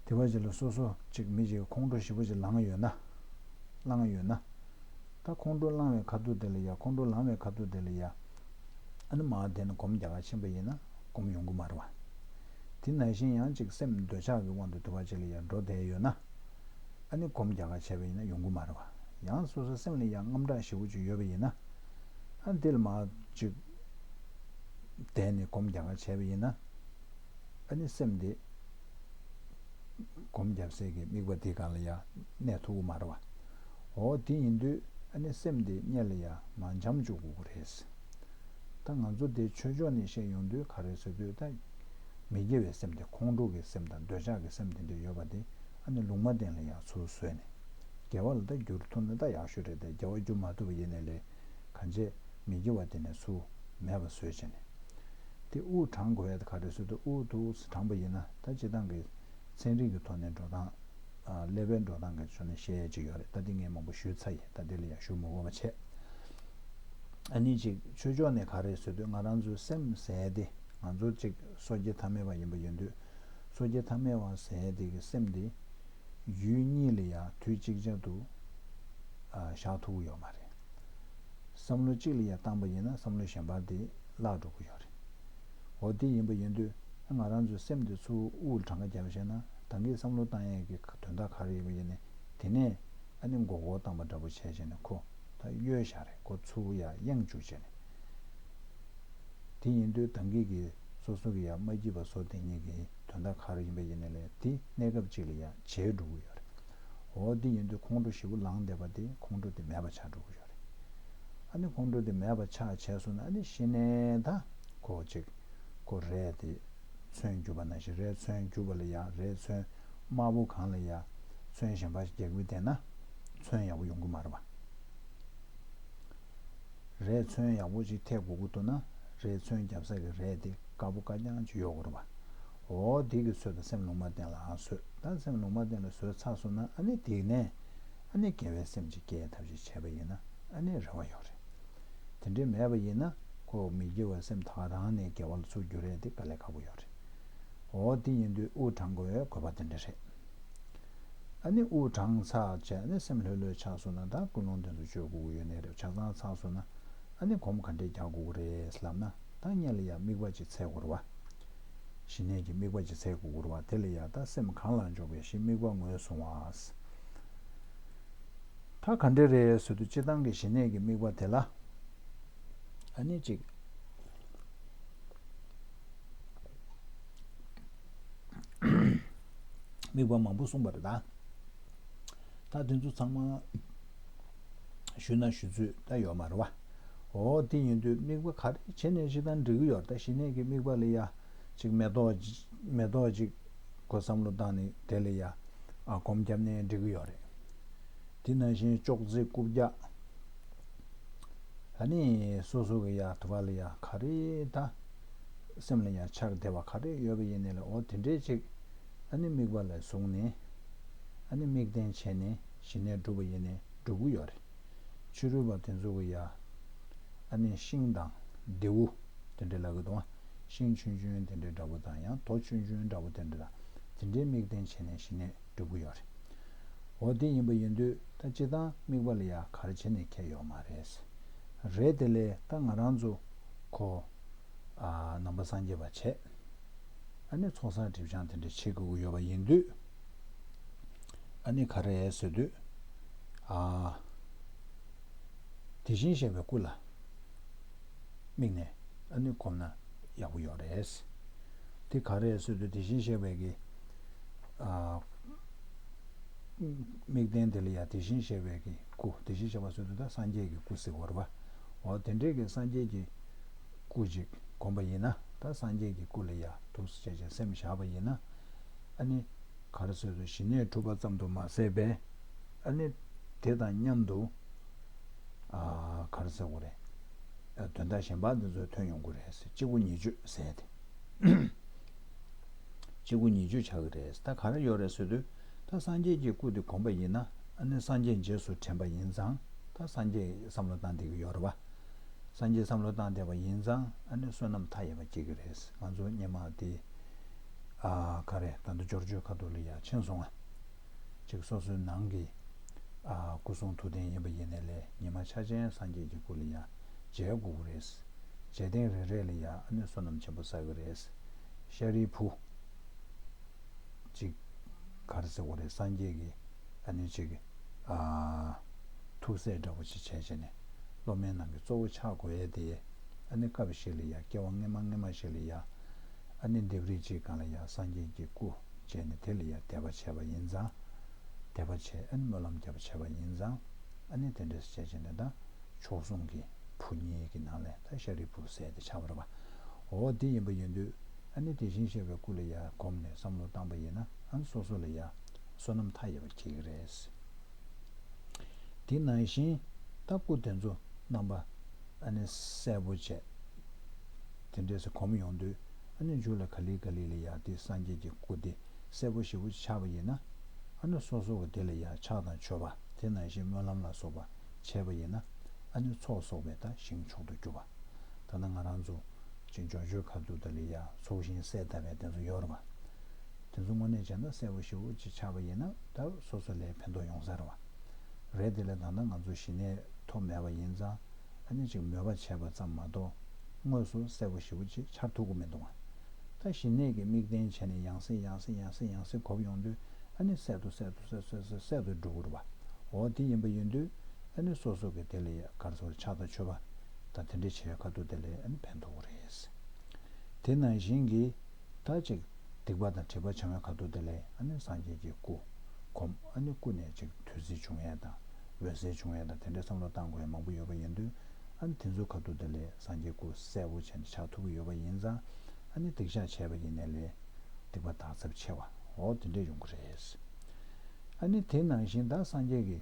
དེ་བ་ཅིག་ལ་སོ་སོ་ཅིག་མི་ཅིག་ཁོང་ཁྲོ་ཞེ་པོ་ཅིག་ལངས་ཡོད་ན། ལངས་ཡོད་ན། ད་ཁོང་ཁྲོ་ལངས་པའི་ཁ་ཐུག་དེ་ལ་ཡ། ཁོང་ཁྲོ་ལངས་པའི་ཁ་ཐུག་དེ་ལ་ཡ། ཨ་ནི་མར་དེ་ནས་སྒོམ་རྒྱག་ག་ཕྱིན་པ་ཡིན་ན་སྒོམ་ཡོང་གི་མ་རེད་བ། དེ་ནང་བཞིན་ཡང་ཅིག་སེམས་འདོད་ཆགས་ཀྱི་དབང་དུ་དེ་བ་ཅིག་ལ་ཡ་འགྲོ་བསྡད་ཡོད་ན། ཨ་ནི་སྒོམ་རྒྱག་ག་བྱས་པ་ཡིན་ན་ཡོང་གི་མ་རེད་བ། ཡང་སོ་སོ་སེམས་ལ་ཡ་དངངས་སྐྲག་ཞེ་པོ་ཅིག་ཡོད་པ་ཡིན་ན། ཨ་ནི་དེ་ལ་མར་ཅིག་བསྡད་ནས་སྒོམ་རྒྱག་ག་བྱས་པ་ཡིན་ན། ཨ་ནི་སེམས་དེ་སྒོམ་རྒྱབ་སའི་གི་དམིགས་པ་དེའི་སྒང་ལ་ཡ་གནས་ཐུབ་ཀྱི་མ་རེད་བ། འོ་དེ་ཡིན་དུས་ཨ་ནི་སེམས་དེ་གཉེར་ལ་ཡ་མར་འཇམ་བཅུག་དགོས་ཀྱི་རེད། ད་ང་ཚོ་དེ་ཆོས་ཕྱོགས་ནས་བཤད་ཡོང་དུས་ག་རེ་ཟེར་དུས། ད་མི་དགེ་བའི་སེམས་དེ། ཁོང་ཁྲོ་གི་སེམས་དང་འདོད་ཆགས་ཀྱི་སེམས་དེ་འདྲ་ཡོད་པ་དེ་ཨ་ནི་ལུང་མ་བསྟན་ལ་ཡ་ཚུར་བཟོས་ནས། དགེ་བ་ལ་ད་བསྒྱུར་ཐུབ་ན་ད་ཡག་ཤོས་རེད། དེ་དགེ་བ་བསྒྱུར་མ་ཐུབ་པ་ཡིན་ནའི་ལས། གང་བྱས་མི་དགེ་བ་དེ་ནས་ཚུར་ མེད་པ་བཟོས་བྱས་ནས། དེ་དབུགས་བགྲང་དགོས་ཡ་དེ་ག་རེ་ཟེར་དུས། དབུགས་འདུག་སེ་བགྲངས་པ་ཡིན་ན། ད་སྤྱིར་བཏང་གི་ཚན་རིག་གི་ཐོག་ནས་འགྲོ་སྟངས། ཀླད་པའི་འགྲོ་སྟངས་ཀྱི་ཕྱོགས་ནས་བཤད་ཡ་ཅིག་ཡོད་རེད། ད་དེ་ངས་མང་པོ་ཞུས་ཚར་ཡིན། ད་དེ་ལ་ཡང་ཞུ་མི་དགོས་པ་བྱས། ཨ་ནི་ཅིག་ཆོས་ཕྱོགས་ནས་ག་རེ་ཟེར་དུས། ང་རང་ཚོའི་སེམས་ཟེར་ཡ་དེ། ང་ཚོ་ཅིག་སོ་སྐྱེ་ཐ་མལ་པ་ཡིན་པ་ཡིན་དུས། སོ་སྐྱེ་ཐ་མལ་པ་ཟེར་ཡ་དེ་གི་སེམས་དེ་ཡུལ་གཉིས་ལ་ཡང་དུས་གཅིག་ཅར་དུ་ཨ་བཞག་ཐུབ་ཀྱི་ཡོད་མ་རེད། བསམ་བློ་གཅིག་ལ་ཡང་བཏང་པ་ཡིན་ན། བསམ་བློ་གཞན་པ་དེ་བརླག་འགྲོ་གི་ཡོད་རེད། འོ་དེ་ཡིན་པ་ཡིན་དུས། ང་རང་ཚོའི་སེམས་དེ་ཚུར་དབུགས་གྲངས་ཀ་བརྒྱབ་བྱས་ན། ད་གིན་བསམ་བློ་བཏང་ཡས་ཀྱི་དོན་དག་ག་རེ་ཡིན་པ་ཡིན་ནའི། དེ་ནས་ཨ་ནི་མགོ་སྐོར་བཏང་པ་འདྲ་པོ་བྱས་བྱས་ནས། ཁོ་ད་གཡོལ་བཞག་རེད། ཁོ་ཚུར་ཡར་གཡེང་བཅུག་བྱས་ནས། དེ་ཡིན་དུས་ད་གིན་གྱི་སོ་སོ་གི་ཡང་མ་སྐྱིད་པ་བཟོ་བསྡད་མཁན་གྱི་དོན་དག་ག་རེ་ཡིན་པ་ཡིན་ནའི་ལས། དེ་གནས་སྐབས་གཅིག་ལ་ཡང་བརྗེད་འགྲོ་གི་ཡོད་རེད། འོ་དེ་ཡིན་དུས་ཁོང་ཁྲོ་ཞེ་པོ་ལངས་བསྡད་པ་དེ། ཁོང་ཁྲོ་དེ་མེད་པ་ཆགས་འགྲོ་གི་ཡོད་རེད། ཨ་ནི་ཁོང་ཁྲོ་དེ་མེད་པ་ཆགས་བྱས་སོང་ན། ཨ་ནི་གཞི་ནས་ད་ཁོ་ཅིག་ཁོ་རས་དེ་ཚོན་རྒྱུག་པ་ནང་བཞིན། རས་ཚོན་རྒྱུག་པ་ལ་ཡང་། རས་ཚོན་དམར་པོ་སྒང་ལ་ཡང་ཚོན་གཞན་པ་རྒྱག་གི་བསྡད་ན། ཚོན་ཡག་པོ་ཡོང་གི་མ་རེད་པ། རས་ཚོན་ཡག་པོ་ཅིག་ཐེབས་དགོས་ཀྱི་འདུག་ན། རས་ཚོན་རྒྱབ་ས་གི་རས་དེ་དཀར་པོ་དཀར་རྐྱང་ཅིག་ཡོད་དགོས་རེད་པ། འོ་དེ་གི་ཚོད་ད་སེམས་ལུང་པ་གཏན་ལ་ཨ་བཟོས། ད་སེམས་ལུང་པ་གཏན་ལ་བཟོས་ཚར་སོང་ན། ཨ་ནི་དེ་ནས་ཨ་ནི་དགེ་བའི་སེམས་ཅིག་སྐྱེ་ཐབས་ཤིག་བྱས་པ་ཡིན་ན། ཨ་ནི་རེ་བ་ཡོད་རེད། དེ་འདྲའི་མེད་པ་ཡིན་ན། ཁོ་མི་དགེ་བའི་སེམས་ད་ག་རང་ནས་དགེ་བ་ལ་ཚུར་བསྒྱུར་ཡས་དེ་དཀའ་ལས་ཁག་པོ་ཡོད་རེད། འོ་དེ་ཡིན་དུས་དབུགས་གྲང་དགོས་པའི་དགོས་པ་དེ་འདྲ་རེད། ཨ་ནི་དབུགས་གྲང་ཚར་བྱས་ནས་སེམས་ལྷོད་ལྷོད་ཆགས་སོང་ན། ད་ཀུན་སློང་དེ་ཚོ་བཅོས་དགོས་ཀྱི་ཡོད་ནའི་རེད། ཆ་ཚང་ཚར་སོང་ན། ཨ་ནི་སྒོམ་ག་འདྲས་རྒྱག་དགོས་ཀྱི་རེད་ལབ་ན། ད་སྔོན་ལ་ཡང་དམིགས་པ་ཅིག་འཚལ་དགོས་རེད་པ། ཞི་གནས་ཀྱི་དམིགས་པ་ཅིག་འཚལ་དགོས་ཀྱི་རེད་པ། དེ་ལ་ཡང་ད་སེམས་གང་ལ་འཇོག་པའི་ཞི་དམིགས་པ་ངོས་བཟུང་བ། ད་ག་འདྲས་རེད་ཟེར་དུས། སྤྱིར་བཏང་གི་ཞི་གནས་ཀྱི་དམིགས་པ་དེ་ལ། ཨ་ནི་ཅིག་དམིགས་པ་མང་པོ་གསུངས་པ་རེད་ད། ད་དེ་ཚོ་ཚང་མ་ཞུས་ན་ཞུ་ཚོད་ད་ཡོད་མ་རེད་པ། འོ་དེ་ཡིན་དུས་དམིགས་པ་ག་རེ་བྱས་ནས་ཅིག་ད་འགྲིག་གི་ཡོད་རེད། ད་ཞི་གནས་ཀྱི་དམིགས་པ་ལ་ཡ་ཅིག་མེ་ཏོག་མེ་ཏོག་ཅིག་ཁོ་བསམ་བློ་བཏང་ནས་དེ་ལ་ཡ་ཨ་སྒོམ་བརྒྱབ་ནས་འགྲིག་གི་ཡོད་རེད། དེ་ནང་བཞིན་ཅོག་ཙེ་རྐུབ་བཀྱག་ཨ་ནི་སོ་སོ་གི་ཡ་དུ་བ་ལ་ཡ་ག་རེ་ད་སེམས་ལ་ཡ་ཆགས་བསྡད་པ་ག་རེ་ཡོད་པ་ཡིན་ནའི་ལ། འོ་དེ་འདྲས་ཅིག་ཨ་ནི་དམིགས་པ་ལ་བཟུང་ནས། ཨ་ནི་དམིགས་རྟེན་བྱས་ནས་ཞི་གནས་སྒྲུབ་པ་ཡིན་ནའི་འགྲུབ་ཀྱི་ཡོད་རེད། ཕྱི་རོལ་པ་དེ་ཚོ་གི་ཡ་ཨ་ནི་ཤིང་དང་རྡེའུ་དེ་འདྲས་ལབ་ཀྱི་འདུག་ཤིང་ཆུང་ཆུང་དེ་འདྲས་འདྲ་པོ་དང་། ཡང་རྡོ་ཆུང་ཆུང་འདྲ་པོ་དེ་འདྲས་དང་། དེ་འདྲའི་དམིགས་རྟེན་བྱས་ནས་ཞི་གནས་སྒྲུབ་ཀྱི་ཡོད་རེད། འོ་དེ་ཡིན་པ་ཡིན་དུས། ད་སྤྱིར་བཏང་དམིགས་པ་ལ་ཡ་ག་རེ་བྱས་ནས་ཁྱད་ཡོད་མ་རེད། རེད། དེ་ལས་ད་ང་རང་ཚོ་ཁོ་ཨ་ནང་པ་སངས་རྒྱས་པ་བྱས། ཨ་ནི་ཚོགས་བསགས་སྒྲིབ་སྦྱང་དེ་འདྲ་བྱེད་དགོས་ཀྱི་ཡོད་པ་ཡིན་དུས། ཨ་ནི་ག་རེ་ཟེར་དུས། ཨ་དེ་བཞིན་གཤེགས་པའི་སྐུ་ལ་དམིགས་ནས་ཨ་ནི་སྒོམ་ན་ཡག་པོ་ཡོད་རེད། དེ་ག་རེ་ཟེར་དུས། དེ་བཞིན་གཤེགས་པའི་གི་ཨ་དམིགས་རྟེན་དེ་ལ་ཡ་དེ་བཞིན་གཤེགས་པའི་གི་སྐུ། དེ་བཞིན་གཤེགས་པ་ཟེར་དུས་ད་སངས་རྒྱས་ཀྱི་སྐུ་ཟེར་བ་རེད་པ། འོ་དེ་འདྲའི་གི་སངས་རྒྱས་ཀྱི་སྐུ་ཅིག་བསྒོམ་པ་ཡིན་ན། ད་སངས་རྒྱས་ཀྱི་སྐུ་ལ་ཡ་ཐུགས་སུ་བྱས་བྱས་སེམས་བཞག་པ་ཡིན་ན། ཨ་ནི་ག་རེ་ཟེར་དུས། ཞི་གནས་གྲུབ་པ་ཙམ་དུ་མ་ཟད་པའི། ཨ་ནི་དེ་དང་མཉམ་དུ་ཨ་ག་རེ་ཟེར་དགོས་རེད། ཨ་དོན་དག་གཞན་པ་འདི་ཚོ་ཐོན་ཡོང་གི་རེད་ཟེར། གཅིག་པུ་ཉིད་སྤྱོད་ཟེར་ཏེ། གཅིག་པུ་ཉིད་སྤྱོད་ཆགས་ཀྱི་རེད། ད་ག་རེ་ཡོད་རེད་ཟེར་དུས། ད་སངས་རྒྱས་ཀྱི་སྐུ་དེ་བསྒོམ་པ་ཡིན་ན། ཨ་ནི་སངས་རྒྱས་རྗེས་སུ་དྲན་པ་ཡིན་ཙང་། ད་སངས་རྒྱས་བསམ་བློ་བཏང་བསྡད་ཀྱི་ཡོད་རེད་པ། སངས་རྒྱས་བསམ་བློ་བཏང་བསྡད་པ་ཡིན་ཙང་། ཨ་ནི་བསོད་ནམས་མཐའ་ཡས་པ་སྐྱེ་གི་རེད། ང་ཚོ་སྔོན་མ་དེ་ཨ་ག་རེ་ད་ལྟ་སྐྱབས་བཅོལ་ཁ་ཐུག་ལ་ཡ་ཕྱིན་སོང་ང་། ཅིག་སོ་སོའི་ནང་གི་ཨ་སྐུ་གསུང་ཐུགས་རྟེན་ཡིན་པ་ཡིན་ནའི་ལས། ཉི་མ་ཆ་ཅན་སངས་རྒྱས་ཀྱི་སྐུ་ལ་ཡ་མཇལ་དགོས་ཀྱི་རེད། མཇལ་ཐེངས་རེ་རེ་ལ་ཡ་ཨ་ནི་བསོད་ནམས་ཆེན་པོ་བསགས་ཀྱི་རེད། ཤཱ་རིའི་བུ། ཅིག་ག་རེ་ཟེར་དགོས་རེད། སངས་རྒྱས་ཀྱི་ཨ་ནི་ཅིག་ཨ་ཐུགས་སྲས་འདྲ་པོ་ཅིག་བྱས་བྱས་ནས། སློབ་མའི་ནང་གི་གཙོ་བོ་ཆགས་དགོས་ཡས་དེ། ཨ་ནི་སྐབས་ཤིག་ལ་ཡ། སྐྱེ་བ་སྔོན་མ་སྔོན་མ་ཞིག་ལ་ཡ། ཨ་ནི་ལྡེབས་རིས་ཅིག་སྒང་ལ་ཡ་སངས་རྒྱས་ཀྱི་སྐུ་མཇལ་ནས། དེ་ལ་ཡ་དད་པ་བྱས་པ་ཡིན་ཙང་། དད་པ་བྱས། ཨ་ནི་སྨོན་ལམ་བརྒྱབ་པ་བྱས་པ་ཡིན་ཙང་། ཨ་ནི་དེ་འདྲས་བྱས་བྱས་ནས། ད་མཆོག་ཟུང་གི་བུ་གཉིས་ཀྱི་ནང་ལས་ད་ཤཱ་རིའི་བུ་ཟེར་དེ་ཆགས་པ་རེད་པ། འོ་དེ་ཡིན་པ་ཡིན་དུས། ཨ་ནི་དེ་བཞིན་གཤེགས་པའི་སྐུ་ལ་ཡ་བསྒོམས་ནས་བསམ་བློ་བཏང་པ་ཡིན་ན། ཨ་ནི་སོ་སོ་ལ་ཡ་བསོད་ནམས་མཐའ་ཡས་པ་སྐྱེ་གི་རེད། དེ་ནང་བཞིན་ད་སྐུ་དེ་ཚོ་རྣམ་པ་ཨ་ནི་གསལ་པོ་བྱས། དེ་འདྲས་སེ་གོམས་ཡོང་དུས། ཨ་ནི་མཇུག་ལ་ག་ལེ་ག་ལེ་ལ་ཡ་དེ་སངས་རྒྱས་ཀྱི་སྐུ་དེ་གསལ་པོ་ཞེ་པོ་ཅིག་ཆགས་པ་ཡིན་ན། ཨ་ནི་སོ་སོ་གི་དེ་ལ་ཡ་ཕྱག་དང་མཆོད་པ་དེ་ནང་བཞིན་སྨོན་ལམ་ལ་སོགས་པ་བྱས་པ་ཡིན་ན། ཨ་ནི་ཚོགས་གསོག་པའི་ད་ཞིང་མཆོག་ཏུ་གྱུར་པ། ད་ལྟ་ང་རང་ཚོ་ཅིག་འབྱོར་བཅུའི་ཁ་ཐུག་དེ་ལ་ཡ་ཚོགས་ཞིང་གསལ་བཏབ་པའི་དེ་ཚོ་ཡོད་རེད་པ། དེ་ཚོ་དངོས་གནས་བྱས་ན་གསལ་པོ་ཞེ་པོ་ཅིག་ཆགས་པ་ཡིན་ན། ད་སོ་སོ་ལ་ཕན་ཐོགས་ཡོང་ས་རེད་པ། རེད། དེ་ལས་ད་ལྟ་ང་ཚོ་ཞི་གནས་ཐོབ་མེད་པ་ཡིན་ཙང་། ཨ་ནི་ཅིག་མོས་པ་བྱས་པ་ཙམ་མ་གཏོགས་དངོས་སུ་གསལ་པོ་ཞེ་པོ་ཅིག་འཆར་ཐུབ་ཀྱི་མི་འདུག་པ། ད་ཞི་གནས་ཀྱི་དམིགས་རྟེན་བྱས་ནས་ཡང་སེ་ཡང་སེ་ཡང་སེ་ཡང་སེ་གོམས་ཡོང་དུས། ཨ་ནི་གསལ་དུ་གསལ་དུ་གསལ་དུ་གསལ་དུ་གསལ་དུ་འགྲོ་གི་རེད་པ། འོ་དེ་ཡིན་པ་ཡིན་དུས། ཨ་ནི་སོ་སོ་གི་དེ་ལ་ག་རེ་ཟེར་དགོས་རེད། ཕྱག་དང་མཆོད་པ་དང་དེ་འདྲ་བྱེད་ཡ་ཁ་ཐུག་དེ་ལ་ཨ་ནི་ཕན་ཐོགས་ཀྱི་རེད། དེ་ནང་བཞིན་གྱི་ད་ཅིག་སྡིག་པ་དང་སྒྲིབ་པ་བྱང་བའི་ཁ་ཐུག་དེ་ལ་ཨ་ནི་སངས་རྒྱས་ཀྱི་སྐུ་གོམས། ཨ་ནི་སྐུ་ནས་ཅིག་བདུད་རྩི་འབྱུང་ཡས་དང་འོད་ཟེར་འབྱུང་ཡས་དང་དེ་འདྲའི་བསམ་བློ་བཏང་དགོས་ཡས་མང་པོ་ཡོད་པ་ཡིན་དུས། ཨ་ནི་དེ་ཚོའི་ཁ་ཐུག་དེ་ལ་སངས་རྒྱས་སྐུ་གསལ་པོ་བྱས་ནས་ཆགས་ཐུབ་ཀྱི་ཡོད་པ་ཡིན་ཙང་། ཨ་ནི་སྡིག་བཤགས་བྱས་པ་ཡིན་ནའི་ལས་སྡིག་པ་དག་ཚབས་ཆེ་བ་འོ་དེ་འདྲ་ཡོང་གི་རེད། ཨ་ནི་དེ་ནང་བཞིན་ད་སངས་རྒྱས་ཀྱི་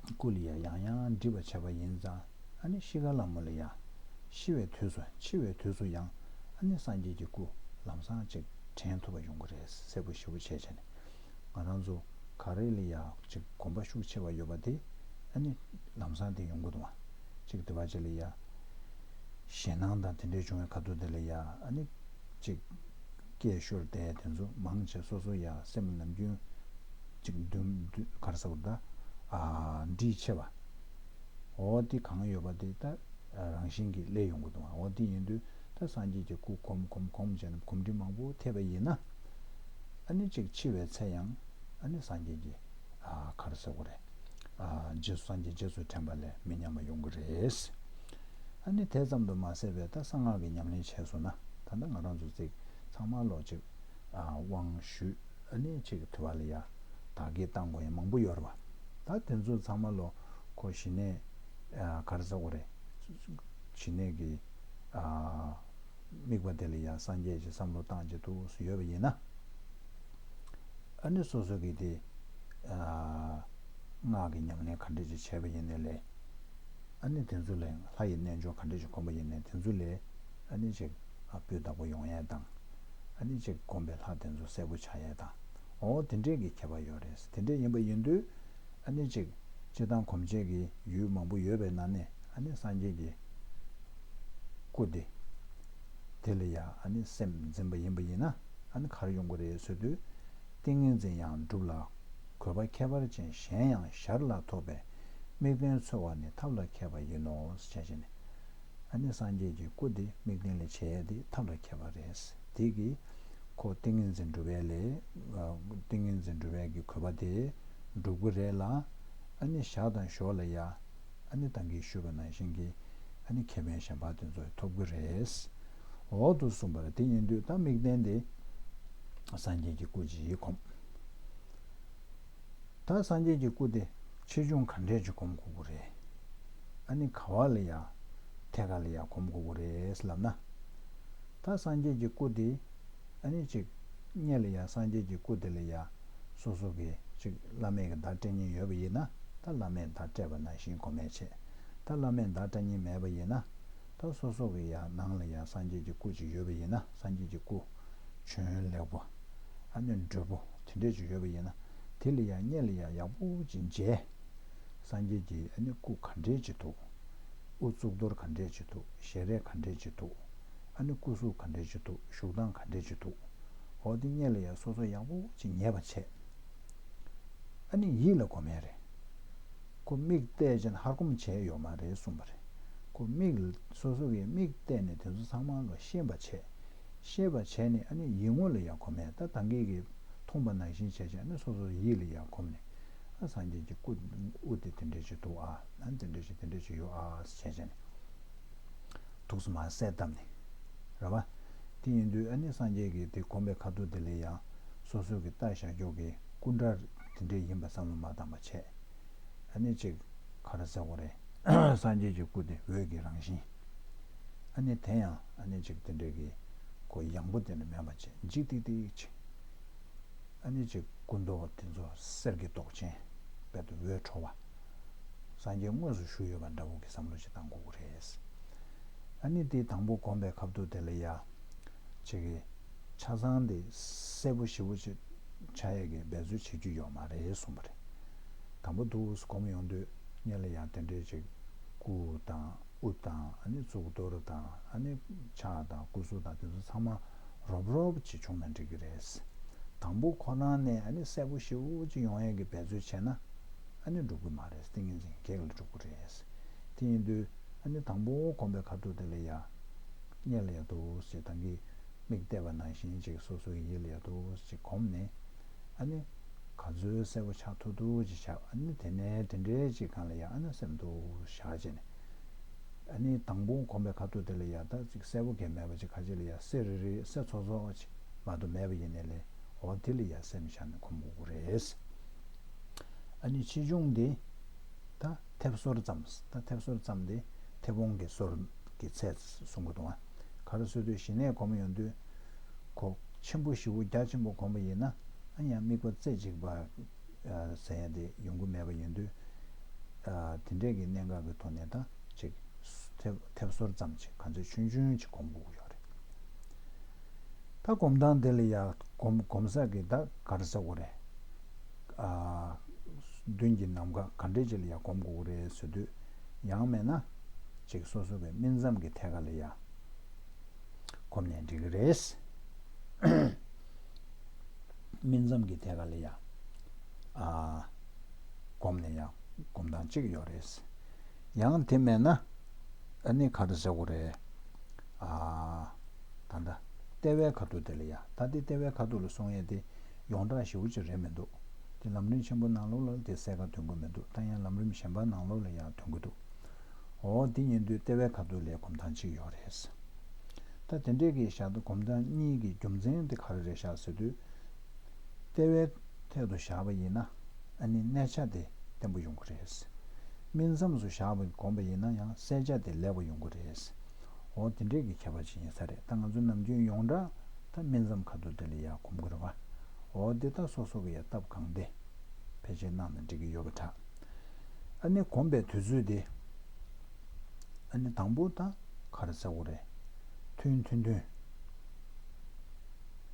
སྐུ་ལ་ཡང་ཡང་ཡང་འདྲིས་པ་བྱས་པ་ཡིན་ཙང་། ཨ་ནི་ཤི་ཁ་ལ་མོ་ལ་ཡང་ཤི་བའི་དུས་སུ་འཆི་བའི་དུས་སུ་ཡང་ཨ་ནི་སངས་རྒྱས་ཀྱི་སྐུ་ལམ་སང་ཅིག་དྲན་ཐུབ་པ་ཡོང་གི་རེད། གསལ་པོ་ཞེ་པོ་བྱས་བྱས་ནས། ང་རང་ཚོ་ག་རེ་ལ་ཡང་ཅིག་གོམས་པ་ཤུགས་ཆེ་བ་ཡོད་པ་དེ་ཨ་ནི་ལམ་སང་དེ་ཡོང་གི་འདུག་པ། ཅིག་དེ་བ་ཅིག་ལ་ཡང་ཞེད་སྣང་དང་དེ་འདྲའི་བྱུང་བའི་ཁ་ཐུག་དེ་ལ་ཡང་ཨ་ནི་ཅིག་སྐད་ཤོར་བསྡད་དེ་ཚོ་མང་ཆེ་སོ་སོ་ཡ་སེམས་ནམ་རྒྱུན་ཅིག་འདུན་འདུན་ག་རེ་ཟེར་དགོས་རེད། ད་ཨ་འདྲིས་ཆེ་བ། འོ་དེ་གང་ཡོད་པ་དེ་ད་རང་བཞིན་གྱིས་སླེབས་ཡོང་གི་འདུག་པ། འོ་དེ་ཡིན་དུས་ད་སངས་རྒྱས་ཀྱི་སྐུ་གོམས་གོམས་གོམས་བྱས་ནས་གོམས་འདྲིས་མང་པོ་ཐེབས་པ་ཡིན་ན། ཨ་ནི་ཅིག་འཆི་བའི་ཚེ་ཡང་ཨ་ནི་སངས་རྒྱས་ཀྱི་ཨ་ག་རེ་ཟེར་དགོས་རེད། ཨ་རྗེས་སུ་སངས་རྒྱས་རྗེས་སུ་དྲན་པ་ལས་མི་ཉམས་པ་ཡོང་གི་རེད། ཨ་ནི་དེ་ཙམ་དུ་མ་ཟད་པའི་ད་གསང་སྔགས་ཀྱི་ཉམས་ལེན་བྱས་སོང་ན། ད་ལྟ་ང་རང་ཚོ་ཚིག་ཚང་མ་ལོ་ཅིག་ཨ་དབང་ཞུས། ཨ་ནི་ཅིག་དེ་བ་ལ་ཡ་བདག་གིས་བཏང་དགོས་ཡ་མང་པོ་ཡོད་རེད་པ། ད་དེ་ཚོ་ཚང་མ་ལོ་ཁོ་ཞི་གནས་ཨ་ག་རེ་ཟེར་དགོས་རེད། ཞི་གནས་ཀྱི་ཨ་དམིགས་པ་དེ་ལ་ཡ་སངས་རྒྱས་ཀྱི་བསམ་བློ་བཏང་བྱེད་ཐུགས་སུ་ཡོད་པ་ཡིན་ན། ཨ་ནི་སོ་སོ་གིས་དེ་ཨ་སྔགས་ཀྱི་ཉམས་ལེན་ག་འདྲ་ཅིག་བྱས་པ་ཡིན་ནའི་ལས། ཨ་ནི་དེ་ཚོ་ལས་ལྷ་ཡི་རྣལ་འབྱོར་ག་འདྲ་ཅིག་སྒོམ་པ་ཡིན་ནའི་དེ་ཚོ་ལས་ཨ་ནི་ཅིག་ཨ་སྤུས་དག་པོ་ཡོང་ཡས་དང་། ཨ་ནི་ཅིག་སྒོམ་པའི་ལྷ་དེ་ཚོ་གསལ་པོ་ཆགས་ཡས་དང་། འོ་དེ་འདྲས་ཀྱི་ཁྱད་པར་ཡོད་རེད། དེ་འདྲས་ཡིན་པ་ཡིན་དུས། ཨ་ནི་ཅིག་སྤྱིར་བཏང་གོམས་བྱེད་ཀྱི་ཡུལ་མང་པོ་ཡོད་པའི་ནང་ནས། ཨ་ནི་སངས་རྒྱས་ཀྱི་སྐུ་དེ་དེ་ལ་ཡ་ཨ་ནི་སེམས་འཛིན་པ་ཡིན་པ་ཡིན་ན། ཨ་ནི་ག་རེ་ཡོང་གི་རེད་ཟེར་དུས། ཏིང་ངེ་འཛིན་ཡང་སྒྲུབ་ལ་གུས་པ། ཁྱད་པར་ཅན་གཞན་ཡང་ཞར་ལ་ཐོབ་པས། དམིགས་རྟེན་འཚོལ་བ་ནི་ཐབས་ལ་མཁས་པ་ཡིན་ནོ། ཞེས་བྱས་ནས། ཨ་ནི་སངས་རྒྱས་ཀྱི་སྐུ་དེ་དམིགས་རྟེན་ལ་བྱེད་ཡས་དེ་ཐབས་ལ་མཁས་པ་རེད། དེ་གིས་ཁོ་ཏིང་ངེ་འཛིན་སྒྲུབ་པའི་ལས། ཨ་ཏིང་ངེ་འཛིན་སྒྲུབ་པའི་གི་གུས་པ་དེ་སྒྲུབ་ཀྱི་རེད་ལ། ཨ་ནི་ཞར་དང་ཞོར་ལ་ཡ་ཨ་ནི་ད་གིན་ཞུས་པ་ནང་བཞིན་གྱི་ཨ་ནི་ཁེ་ཕན་གཞན་པ་དེ་ཚོ་ཐོབ་ཀྱི་རེད། འོ་དེ་གསུངས་པ་རེད། དེ་ཡིན་དུས་ད་དམིགས་རྟེན་དེ་སངས་རྒྱས་ཀྱི་སྐུ་ཅིག་གོམས། ད་སངས་རྒྱས་ཀྱི་སྐུ་དེ་ཆེ་ཆུང་ག་འདྲས་ཅིག་སྒོམ་དགོས་ཀྱི་རེད། ཨ་ནི་ག་བ་ལ་ཡ་ཐད་ཀ་ལ་ཡ་སྒོམ་དགོས་ཀྱི་རེད་ལབ་ན། ད་སངས་རྒྱས་ཀྱི་སྐུ་དེ་ཨ་ནི་ཅིག་སྔོན་ལ་ཡ་སངས་རྒྱས་ཀྱི་སྐུ་དེ་ལ་ཡ་སོ་སོ་གིས་ཅིག་བླ་མེད་ཀྱི་བརྡ་སྤྲད་མཁན་ཡོད་པ་ཡིན་ན། ད་བླ་མེད་བརྡ་སྤྲད་པ་ནང་བཞིན་གོ་མེད་བྱས། ད་བླ་མེད་བརྡ་སྤྲད་མཁན་མེད་པ་ཡིན་ན། ད་སོ་སོ་གི་ཡ་ནང་ལ་ཡ་སངས་རྒྱས་ཀྱི་སྐུ་ཅིག་ཡོད་པ་ཡིན་ན། སངས་རྒྱས་ཀྱི་སྐུ་བྱོན་ལེགས་པོ། ཨ་ནི་འབྲས་བུ་དེ་འདྲས་ཅིག་ཡོད་པ་ཡིན་ན། དེ་ལ་ཡ་སྔོན་ལ་ཡ་ཡག་པོ་ཅིག་མཇལ། སངས་རྒྱས་ཀྱི་ཨ་ནི་སྐུ་ག་འདྲས་ཅིག་འདུག། དབུ་གཙུག་ཏོར་ག་འདྲས་ཅིག་འདུག། ཞལ་རས་ག་འདྲས་ཅིག་འདུག། ཨ་ནི་སྐུ་གཟུགས་ག་འདྲས་ཅིག་འདུག། བཞུགས་སྟངས་ག་འདྲས་ཅིག་འདུག། འོ་དེ་སྔོན་ལ་ཡ་སོ་སོ་ཡག་པོ་ཅིག་ཉན་པ་བྱས། ཨ་ནི་ཡིད་ལ་གོམས་ཡས་རེད། ཁོ་མིག་བལྟས་ཅན་ཧར་གོམས་བྱས་ཡོད་མ་རེད་གསུངས་པ་རེད། ཁོ་མིག་ལ་སོ་སོ་གིས་མིག་བལྟས་ནས་དེ་ཚོ་ཚང་མ་ལ་ཤེས་པ་བྱས། ཤེས་པ་བྱས་ནས་ཨ་ནི་ཡིད་ངོ་ལ་ཡ་གོམས་ཡས། ད་ད་གིན་གྱི་མཐོང་པ་ནང་བཞིན་བྱས་བྱས། ཨ་ནི་སོ་སོ་ཡིད་ལ་ཡ་གོམས་ནས། ཨ་སངས་རྒྱས་ཀྱི་སྐུ་དབུ་དེ་དེ་འདྲས་ཅིག་འདུག་ཨ། ཨ་ནི་དེ་འདྲས་ཅིག་དེ་འདྲས་ཅིག་ཡོད་ཨ་བྱས་བྱས་ནས། ཐུགས་སུ་མ་གསལ་བཏབ་ནས། རེད་པ། དེ་ཡིན་དུས་ཨ་ནི་སངས་རྒྱས་ཀྱི་དེ་གོམས་པའི་ཁ་ཐུག་དེ་ལ་ཡང་སོ་སོ་གི་ལྟ་བཞག་རྒྱུ་གི་སྐུ་འདྲ་དེ་འདྲས་ཡིན་པ་བསམ་བློ་མ་བཏང་བ་བྱས། ཨ་ནི་ཅིག་ག་རེ་ཟེར་དགོས་རེད། སངས་རྒྱས་ཀྱི་སྐུ་དེ་འོད་ཀྱི་རང་བཞིན། ཨ་ནི་དེ་ཡང་ཨ་ནི་ཅིག་དེ་འདྲས་ཀྱི་ཁོ་ཡང་པོ་དེ་འདྲ་མེད་པ་བྱས། འཇིག་ཏིག་ཏིག་ཅིག། ཨ་ནི་ཅིག་སྐུ་མདོག་དེ་ཚོ་གསེར་གྱི་མདོག་ཅན། དཔལ་དུ་འོད་འཕྲོ་བ། སངས་རྒྱས་དངོས་སུ་བཞུགས་ཡོད་པ་འདྲ་བོ་གི་བསམ་བློ་ཞིག་བཏང་དགོས་ཀྱི་རེད། ཨ་ནི་དེ་དང་པོ་གོམས་པའི་ཁ་ཐུག་དེ་ལ་ཡ། ཅིག་གི་ཆ་ཚང་དེ་གསལ་པོ་ཞེ་པོ་ཅིག་ཆགས་ཡས་ཀྱི་འབད་རྩོལ་བྱེད་རྒྱུ་ཡོད་མ་རེད་གསུངས་པ་རེད། དང་པོ་འདུག་སེ་གོམས་ཡོང་དུས་སྔོན་ལ་ཡང་དེ་འདྲའི་ཅིག་སྐུ་དང་དབུ་དང་ཨ་ནི་གཙུག་ཏོར་དང་ཨ་ནི་ཕྱག་དང་སྐུ་གཟུགས་དང་དེ་ཚོ་ཚང་མ་རོབ་རོབ་ཅིག་བྱུང་ན་འགྲིག་གི་རེད། དང་པོ་ཁོ་རང་ནས་ཨ་ནི་གསལ་པོ་ཞེ་པོ་ཅིག་ཡོང་ཡས་ཀྱི་འབད་རྩོལ་བྱས་ན་ཨ་ནི་འགྲུབ་གི་མ་རེད། ཏིང་ངེ་འཛིན་གེགས་ལ་འགྲོ་གི་རེད། དེ་ཡིན་དུས་ཨ་ནི་དང་པོ་གོམས་པའི་ཁ་ཐུག་དེ་ལ་ཡ། སྔོན་ལ་ཡ་འདུག་སེ་ད་གིན་མིག་བལྟས་པ་ནང་བཞིན་ཅིག་སོ་སོའི་ཡིད་ལ་ཡ་འདུག་སེ་གོམས་ནས། ཨ་ནི་ག་ཚོད་གསལ་པོ་ཆགས་ཐུབ་ཐུབ་ཅིག་བྱ། ཨ་ནི་དེ་ནས་དེ་འདྲའི་ཅིག་སྒང་ལ་ཡ་ཨ་ནི་སེམས་འདུག་སེ་བཞག་བྱས་ནས། ཨ་ནི་དང་པོ་གོམས་པའི་ཁ་ཐུག་དེ་ལ་ཡ་ད་ཅིག་གསལ་པོ་གང་ཡང་མེད་པ་ཅིག་ཁ་ཅིག་ལ་ཡ་སེ་རེ་རེ་སེ་ཚོགས་ཚོགས་ཅིག་མ་གཏོགས་མེད་པ་ཡིན་ནའི་ལས། འོ་དེ་ལ་ཡ་སེམས་བཞག་ནས་གོམས་དགོས་ཀྱི་རེད། ཨ་ནི་ཆེ་ཆུང་དེ་ད་མཐེབ་སོར་ཙམ། ད་མཐེབ་སོར་ཙམ་དེ་མཐེ་བོང་གི་སོར་གྱི་ཚད་གསུང་གི་འདུག་ཨ། ག་རེ་ཟེར་དུས་གཞི་ནས་གོམས་ཡོང་དུས་ཁོ་ཆེན་པོ་ཞེ་པོ་རྒྱ་ཆེན་པོ་གོམས་པ་ཡིན་ན་ཨ་ཡང་དམིགས་པ་རྩེ་གཅིག་པ་ཟེར་ཡ་དེ་ཡོང་གི་མེད་པ་ཡིན་དུས། དེ་འདྲས་ཀྱི་གནད་འགག་གི་ཐོག་ནས་ད་ཅིག་མཐེབ་མཐེབ་སོར་ཙམ་ཅིག་ག་ཚོད་ཆུང་ཆུང་ཅིག་གོམས་དགོས་ཀྱི་ཡོད་རེད། ད་གོམས་སྟངས་དེ་ལ་ཡ་གོམས་གོམས་ས་གི་ད་ག་རེ་ཟེར་དགོས་རེད། ཨ། མདུན་གྱི་ནམ་མཁའ་ག་འདྲས་ཅིག་ལ་ཡ་གོམས་དགོས་ཀྱི་རེད་ཟེར་དུས། ཡང་མིན་ན་ཅིག་སོ་སོ་གི་སྨིན་མཚམས་ཀྱི་ཐད་ཀ་ལ་ཡ་གོམས་ནས་འགྲིག་གི་རེད། སྨིན་མཚམས་ཀྱི་ཐད་ཀ་ལ་ཡ། ཨ། གོམས་ནས་ཡ་གོམས་སྟངས་གཅིག་ཡོད་རེད། ཡང་དེ་མེད་ན། ཨ་ནི་ག་རེ་ཟེར་དགོས་རེད། ཨ། ད་ལྟ་ལྟེ་བའི་ཁ་ཐུག་དེ་ལ་ཡ། ད་དེ་ལྟེ་བའི་ཁ་ཐུག་ལ་གསུང་ཡས་དེ་ཡོངས་གྲགས་ཞེ་པོ་ཅིག་རེད་མི་འདུག་དེ་ལམ་རིམ་ཆེན་པོ་ནང་ལོགས་ལ་དེ་གསལ་ཁ་ཐོན་གྱི་མི་འདུག་ད་ཡང་ལམ་རིམ་གཞན་པ་ནང་ལོགས་ལ་ཡང་ཐོན་གྱི་འདུག་འོ་དེ་ཡིན་དུས་ལྟེ་བའི་ཁ་ཐུག་ལ་གོམས་སྟངས་གཅིག་ཡོད་རེད། ད་དེ་འདྲས་ཀྱི་བཞག་ད་གོམས་སྟངས་གཉིས་ཀྱི་རྒྱུ་མཚན་དེ་ག་རེ་རེད་བཞག་ཟེར་དུས། ལྟེ་བའི་ཐད་དུ་བཞག་པ་ཡིན་ན། ཨ་ནི་གནས་ཆ་དེ་བརྟན་པོ་ཡོང་གི་རེད། སྨིན་མཚམས་སུ་བཞག་པ་གོམས་པ་ཡིན་ན་ཡང་གསལ་ཆ་དེ་ལེགས་པོ་ཡོང་གི་རེད། འོ་དེ་འདྲས་ཀྱི་ཁྱད་པར་ཅིག་ཡིན་ས་རེད། ད་ང་ཚོ་ནམ་རྒྱུན་ཡོངས་གྲགས་ད་སྨིན་མཚམས་ཁ་ཐུག་དེ་ལ་ཡ་གོམས་གི་རེད་བ། འོ་དེ་ད་སོ་སོ་གི་ཡ་སྟབས་གང་བདེ་ཕལ་ཆེར་གནང་ན་འགྲིག་གི་ཡོད་པ་འདྲ། ཨ་ནི་གོམས་པའི་དུས་ཚོད་དེ། ཨ་ནི་དང་པོ་ད་ག་རེ་ཟེར་དགོས་རེད། ཐུང་ཐུང་ཐུང་།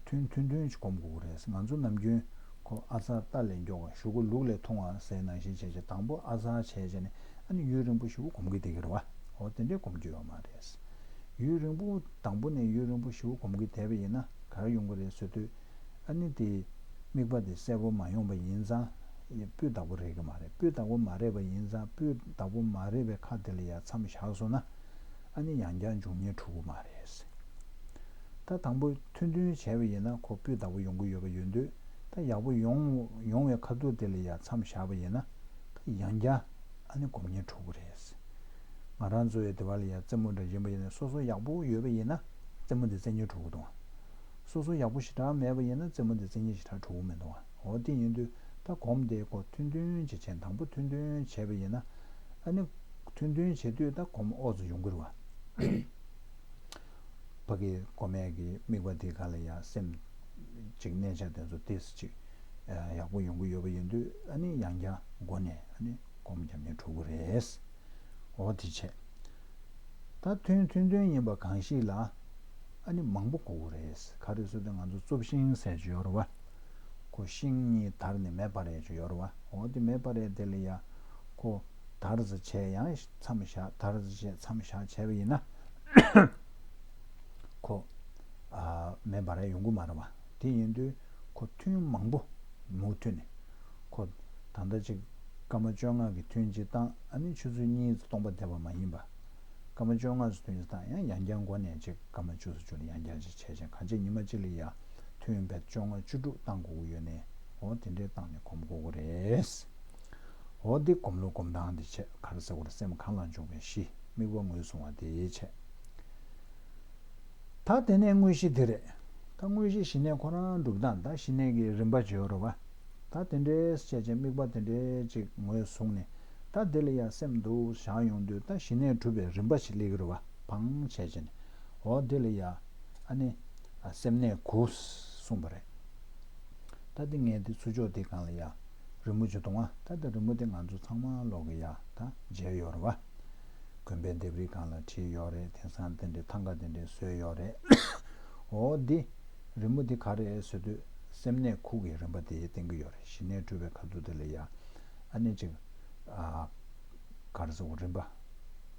ཐུང་ཐུང་ཐུང་ཅིག་གོམས་དགོས་ཀྱི་རེད། ང་ཚོ་ནམ་རྒྱུན་ཁོ་ཨ་ཚ་རྟ་ལས་མགྱོགས་པ་གཞུ་གུ་ལུག་ལས་ཐུང་བ་ཟེར་ནང་བཞིན་བྱས་བྱས་དང་པོ་ཨ་ཚ་བྱས་བྱས་ནས་ཨ་ནི་ཡུན་རིང་པོ་ཞེ་པོ་གོམས་ཀྱི་བསྡད་ཀྱི་རེད་བ། འོ་དེ་འདྲས་གོམས་རྒྱུ་ཡོད་མ་རེད། ཡུན་རིང་པོ་དང་པོ་ནས་ཡུན་རིང་པོ་ཞེ་པོ་གོམས་ཀྱི་བསྡད་པ་ཡིན་ན་ག་རེ་ཡོང་གི་རེད་ཟེར་དུས། ཨ་ནི་དེ་དམིགས་པ་དེ་གསལ་པོ་མ་ཡོང་པ་ཡིན་ཙང་། ཡ་སྤུས་དག་པོ་རེད་གི་མ་རེད། སྤུས་དག་པོ་མ་རེད་པ་ཡིན་ཙང་སྤུས་དག་པོ་མ་རེད་པའི་ཁ་དེ་ལ་ཡ་མཚམས་བཞག་སོང་ན། ཨ་ནི་ཡང་བསྐྱར་འབྱུང་ཉེན་འགྲོ་གི་མ་རེད། ད་དང་པོ་ཐུང་ཐུང་བྱས་པ་ཡིན་ན་ཁོ་སྤུས་དག་པོ་ཡོང་གི་ཡོད་པ་ཡིན་དུས། ད་ཡག་པོ་ཡོང་ཡོང་བའི་ཁ་ཐུག་དེ་ལ་ཡ་མཚམས་བཞག་པ་ཡིན་ན། ད་ཡང་བསྐྱར་ཨ་ནི་གོམས་ཉེན་འགྲོ་གི་རེད། ང་རང་ཚོ་ཡི་དེ་བ་ལ་ཡ་རྩེད་མོ་འདྲ་ཡིན་པ་ཡིན་ན་སོ་སོ་ཡག་པོ་ཡོད་པ་ཡིན་ན་རྩེད་མོ་དེ་རྩེད་ཉེན་འགྲོ་གི་འདུག་སོ་སོ་ཡག་པོ་ཞེ་དྲག་མེད་པ་ཡིན་ན་རྩེད་མོ་དེ་རྩེད་ཉེན་ཞེ་དྲག་འགྲོ་གི་མི་འདུག་འོ་དེ་ཡིན་དུས་ད་གོམས་དེ་ཁོ་ཐུང་ཐུང་ཅིག་བྱས། དང་པོ་ཐུང་ཐུང་བྱས་པ་ཡིན་ན། ཨ་ནི་ཐུང་ཐུང་བྱེད་དུས་ད་གོམས་ཨོ་ཙམ་ཡོང་གི་རེད་བ། ཕ་གི་གོམས་ཡས་ཀྱི་དམིགས་པ་དེ་ག་ལ་ཡ་སེམས་ཅིག་གནས་ཆ་དེ་ཚོ་ཏོག་ཙམ་ཅིག་ཡག་པོ་ཡོང་གི་ཡོད་པ་ཡིན་དུས་ཨ་ནི་ཡང་བསྐྱར་མགོ་ནས་ཨ་ནི་གོམས་རྒྱབ་ནས་འགྲོ་གི་རེད། འོ་དེ་བྱས། ད་ཐུང་ཐུང་ཐུང་ཡིན་པ་གང་ཞིག་ལ་ཨ་ནི་མང་པོ་དགོས་ཀྱི་རེད། ག་རེ་ཟེར་དུས་ང་ཚོ་རྩུབ་ཤིང་ཟེར་གྱི་ཡོད་རེད་བ། ཁོ་ཤིང་གཉིས་དར་ནས་མེ་འབར་ཡས་ཅིག་ཡོད་རེད་བ། འོ་དེ་མེ་འབར་ཡས་དེ་ལ་ཡ་ཁོ་དར་ཙམ་བྱས་ཡང་མཚམས་བཞག་དར་ཙམ་བྱས་མཚམས་བཞག་བྱས་པ་ཡིན་ན། ཁོ་ཨ་མེ་འབར་ཡས་ཡོང་གི་མ་རེད་བ། དེ་ཡིན་དུས་ཁོ་ཐུང་མང་པོ་མུ་མཐུད་ནས་ཁོ་ད་ལྟ་ཅིག་སྐར་མ་བཅོ་ལྔ་གི་ཐུན་གཅིག་བཏང་ཨ་ནི་ཆུ་ཚོད་གཉིས་ཙམ་སྟོང་པ་བསྡད་པ་མ་ཡིན་པ། སྐར་མ་བཅོ་ལྔ་ཙམ་ཐུན་གཅིག་བཏང་ཡང་ཡང་བསྐྱར་མགོ་ནས་ཅིག་སྐར་མ་བཅུ་ཙམ་བཅུ་ལ་ཡང་བསྐྱར་ཅིག་བྱས་བྱས་གང་ཅི་ཉི་མ་གཅིག་ལ་ཡ་ཐུན་བེད་བཅོ་ལྔ་བཅུ་དྲུག་བཏང་དགོས་ཀྱི་ཡོད་ནས། འོ་དེ་འདྲས་བཏང་ནས་གོམས་དགོས་ཀྱི་རེད། འོ་འདི་གོམས་ལུགས་གོམས་སྟངས་འདི་བྱས། ག་རེ་ཟེར་དགོས་རེད། སེམས་གང་ལ་འཇོག་པའི་གཞི་དམིགས་པ་ངོས་བཟུང་བ་དེ་བྱས། ད་དེ་ནས་དངོས་གཞི་དེ་རེད། ད་དངོས་གཞི་གཞི་གནས་ཁོ་རང་སྒྲུབ་སྟངས་ད་གཞི་གནས་ཀྱི་རིམ་པ་བརྗོད་རོགས་པ། ད་དེ་འདྲའི་བྱས་བྱས་དམིགས་པ་དེ་འདྲའི་ཅིག་ངོས་བཟུང་ནས། ད་དེ་ལ་ཡ་སེམས་འདུག་བཞག་ཡོང་དུས་ད་གཞི་གནས་གྲུབ་པའི་རིམ་པ་ཞིག་སླེབས་ཀྱི་རེད་བ། བང་བྱས་བྱས་ནས། འོ་དེ་ལ་ཡ་ཨ་ནི་སེམས་གནས་དགུ་གསུངས་པ་རེད། ད་དེ་ངས་དེ་ཚུར་ཕྱོགས་དེ་སྒང་ལ་ཡ་རི་མོ་ཅིག་གཏོང་བ། ད་དེ་རི་མོ་དེ་ང་ཚོ་ཚང་མ་ལོག་གི་ཡ་ད་མཇལ་ཡོད་རེད་བ། དགོན་པའི་ལྡེབས་རིས་སྒང་ལ་བྲིས་ཡོད་རེད། དེང་སང་དེ་འདྲའི་ཐང་ག་དེ་འདྲའི་བཟོས་ཡོད་རེད། འོ་འདི་རི་མོ་འདི་ག་རེ་ཟེར་དུས་སེམས་གནས་ཁུག་གི་རིམ་པ་དེ་བསྟན་གྱི་ཡོད་རེད། ཞི་གནས་སྤྲུལ་པའི་ཁ་ཐུག་དེ་ལ་ཡ་ཨ་ནི་ཅིག་ཨ་ག་རེ་ཟེར་དགོས། རིམ་པ་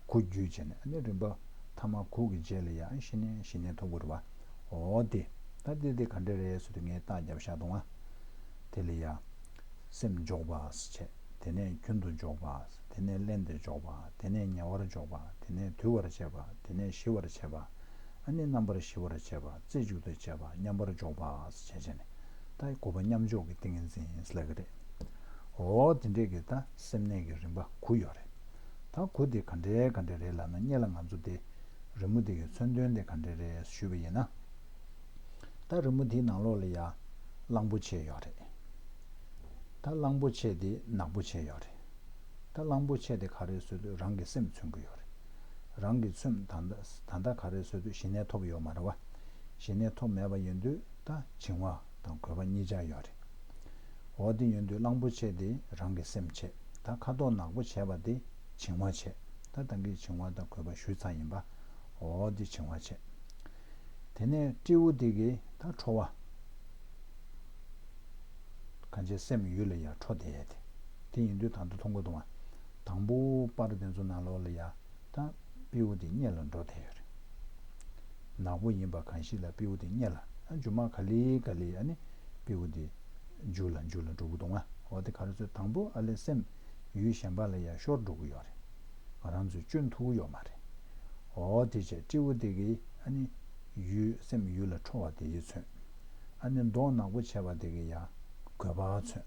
ཁུག་བརྒྱུད་བྱས་ནས་ཨ་ནི་རིམ་པ་ཐ་མ་ཁུག་གི་རྗེས་ལ་ཡ་ཞི་གནས་ཞི་གནས་ཐོབ་དགོས་རེད་བ། འོ་དེ་ད་དེ་དེ་ག་འདྲ་རེད་ཟེར་དུས་ངས་རྟགས་རྒྱབ་བཞག་འདུག་ཨ། དེ་ལ་ཡ། སེམས་འཇོག་པ་བྱས། དེ་ནས་རྒྱུན་དུ་འཇོག་པ། དེ་ནས་བརླན་ཏེ་འཇོག་པ། དེ་ནས་ཉེ་བར་འཇོག་པ། དེ་ནས་དུལ་བར་བྱེད་པ། དེ་ནས་ཞི་བར་བྱེད་པ། ཨ་ནི་རྣམ་པར་ཞི་བར་བྱེད་པ། རྩེ་གཅིག་ཏུ་བྱེད་པ། མཉམ་པར་འཇོག་པ་བྱས་བྱས་ནས། ད་དགུ་པ་མཉམ་འཇོག་གི་ཏིང་ངེ་འཛིན་ལབ་ཀྱི་རེད། འོ་དེ་འདྲས་ཀྱི་ད་སེམས་གནས་ཀྱི་རིམ་པ་དགུ་ཡོད་རེད། ད་དགུ་དེ་ག་འདྲས་ག་འདྲས་རེད་ལབ་ན། སྔོན་ལ་ང་ཚོ་དེ་རི་མོ་དེ་གི་མཚོན་དོན་དེ་ག་འདྲས་རེད་ཞུས་པ་ཡིན་ན། ད་རི་མོ་དེའི་ནང་ལོགས་ལ་ཡ་གླང་པོ་ཆེ་ཡོད་རེད། ད་གླང་པོ་ཆེ་དེ་ནག་པོ་ཆེ་ཡོད་རེད། ད་གླང་པོ་ཆེ་དེ་ག་རེ་ཟེར་དུས་རང་གི་སེམས་མཚོན་གྱི་ཡོད་རེད། རང་གི་སེམས་ད་ལྟ་ད་ལྟ་ག་རེ་ཟེར་དུས་ཞི་གནས་ཐོབ་ཡོད་མ་རེད་བ། ཞི་གནས་ཐོབ་མེད་པ་ཡིན་དུས་ད་བྱིང་བ་དང་རྒོད་པ་གཉིས་ཆ་ཡོད་རེད། འོ་དེ་ཡིན་དུས་གླང་པོ་ཆེ་དེ་རང་གི་སེམས་བྱས། ད་ཁ་དོག་ནག་པོ་བྱས་པ་དེ་བྱིང་བ་བྱས། ད་ད་གིན་བྱིང་བ་དང་རྒོད་པ་ཞུས་ཚར་ཡིན་པ། འོ་དེ་བྱིང་བ་བྱས། དེ་ནས་སྤྲེའུ་དེ་གིས་ད་ཁྲོ་བ། གང་ཅི་སེམས་ཡུལ་ལ་ཡ་ཁྲོ་བསྡད་ཡ་དེ། དེ་ཡིན་དུས་ད་ལྟ་མཐོང་གི་འདུག་བ། དང་པོ་པར་དེ་ཚོ་ནང་ལོགས་ལ་ཡ། ད་སྤྲེའུ་དེ་མཉེལ་ལ་འགྲོ་བསྡད་ཡོད་རེད། ནག་པོ་ཡིན་པ་གང་ཞིག་ལ་སྤྲེའུ་དེ་མཉེལ་ལ། ཨ་མཇུག་མ་ག་ལེ་ག་ལེ་ཨ་ནི་སྤྲེའུ་དེ་འཇུ་ལ་འཇུ་ལ་འགྲོ་གི་འདུག་ང་། འོ་དེ་ག་རེ་ཟེར། དང་པོ་ཨ་ལས་སེམས་ཡུལ་གཞན་པ་ལ་ཡ་ཤོར་འགྲོ་གི་ཡོད་རེད། ང་རང་ཚོས་སྐྱོན་ཐུབ་ཀྱི་ཡོད་མ་རེད། འོ་དེ་བྱས་སྤྲེའུ་དེ་གིས་ཨ་ནི་ཡུལ་སེམས་ཡུལ་ལ་ཁྲོ་བ་དེ་ཡིས་མཚོན། ཨ་ནི་མདོག་ནག་པོ་བྱས་པ་དེ་གིས་ཡ་རྒོད་པ་མཚོན།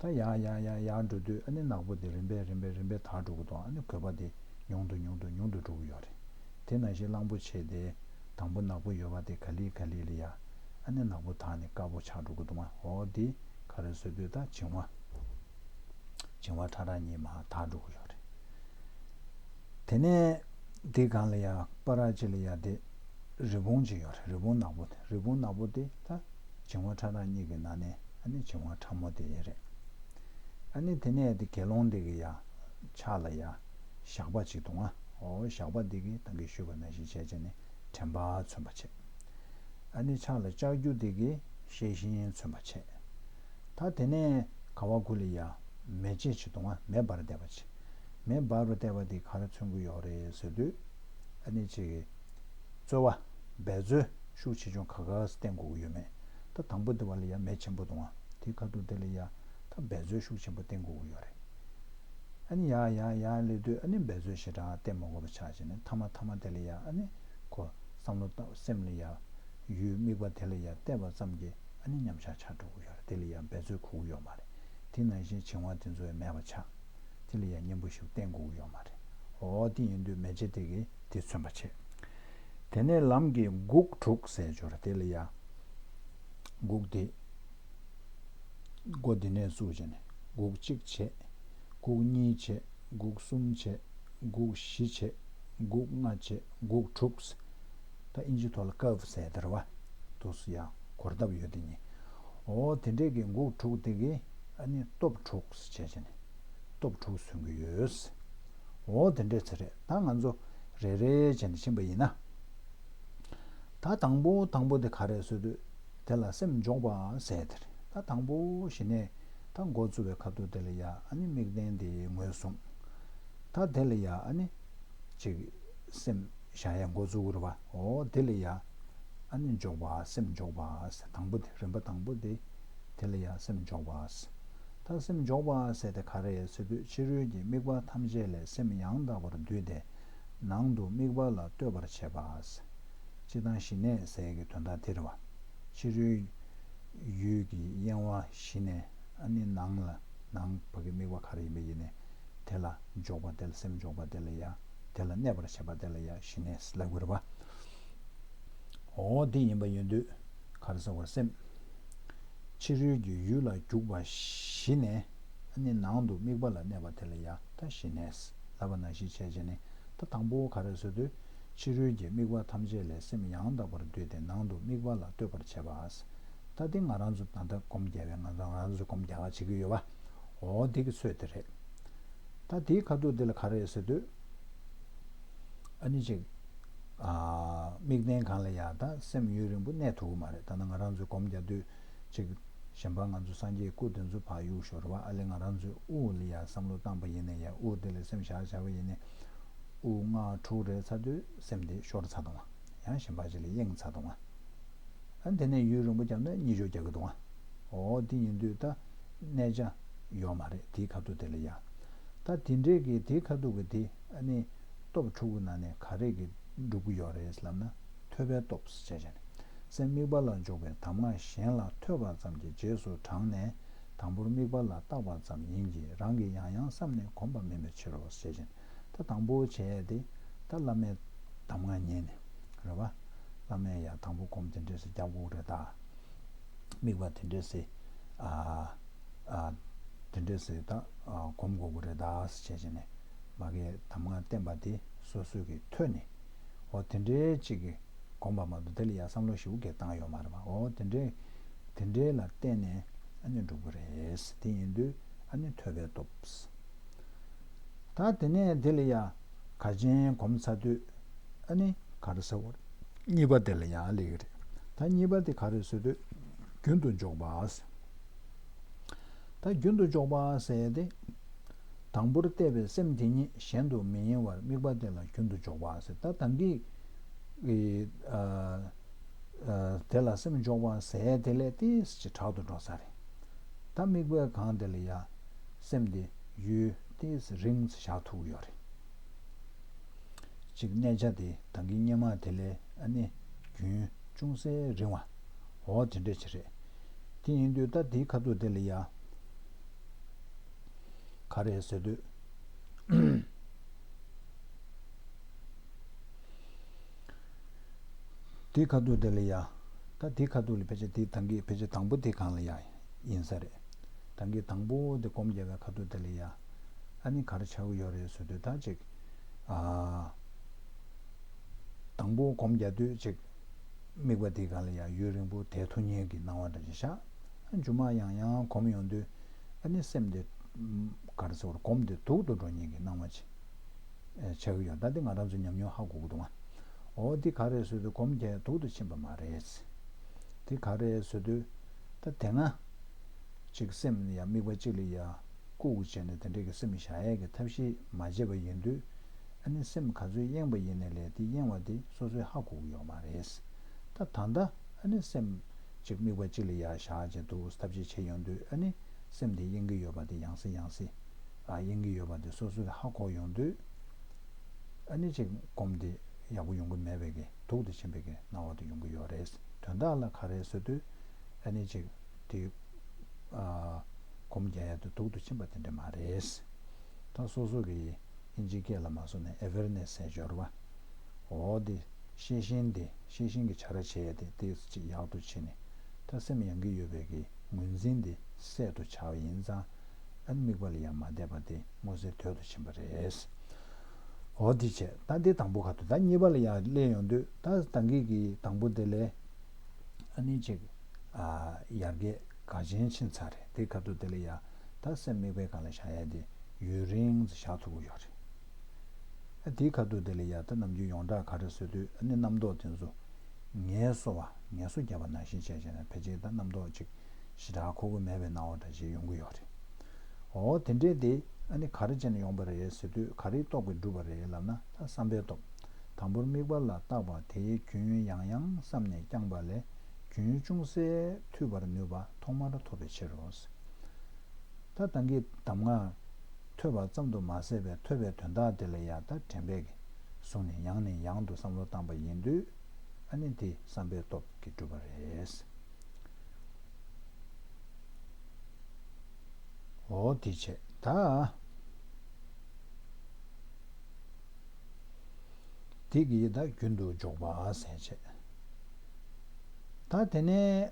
ད་ཡར་ཡར་ཡར་ཡར་འགྲོ་དུས་ཨ་ནི་ནག་པོ་དེ་རིམ་པས་རིམ་པས་རིམ་པས་དག་འགྲོ་གི་འདུག་ཨ་ནི་རྒོད་པ་དེ་ཉུང་དུ་ཉུང་དུ་ཉུང་དུ་འགྲོ་གི་ཡོད་རེད། དེ་ནང་བཞིན་གླང་པོ་ཆེ་དེ་དང་པོ་ནག་པོ་ཡོད་པ་དེ་ག་ལེ་ག་ལེ་ལ་ཡ་ཨ་ནི་ནག་པོ་དག་ནས་དཀར་པོ་ཆགས་འགྲོ་གི་འདུག་མ། འོ་དེ་ག་རེ་ཟེར་དུས་ད་བྱིང་བ། བྱིང་བ་ཕྲ་རགས་གཉིས་མར་དག་འགྲོ་གི་ཡོད་རེད། དེ་ནས་དེ་སྒང་ལ་ཡ་པར་ཅིག་ལ་ཡ་དེ་རི་བོང་ཅིག་ཡོད་རེད། རི་བོང་ནག་པོ་དེ། རི་བོང་ནག་པོ་དེ་ད་བྱིང་བ་ཕྲ་རགས་གཉིས་ཀྱི་ནང་ནས་ཨ་ནི་བྱིང་བ་ཕྲ་མོ་དེ་རེད། ཨ་ནི་དེ་ནས་དེ་དགེ་སློང་དེ་གི་ཡ་ཕྱག་ལ་ཡ་ཞགས་པ་ཅིག་འདུག་ཨ། འོ་ཞགས་པ་དེ་གིས་ད་གིན་ཞུས་པ་ནང་བཞིན་བྱས་བྱས་ནས་དྲན་པ་མཚོན་པ་བྱས། ཨ་ནི་ཕྱག་ལ་ལྕགས་ཀྱུ་དེ་གིས་ཤེས་བཞིན་མཚོན་པ་བྱས། ད་དེ་ནས་ག་བ་གུ་ལ་ཡ་མེ་ལྕེ་ཅིག་འདུག་ཨ། མེ་འབར་བསྡད་པ་ཅིག་མེ་འབར་བསྡད་པ་དེ་ག་རེ་མཚོན་གྱི་ཡོད་རེད་ཟེར་དུས། ཨ་ནི་ཅིག་རྩོལ་བ། འབད་རྩོལ་ཤུགས་ཆེ་ཆུང་ག་ག་ཙམ་བསྟན་དགོས་ཀྱི་ཡོད་མེད། ད་དང་པོ་དེ་བ་ལ་ཡ་མེ་ཆེན་པོ་འདུག་ཨ། དེ་ཁ་ཐུག་དེ་ལ་ཡ་ད་འབད་རྩོལ་ཤུགས་ཆེན་པོ་བསྟན་དགོས་ཀྱི་ཡོད་རེད། ཨ་ནི་ཡར་ཡར་ཡར་སླེབས་དུས་ཨ་ནི་འབད་རྩོལ་ཞེ་དྲག་བསྟན་མ་དགོས་པ་ཆགས་བྱས་ནས་མཐའ་མ་མཐའ་མ་དེ་ལ་ཡ་ཨ་ནི་ཁོ་བསམ་བློ་བཏང་སེམས་ལ་ཡ་ཡུལ་དམིགས་པ་དེ་ལ་ཡ་གཏད་པ་ཙམ་གྱིས་ཨ་ནི་མཉམ་བཞག་ཆགས་འགྲོ་གི་ཡོད་རེད། དེ་ལ་ཡ་འབད་རྩོལ་དགོས་ཀྱི་ཡོད་མ་རེད། དེ་ནང་བཞིན་བྱིང་བ་དེ་ཚོ་ཡང་མེད་པ་ཆགས། དེ་ལ་ཡང་སྙན་པོ་ཞིག་བསྟན་དགོས་ཀྱི་ཡོད་མ་རེད། འོ་དེ་ཡིན་དུས་མེ་ལྕེ་དེ་གིས་དེ་མཚོན་པ་བྱས། དེ་ནས་ལམ་གྱི་དགུག་དྲུག་ཟེར་སྦྱོར་དེ་ལ་ཡ། དགུག་དེ། སྒོ་འདི་ནས་བཙུགས་བྱས་ནས་དགུག་གཅིག་བྱས། དགུག་གཉིས་བྱས། དགུག་གསུམ་བྱས། དགུག་བཞི་བྱས། དགུག་ལྔ་བྱས། དགུག་དྲུག་ད་ཨིན་ཇི་ཐོག་ལ་ཀརབ་ཟེར་དེ་རེད་བ། དུས་སུ་ཡང་གོ་སྟབས་ཡོད་དེ་ཉིད། འོ་དེ་འདྲས་ཀྱི་དགུག་དྲུག་དེ་གིས་ཨ་ནི་སྟོབས་དྲུག་བྱས་བྱས་ནས་སྟོབས་དྲུག་མཚོན་གྱི་ཡོད། འོ་དེ་འདྲས་ཚེ་རེད། ད་ང་ཚོ་རེ་རེ་བྱས་ནས་ཕྱིན་པ་ཡིན་ན། ད་དང་པོ་དང་པོ་དེ་ག་རེ་ཟེར་དུས། དེ་ལ་སེམས་འཇོག་པ་ཟེར་དེ་རེད། ད་དང་པོ་གཞི་ནས་ད་འགོ་བཙུགས་པའི་ཁ་ཐུག་དེ་ལ་ཡ་ཨ་ནི་དམིགས་རྟེན་དེ་ངོས་བཟུང་། ད་དེ་ལ་ཡ་ཨ་ནི་ཅིག་སེམས་བཞག་ཡ་འགོ་བཙུགས་རེད་བ། འོ་དེ་ལ་ཡ་ཨ་ནི་འཇོག་པ། སེམས་འཇོག་པ་ཟེར། དང་པོ་དེ། རིམ་པ་དང་པོ་དེ། དེ་ལ་ཡ་སེམས་འཇོག་པ། ད་སེམས་འཇོག་པ་ཟེར་དེ་ག་རེ་ཟེར་དུས། ཕྱི་རོལ་གྱི་དམིགས་པ་ཐམས་ཅད་ལས་སེམས་ཡང་དག་པར་བསྡུས་ཏེ་ནང་དུ་དམིགས་པ་ལ་གཏོད་པར་བྱེད་པ། སྤྱིར་བཏང་ཞི་གནས་ཟེར་གྱི་དོན་དག་དེ་རེད་བ། ཕྱི་རོལ་ཡུལ་གྱི་གཡེང་བ་ཞི་ནས་ཨ་ནི་ནང་ལ་ནང་ཕ་གི་དམིགས་པ་ག་རེ་ཡིན་པ་ཡིན་ནས་དེ་ལ་འཇོག་པ། དེ་ལ་སེམས་འཇོག་པ། དེ་ལ་ཡ་དེ་ལ་གནས་པར་བྱེད་པ་དེ་ལ་ཡ་ཞི་གནས་ལབ་དགོས་རེད་བ། འོ་དེ་ཡིན་པ་ཡིན་དུས་ག་རེ་ཟེར་བར་སེམས། ཕྱི་རོལ་གྱི་ཡུལ་ལ་རྒྱུག་པ་ཞི་ནས་ནི་ནང་དུ་དམིགས་པ་ལ་གནས་པ་དེ་ལ་ཡང་ད་ཞི་གནས་ལབ་པ་ནང་བཞིན་བྱས་བྱས་ནས། ད་དང་པོ་ག་རེ་ཟེར་དུས། ཕྱི་རོལ་གྱི་དམིགས་པ་ཐམས་ཅད་ལས་སེམས་ཡང་དག་པར་བསྡུས་ཏེ་ནང་དུ་དམིགས་པ་ལ་གཏོད་པར་བྱེད་པ། ད་དེ་ང་རང་ཚོ་ད་ལྟ་སྒོམ་རྒྱག་པའི་ང་ཚོ་ང་རང་ཚོ་སྒོམ་རྒྱག་པ་བྱེད་ཀྱི་ཡོད་པ། འོ་དེ་གི་ཚོད་དེ་རེད། ད་དེའི་ཁ་ཐུག་དེ་ལ་ག་རེ་ཟེར་དུས། ཨ་ནི་ཅིག་ཨ་དམིགས་རྟེན་སྒང་ལ་ཡ་ད་སེམས་ཡུན་རིང་པོ་གནས་ཐུབ་ཀྱི་མ་རེད། ད་ནི་ང་རང་ཚོས་སྒོམ་རྒྱག་དུས་ཅིག་གཞན་པ་ང་ཚོ་སངས་རྒྱས་སྐུ་དེ་ཚོ་ཕར་གཡུག་ཞོར་བ། ཨ་ལས་ང་རང་ཚོས་དབུགས་ལ་ཡ་བསམ་བློ་བཏང་པ་ཡིན་ན་ཡ། དབུགས་དེ་ལ་སེམས་བཞག་བྱ་བ་ཡིན་ན། དབུགས་ལྔ་དྲུག་རེད་ཚར་དུས་སེམས་དེ་ཤོར་ཚར་འདུག་བ། ཡང་གཞན་པ་ཅིག་ལ་གཡེང་ཚར་འདུག་བ། ཨ་དེ་ནས་ཡུན་རིང་པོ་བརྒྱབ་ན་གཉིད་ཤོར་རྒྱག་གི་འདུག་བ། འོ་དེ་ཡིན་དུས་ད་གནས་ཆ་ཡོད་མ་རེད། དེའི་ཁ་ཐུག་དེ་ལ་ཡ། ད་དེ་འདྲས་ཀྱི་དེའི་ཁ་ཐུག་གི་དེ་ཨ་ནི་སྟོབས་དྲུག་གི་ནང་ནས་ག་རེ་གི་སྒྲུབ་ཀྱི་ཡོད་རེད་ལབ་ན། ཐོས་པའི་སྟོབས་ཟེར་བྱས་ནས། སེམས་དམིགས་པ་ལ་འཇོག་པའི་གདམས་ངག་གཞན་ལ་ཐོས་པ་ཙམ་གྱིས་རྗེས་སུ་འབྲངས་ནས། དང་པོར་དམིགས་པ་ལ་བརྟག་པ་ཙམ་ཡིན་གྱི། རང་གིས་ཡང་ཡང་བསམས་ནས་གོམས་པ་མིན་པའི་ཕྱིར་རོ་ཟེར་བྱས་ནས། ད་དང་པོ་བྱས་ཏེ་ད་བླ་མའི་གདམས་ངག་ཉན་ནས་རེད་བ། བླ་མས་ཡང་དང་པོ་སྒོམ་དེ་འདྲས་སེ་རྒྱག་དགོས་རེད་ད། དམིགས་པ་དེ་འདྲས་སེ་ཨ་ཨ་དེ་འདྲས་སེ་ད་ཨ་སྒོམ་དགོས་ཀྱི་རེད་ད་ཟེར་བྱས་བྱས་ནས། མ་གིའི་གདམས་ངག་བསྟན་པ་དེ་སོ་སོ་གིས་ཐོས་ནས། འོ་དེ་འདྲའི་ཅིག་གིས་སྒོམ་པ་མ་གཏོགས་དེ་ལ་ཡང་བསམ་བློ་ཞེ་པོ་གས་བཏང་ཡོད་མ་རེད་པ། འོ་དེ་འདྲའི་དེ་འདྲའི་ལ་བརྟེན་ནས་ཨ་ནི་འགྲུབ་ཀྱི་རེད། དེ་ཡིན་དུས་ཨ་ནི་ཐོས་པའི་སྟོབས། ད་དེ་ནས་དེ་ལ་ཡང་ག་ཅན་སྒོམ་ཚར་དུས་ཨ་ནི་ག་རེ་ཟེར་བ་རེད། གཉིས་པ་དེ་ལ་ཡང་སླེབས་ཀྱི་རེད། ད་གཉིས་པ་དེ་ག་རེ་ཟེར་དུས་རྒྱུན་དུ་འཇོག་པ། ད་རྒྱུན་དུ་འཇོག་པ་ཟེར་ཏེ། དང་པོར་གཏད་པའི་སེམས་དེ་ཉིད་གཞན་དུ་མི་གཡེང་བར་དམིགས་པ་དེ་ལ་རྒྱུན་དུ་འཇོག་པ་ཟེར། ད་ད་གིན་གྱི་ཨ་ཨ་དེ་ལ་སེམས་འཇོག་པ་ཟེར་དེ་ལས་ཏོག་ཙམ་དྲག་ཏུ་འགྲོ་ས་རེད། ད་དམིགས་པའི་སྒང་དེ་ལ་ཡ་སེམས་དེ་ཡུན་ཏོག་ཙམ་རིང་ཙམ་བཞག་ཐུབ་ཀྱི་ཡོད་རེད། གཅིག་གནས་ཆ་དེ་ད་གིན་སྔོན་མ་དེ་ལས་ཨ་ནི་རྒྱུན་ཅུང་ཟད་རིང་བ། འོ་དེ་འདྲ་ཅིག་རེད། དེ་ཡིན་དུས་ད་དེའི་ཁ་ཐུག་དེ་ལ་ཡ་ག་རེ་ཟེར་དུས། དེའི་ཁ་ཐུག་དེ་ལ་ཡ། ད་དེའི་ཁ་ཐུག་ལ་ཕལ་ཆེར་དེའི་ད་གིན་ཕལ་ཆེར་དང་པོ་དེ་སྒང་ལ་ཡ་ཡིན་ས་རེད། ད་གིན་དང་པོ་དེ་སྒོམ་རྒྱག་པའི་ཁ་ཐུག་དེ་ལ་ཡ། ཨ་ནི་ག་རེ་ཆགས་ཀྱི་ཡོད་རེད་ཟེར་དུས་ད་ཅིག་ཨ། དང་པོ་སྒོམ་རྒྱག་དུས་ཅིག་དམིགས་པ་དེ་སྒང་ལ་ཡང་ཡུན་རིང་པོ་བསྡད་ཐུབ་མཁན་གྱི་སྣང་བ་འདྲ་ཅིག་ཤར། མཇུག་མ་ཡང་ཡང་སྒོམ་ཡོང་དུས་ཨ་ནི་སེམས་དེ་ག་རེ་ཟེར་བར་སྒོམ་དེ་སྡུག་ཏུ་འགྲོ་མཁན་གྱི་སྣང་བ་ཅིག་ཆགས་ཀྱི་ཡོད། ད་དེ་ང་རང་ཚོ་ཉམས་མྱོང་ཧ་གོ་གི་འདུག་ཨ། འོ་འདི་ག་རེ་ཟེར་དུས་སྒོམ་རྒྱག་སྡུག་ཏུ་ཕྱིན་པ་མ་རེད། འདི་ག་རེ་ཟེར་དུས་ད་དེ་སྔ་ཅིག་སེམས་ཡང་དམིགས་པ་གཅིག་ལ་ཡང་བཀུག་བྱས་ནས་དེ་འདྲའི་གི་སེམས་བཞག་ཡས་ཀྱི་ཐབས་ཤེས་མ་བྱས་པ་ཡིན་དུས། ཨ་ནི་སེམས་ག་ཚོད་གཡེང་བ་ཡིན་ནའི་ལས་དེ་གཡེང་བ་དེ་སོ་སོས་ཧ་གོ་གི་ཡོད་མ་རེད། ད་ད་ལྟ་ཨ་ནི་སེམས་ཅིག་དམིགས་པ་གཅིག་ལ་ཡར་བཞག་བྱས་འདུག་ཐབས་ཤེས་བྱས་ཡོང་དུས། ཨ་ནི་སེམས་དེ་གཡེང་གི་ཡོད་པ་དེ་ཡང་སེ་ཡང་སེ་ཨ་གཡེང་གི་ཡོད་པ་དེ་སོ་སོས་ཧ་གོ་ཡོང་དུས། ཨ་ནི་ཅིག་སྒོམ་དེ་ཡག་པོ་ཡོང་གི་མེད་པའི་གི་སྡུག་ཏུ་ཕྱིན་པའི་གི་སྣང་བ་དེ་ཡོང་གི་ཡོད་རེད། དོན་དག་ལ་ག་རེ་ཟེར་དུས་ཨ་ནི་ཅིག་དེ་ཨ་སྒོམ་རྒྱག་ཡ་དེ་སྡུག་ཏུ་ཕྱིན་པ་དེ་འདྲ་མ་རེད། ད་སོ་སོ་གི་ཨིན་ཇིའི་སྐད་ལ་མ་སོང་ནས་ཨེ་ཝེར་ནེ་སི་ཟེར་སྦྱོར་བ། འོ་དེ་ཤེས་བཞིན་དེ་ཤེས་བཞིན་གྱི་བྱ་ར་བྱས་ཏེ་དེ་ཅིག་ཡག་ཏུ་ཕྱིན་ནས། ད་སེམས་ཡེངས་ཀྱི་ཡོད་པའི་གི་ངོས་འཛིན་དེ་གསལ་དུ་བྱ་བ་ཡིན་ཙང་། ཨ་ནི་དམིགས་པ་ལ་ཡང་མ་བསྡད་པ་དེ་མངོན་གསལ་དོད་དུ་ཕྱིན་པ་རེད། འོ་དེ་བྱས་ད་འདི་དང་པོ་ཁ་ཐུག་ད་གཉིས་པ་ལ་ཡང་སླེབས་ཡོང་དུས། ད་ད་གིན་གི་དང་པོ་དེ་ལས་ཨ་ནི་ཅིག་ཨ་ཡར་རྒྱས་ག་ཅན་ཕྱིན་ཚར་རེད། དེ་ཁ་ཐུག་དེ་ལ་ཡང་ད་སེམས་དམིགས་པའི་སྒང་ལ་བཞག་ཡ་དེ་ཡུན་རིང་ཙམ་བཞག་ཐུབ་ཀྱི་ཡོད་རེད། ཨ་དེའི་ཁ་ཐུག་དེ་ལ་ཡང་ད་ནམ་རྒྱུན་ཡོངས་གྲགས་ག་རེ་ཟེར་དུས། ཨ་ནི་རྣམ་རྟོག་དེ་ཚོ་ངལ་གསོ་བ་ངལ་གསོ་བརྒྱབ་པ་ནང་བཞིན་བྱས་བྱས་ནས་ཕལ་ཆེར་ད་རྣམ་རྟོག་ཅིག་ཞེ་དྲག་འཁོར་གྱི་མེད་པའི་སྣང་བ་འདྲ་ཅིག་ཡོང་གི་ཡོད་རེད། འོ་དེ་འདྲས་དེ་ཨ་ནི་ག་རེ་བྱས་ནས་ཡོང་པ་རེད་ཟེར་དུས། ག་རེའི་སྟོབས་ཀྱིས་འགྲུབ་པ་རེད་ལབ་ན། ད་བསམ་པའི་སྟོབས། དང་པོར་དམིགས་པ་ལ་བརྟག་པ་དེའི་རྒྱུན་ཡང་ཡང་བསམས་ནས་བསྐྱངས་པ་ལས་རྒྱུན་ཅུང་ཟད་མཐུད་པར་ནུས་པ་ཐོག་མར་ཐོབ་པའི་ཕྱིར་རོ། ད་ད་གིན་གདམས་ངག་ཐོས་པ་ཙམ་དུ་མ་ཟད་པའི་ཐོས་པའི་དོན་དག་དེ་ལ་ཡང་ད་དྲན་པས་ཀྱིས་བཟུང་ནས་ཡང་ནས་ཡང་དུ་བསམ་བློ་བཏང་པ་ཡིན་དུས། ཨ་ནི་དེ་བསམ་པའི་སྟོབས་ཀྱིས་གྲུབ་པ་རེད། འོ་དེ་བྱས་ད། དེ་གིས་ད་རྒྱུན་དུ་འཇོག་པ་ཟེར་བྱས། ད་དེ་ནས་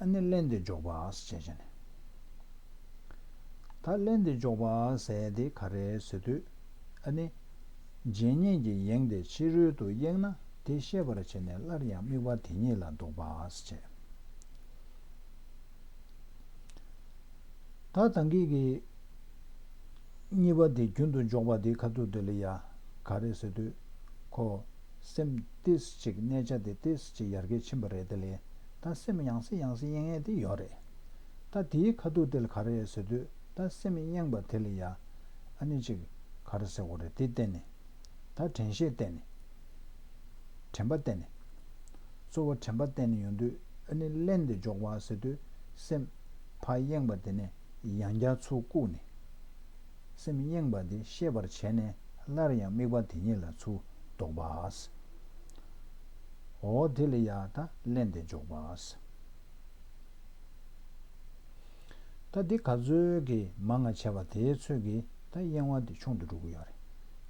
ཨ་ནི་ལྷན་དུ་འཇོག་པ་ཟེར་བྱས་ནས། ད་ལྷན་དུ་འཇོག་པ་ཟེར་དེ་ག་རེ་ཟེར་དུས། ཨ་ནི་རྗེས་ཉིད་ཀྱི་ཡེངས་ཏེ་ཕྱི་རོལ་དུ་གཡེང་ན་དེ་ཤེས་པར་བྱས་ནས་སླར་ཡང་དམིགས་པ་དེ་ཉིད་ལ་འདུག་པ་ཟེར་བྱས། ད་ད་གིན་གི་གཉིས་པ་དེ་རྒྱུན་དུ་འཇོག་པ་དེའི་ཁ་ཐུག་དེ་ལ་ཡ་ག་རེ་ཟེར་དུས། ཁོ་སེམས་ཏིས་ཅིག་གནས་ཆ་དེ་ཏིས་ཅིག་ཡར་རྒྱས་ཕྱིན་པ་རེད། དེ་ལས་ད་སེམས་ཡང་སེ་ཡང་སེ་གཡེང་ཡས་དེ་ཡོད་རེད། ད་དེའི་ཁ་ཐུག་དེ་ལ་ག་རེ་རེད་ཟེར་དུས། ད་སེམས་གཡེང་བ་དེ་ལ་ཡ་ཨ་ནི་ཅིག་ག་རེ་ཟེར་དགོས་རེད། དེ་བརྟེན་ནས་ད་དྲན་ཤེས་བརྟེན་ནས། དྲན་པ་བརྟེན་ནས། གཙོ་བོ་དྲན་པ་བརྟེན་ནས་ཡོང་དུས། ཨ་ནི་བརླན་ཏེ་འཇོག་པ་ཟེར་དུས། སེམས་ཕར་གཡེང་བ་དེ་ནས་ཡང་བསྐྱར་ཚུར་བཀུག་ནས། སེམས་གཡེང་བ་དེ་ཤེས་པར་བྱས་ནས། སླར་ཡང་དམིགས་པ་དེ་ཉིད་ལ་ཚུར་ལྡོག་པ། འོ་དེ་ལ་ཡ་ད་བརླན་ཏེ་འཇོག་པ། ད་འདི་ག་ཚོད་ཀྱིས་མང་ང་བྱས་པ་དེའི་ཚོད་ཀྱིས་ད་གཡེང་བ་འདི་ཆུང་དུ་འགྲོ་གི་ཡོད་རེད།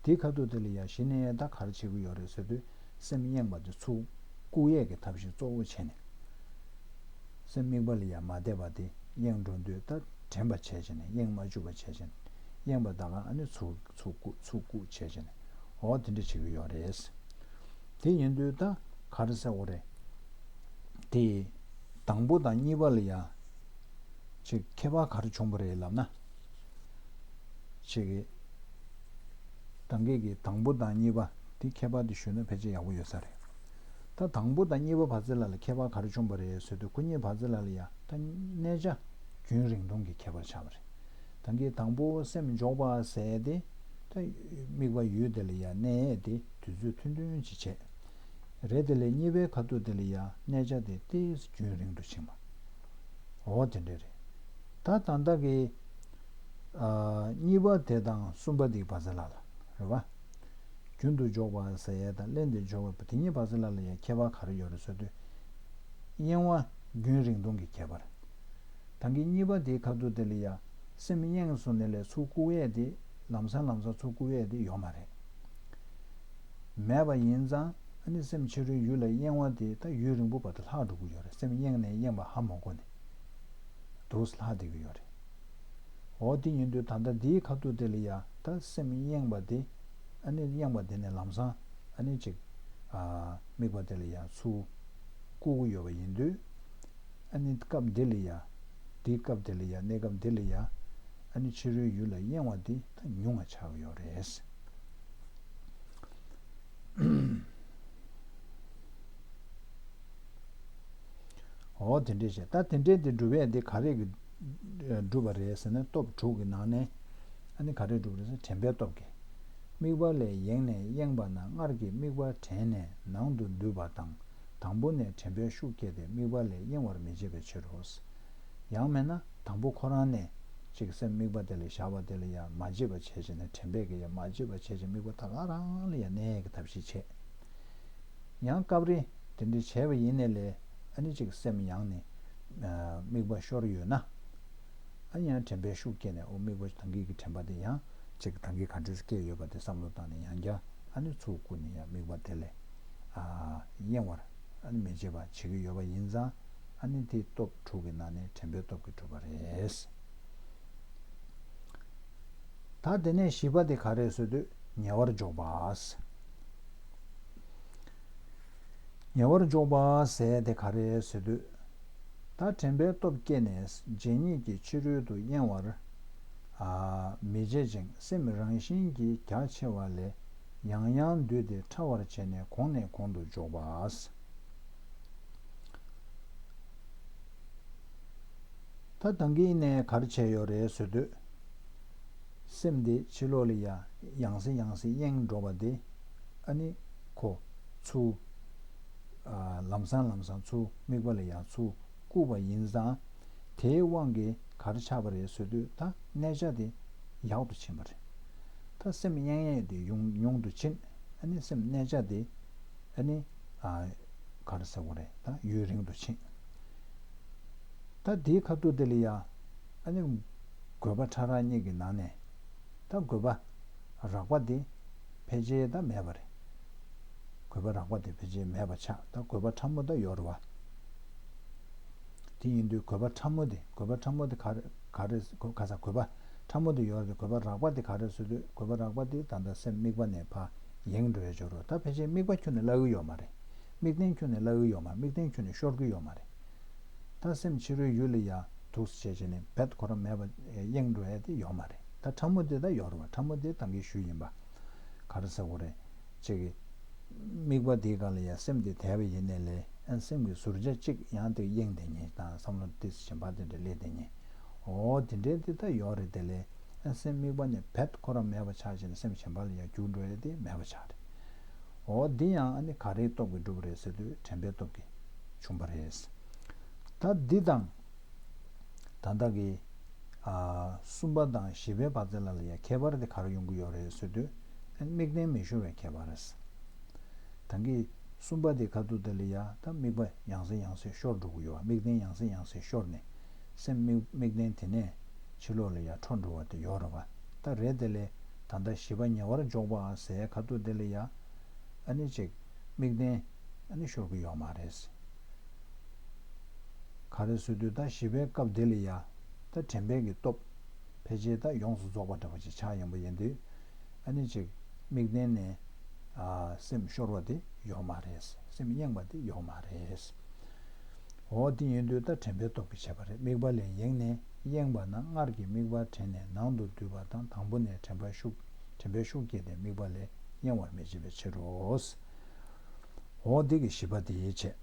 དེའི་ཁ་ཐུག་དེ་ལ་ཡ་གཞི་ནས་ད་ག་རེ་བྱེད་ཀྱི་ཡོད་རེད་ཟེར་དུས། སེམས་གཡེང་བ་འདི་ཚུར་བཀུག་ཡས་ཀྱི་ཐབས་ཤེས་གཙོ་བོ་བྱས་ནས། སེམས་དམིགས་པ་ལ་ཡ་མ་བསྡད་པ་དེ་གཡེང་འགྲོ་དུས། ད་དྲན་པ་བྱས་བྱས་ནས། གཡེང་མ་བཅུག་པ་བྱས་བྱས་ནས། གཡེང་བ་ད་ག་ཨ་ནི་ཚུར་ཚུར་བཀུག་ཚུར་བཀུག་བྱས་བྱས་ནས། འོ་དེ་འདྲ་བྱེད་ཀྱི་ཡོད་རེད། དེ་ཡིན་དུས་ད་ག་རེ་ཟེར་དགོས་རེད། དེ་དང་པོ་དང་གཉིས་པ་ལ་ཡ་ཅིག་ཁྱད་པར་ག་རེ་བྱུང་བ་རེད་ལབ་ན། ཅིག་གི་ད་གིན་གྱི་དང་པོ་དང་གཉིས་པ་དེ་ཁྱད་པར་དེ་ཞུས་ན་ཕལ་ཆེར་ཡག་པོ་ཡོད་ས་རེད། ད་དང་པོ་དང་གཉིས་པ་བར་ཚིག་ལ་ལ་ཁྱད་པར་ག་རེ་བྱུང་བ་རེད་ཟེར་དུས། ཁོ་གཉིས་བར་ཚིག་ལ་ལ་ཡ་ད་གནས་ཆ་རྒྱུན་རིང་ཐུང་གི་ཁྱད་པར་ཆགས་པ་རེད། ད་གིན་དང་པོ་སེམས་འཇོག་པ་ཟེར་དེ། ད་དམིགས་པ་ཡུལ་དེ་ལ་ཡ་གནས་ཡས་དེ་དུས་ཚོད་ཐུང་ཐུང་ཅིག་བྱས་རེད། དེ་ལས་གཉིས་པའི་ཁ་ཐུག་དེ་ལ་ཡ་གནས་ཆ་དེ་ཏོག་ཙམ་རྒྱུན་རིང་དུ་ཕྱིན་པ། འོ་དེ་འདྲ་རེད། ད་ད་ལྟ་གི་ཨ་གཉིས་པ་དེ་དང་གསུམ་པ་དེའི་བར་ཚིག་ལ་ལ་རེད་བ། རྒྱུན་དུ་འཇོག་པ་ཟེར་ཡས་དང་བརླན་ཏེ་འཇོག་པ་དེ་གཉིས་བར་ཚིག་ལ་ལ་ཡ་ཁྱད་པར་ག་རེ་ཡོད་རེད་ཟེར་དུས། གཡེང་བ་རྒྱུན་རིང་ཐུང་གི་ཁྱད་པར། ད་གིན་གཉིས་པ་དེའི་ཁ་ཐུག་དེ་ལ་ཡ་སེམས་གཡེང་སོང་ནས་ལས་ཚུར་བཀུག་ཡས་དེ་ལམ་སང་ལམ་སང་ཚུར་བཀུག་ཡས་དེ་ཡོད་མ་རེད། མེད་པ་ཡིན་ཙང་ཨ་ནི་སེམས་ཕྱི་རོལ་ཡུལ་ལ་གཡེང་བ་དེ་ད་ཡུན་རིང་པོ་བར་དུ་ལྷག་འགྲོ་གི་ཡོད་རེད། སེམས་གཡེང་ནས་གཡེང་བ་ཧ་མ་གོ་ནས་འདུག་ལྷག་བསྡད་ཀྱི་ཡོད་རེད། འོ་དེ་ཡིན་དུས་ད་ལྟ་འདིའི་ཁ་ཐུག་དེ་ལ་ཡ་ད་སེམས་གཡེང་བ་དེ། ཨ་ནི་གཡེང་བ་དེ་ནས་ལམ་སང་ཨ་ནི་ཅིག་ཨ་དམིགས་པ་དེ་ལ་ཡ་ཚུར་བཀུག་གི་ཡོད་པ་ཡིན་དུས། ཨ་ནི་སྐབས་འདི་ལ་ཡ། དེའི་སྐབས་དེ་ལ་ཡ། གནས་སྐབས་འདི་ལ་ཡ། ཨ་ནི་ཕྱི་རོལ་ཡུལ་ལ་གཡེང་བ་འདི་ད་ཉུང་བ་ཆགས་ཡོད་རེད། འོ་དེ་འདྲས་བྱས། ད་དེ་འདྲས་དེ་སྒྲུབ་ཡས་འདི་ག་རེ་གི་སྒྲུབ་པ་རེད་ཟེར་ན། སྟོབས་དྲུག་གི་ནང་ནས་ཨ་ནི་ག་རེ་སྒྲུབ་པ་རེད་ཟེར་ན། དྲན་པའི་སྟོབས་ཀྱིས། དམིགས་པ་ལས་ཡེངས་ནས་གཡེང་བ་ན། སྔར་གྱི་དམིགས་པ་དྲན་ནས་ནང་དུ་འདུས་པ་དང་། དང་པོ་ནས་དྲན་པའི་ཤུགས་བསྐྱེད་དེ། དམིགས་པ་ལས་གཡེང་བར་མི་བྱེད་པའི་ཕྱིར་རོ། ཡང་མིན་ན་དང་པོ་ཁོ་རང་ནས་ཅིག་སེམས་དམིགས་པ་དེ་ལ་བཞག་པ་དེ་ལ་ཡང་མ་བརྗེད་པ་བྱས་བྱས་ནས། དྲན་པས་ཀྱི་ཡང་མ་བརྗེད་པ་བྱས་བྱས་དམིགས་པ་ད་ག་རང་ལ་ཡང་གནས་ཡས་ཀྱི་ཐབས་ཤེས་བྱས། ཡང་སྐབས་རེ་དེ་འདྲ་བྱས་པ་ཡིན་ནའི་ལས་ཨ་ནི་ཅིག་སེམས་ཡང་ནས་དམིགས་པ་ཤོར་ཡོད་ན། ཨ་ནི་ཡང་དྲན་པའི་ཤུགས་བསྐྱེད་ནས། འོ་དམིགས་པ་ད་གིན་གྱི་དྲན་པ་དེ་ཡང་ཅིག་ད་གིན་ག་འདྲས་སྐྱེས་ཡོད་པ་དེ་བསམ་བློ་བཏང་ནས། ཡང་བསྐྱར་ཨ་ནི་ཚུར་བསྐུར་ནས་ཡང་དམིགས་པ་དེ་ལས་ཨ་གཡེང་བར་ཨ་ནི་མི་བྱེད་པ་བྱེད་ཀྱི་ཡོད་པ་ཡིན་ཙང་། ཨ་ནི་དེ་སྟོབས་དྲུག་གི་ནང་ནས་དྲན་པའི་སྟོབས་ཀྱིས་གྲུབ་པ་རེད། ད་དེ་ནས་བཞི་པ་དེ་ག་རེ་ཟེར་དུས། ཉེ་བར་འཇོག་པ། ཉེ་བར་འཇོག་པ་ཟེར་དེ་ག་རེ་ཟེར་དུས། ད་དྲན་པའི་སྟོབས་བསྐྱེད་ནས་རྗེས་ཉིད་ཀྱི་ཕྱི་རོལ་དུ་གཡེང་བར་ཨ་མི་བྱེད་ཅིང་། སེམས་རང་བཞིན་གྱིས་རྒྱ་ཆེ་བ་ལས་ཡང་ཡང་བསྡུས་ཏེ་ཕྲ་བར་བྱས་ནས་གོང་ནས་གོང་དུ་འཇོག་པ། ད་ད་གིན་ནས་ག་རེ་བྱས་ཡོད་རེད་ཟེར་དུས། སེམས་དེ་ཕྱི་ལོགས་ལ་ཡ་ཡང་སེ་ཡང་སེ་གཡེང་འགྲོ་བ་དེ། ཨ་ནི་ཁོ་ཚུར་ཨ་ལམ་སང་ལམ་སང་ཚུར་དམིགས་པ་ལ་ཡ་ཚུར་བཀུག་པ་ཡིན་ཙང་། དེའི་དབང་གིས་ག་རེ་ཆགས་པ་རེད་ཟེར་དུས། ད་གནས་ཆ་དེ་ཡག་ཏུ་ཕྱིན་པ་རེད། ད་སེམས་གཡེང་ཡས་དེ་ཉུང་ཉུང་དུ་ཕྱིན། ཨ་ནི་སེམས་གནས་ཆ་དེ་ཨ་ནི་ཨ་ག་རེ་ཟེར་དགོས་རེད། ད་ཡུན་རིང་དུ་ཕྱིན། ད་དེའི་ཁ་ཐུག་དེ་ལ་ཡ་ཨ་ནི་དགོས་པ་ཕྲ་རགས་གཉིས་ཀྱི་ནང་ནས་ད་དགོས་པ་རགས་པ་དེ་ཕལ་ཆེར་ད་མེད་པ་རེད། དགོས་པ་རགས་པ་དེ་ཕལ་ཆེར་མེད་པ་ཆགས། ད་དགོས་པ་ཕྲ་མོ་ད་ཡོད་རེད་བ། དེ་ཡིན་དུས་དགོས་པ་ཕྲ་མོ་དེ། དགོས་པ་ཕྲ་མོ་དེ་ག་རེ་ག་རེ་ག་ས་དགོས་པ་ཕྲ་མོ་དེ་ཡོད་རེད། དགོས་པ་རགས་པ་དེ་ག་རེ་ཟེར་དུས། དགོས་པ་རགས་པ་དེ་ད་ལྟ་སེམས་དམིགས་པ་ནས་ཕར་ཡེངས་འགྲོ་ཡས་ཅིག་རེད། ད་ཕལ་ཆེར་དམིགས་པ་ཁྱོན་ནས་བརླག་གི་ཡོད་མ་རེད། དམིགས་རྟེན་ཁྱོན་ནས་བརླག་གི་ཡོད་མ་རེད། དམིགས་རྟེན་ཁྱོན་ནས་ཤོར་གི་ཡོད་མ་རེད། ད་སེམས་ཕྱི་རོལ་ཡུལ་ལ་ཡ་འདུག་སེ་བྱས་བྱས་ནས་རྦད་ཁོ་རང་མེད་པ་གཡེང་འགྲོ་ཡ་དེ་ཡོད་མ་རེད། ད་ཕྲ་མོ་དེ་ད་ཡོད་རེད་བ། ཕྲ་མོ་དེ་ད་གིན་ཞུས་ཡིན་པ། ག་རེ་ཟེར་དགོས་རེད། ཅིག་གི་ དམིགས་པ་དེའི་སྒང་ལ་ཡང་སེམས་དེ་དེད་པ་ཡིན་ནའི་ལས་ཨ་སེམས་ཀྱི་ཟུར་ཆ་གཅིག་ཡང་དེ་གཡེང་བསྡད་མཁན་དང་བསམ་བློ་དེ་གཞན་པ་དེ་འདྲ་སླེབས་བསྡད་མཁན། འོ་དེ་འདྲའི་དེ་ད་ཡོད་རེད། དེ་ལས་ཨ་སེམས་དམིགས་པ་ནས་རྦད་ཁོ་རང་མེད་པ་ཆགས་བྱས་ནས་སེམས་གཞན་པ་ལ་ཡང་རྒྱུག་འགྲོ་ཡ་དེ་མེད་པ་ཆགས་རེད། འོ་འདི་ཡང་ཨ་ནི་ག་རེའི་སྟོབས་ཀྱིས་འགྲུབ་པ་རེད་ཟེར་དུས་དྲན་པའི་སྟོབས་ཀྱིས་བྱུང་བ་རེད། ད་འདི་དང་ད་ལྟ་གི་ཨ་གསུམ་པ་དང་བཞི་པའི་བར་ཚད་ལ་ལ་ཡ་ཁྱད་པར་དེ་ག་རེ་ཡོང་གི་ཡོད་རེད་ཟེར་དུས་ཨ་ནི་དམིགས་རྟེན་མི་ཤོར་བའི་ཁྱད་པར་རེད། ད་གིན་གསུམ་པ་དེ་ཁ་ཐུག་དེ་ལ་ཡ་ད་དམིགས་པ་ཡང་སེ་ཡང་སེ་ཤོར་འགྲོ་གི་ཡོད་པ། དམིགས་རྟེན་ཡང་སེ་ཡང་སེ་ཤོར་ནས་སེམས་དམིགས་དམིགས་རྟེན་དེ་ནས་ཕྱི་ལོགས་ལ་ཡ་འཕྲོ་འགྲོ་བ་དེ་ཡོད་རེད་པ། ད་རེད། དེ་ལས་ད་ལྟ་བཞི་པ་ཉེ་བར་འཇོག་པ་ཟེར་ཁ་ཐུག་དེ་ལ་ཡ་ཨ་ནི་ཅིག་དམིགས་རྟེན་ཨ་ནི་ཤོར་གི་ཡོད་མ་རེད། ག་རེ་ཟེར་དུས་ད་བཞི་པའི་སྐབས་དེ་ལ་ཡ་ད་དྲན་པའི་གི་སྟོབས་ཕལ་ཆེར་ད་ཡོངས་སུ་རྫོགས་པ་འདྲ་བོ་ཅིག་ཆགས་ཡོང་པ་ཡིན་དུས་ཨ་ནི་ཅིག་དམིགས་རྟེན་ནས་ཨ་སེམས་ཤོར་བ་དེ་ཡོད་མ་རེད། སེམས་གཡེང་བ་དེ་ཡོད་མ་རེད། འོ་དེ་ཡིན་དུས་ད་དྲན་པའི་སྟོབས་ཀྱིས་བྱས་པ་རེད། དམིགས་པ་ལས་ཡེངས་ནས་གཡེངས་པ་ན་སྔར་གྱི་དམིགས་པ་དྲན་ནས་ནང་དུ་བསྡུས་པ་དང་དང་པོ་ནས་དྲན་པ་ཤུགས་དྲན་པའི་ཤུགས་བསྐྱེད་དེ་དམིགས་པ་ལས་གཡེང་བར་མི་བྱེད་པའི་ཕྱིར་རོ། འོ་འདི་གི་བཞི་པ་དེ་ཡིས་བྱས།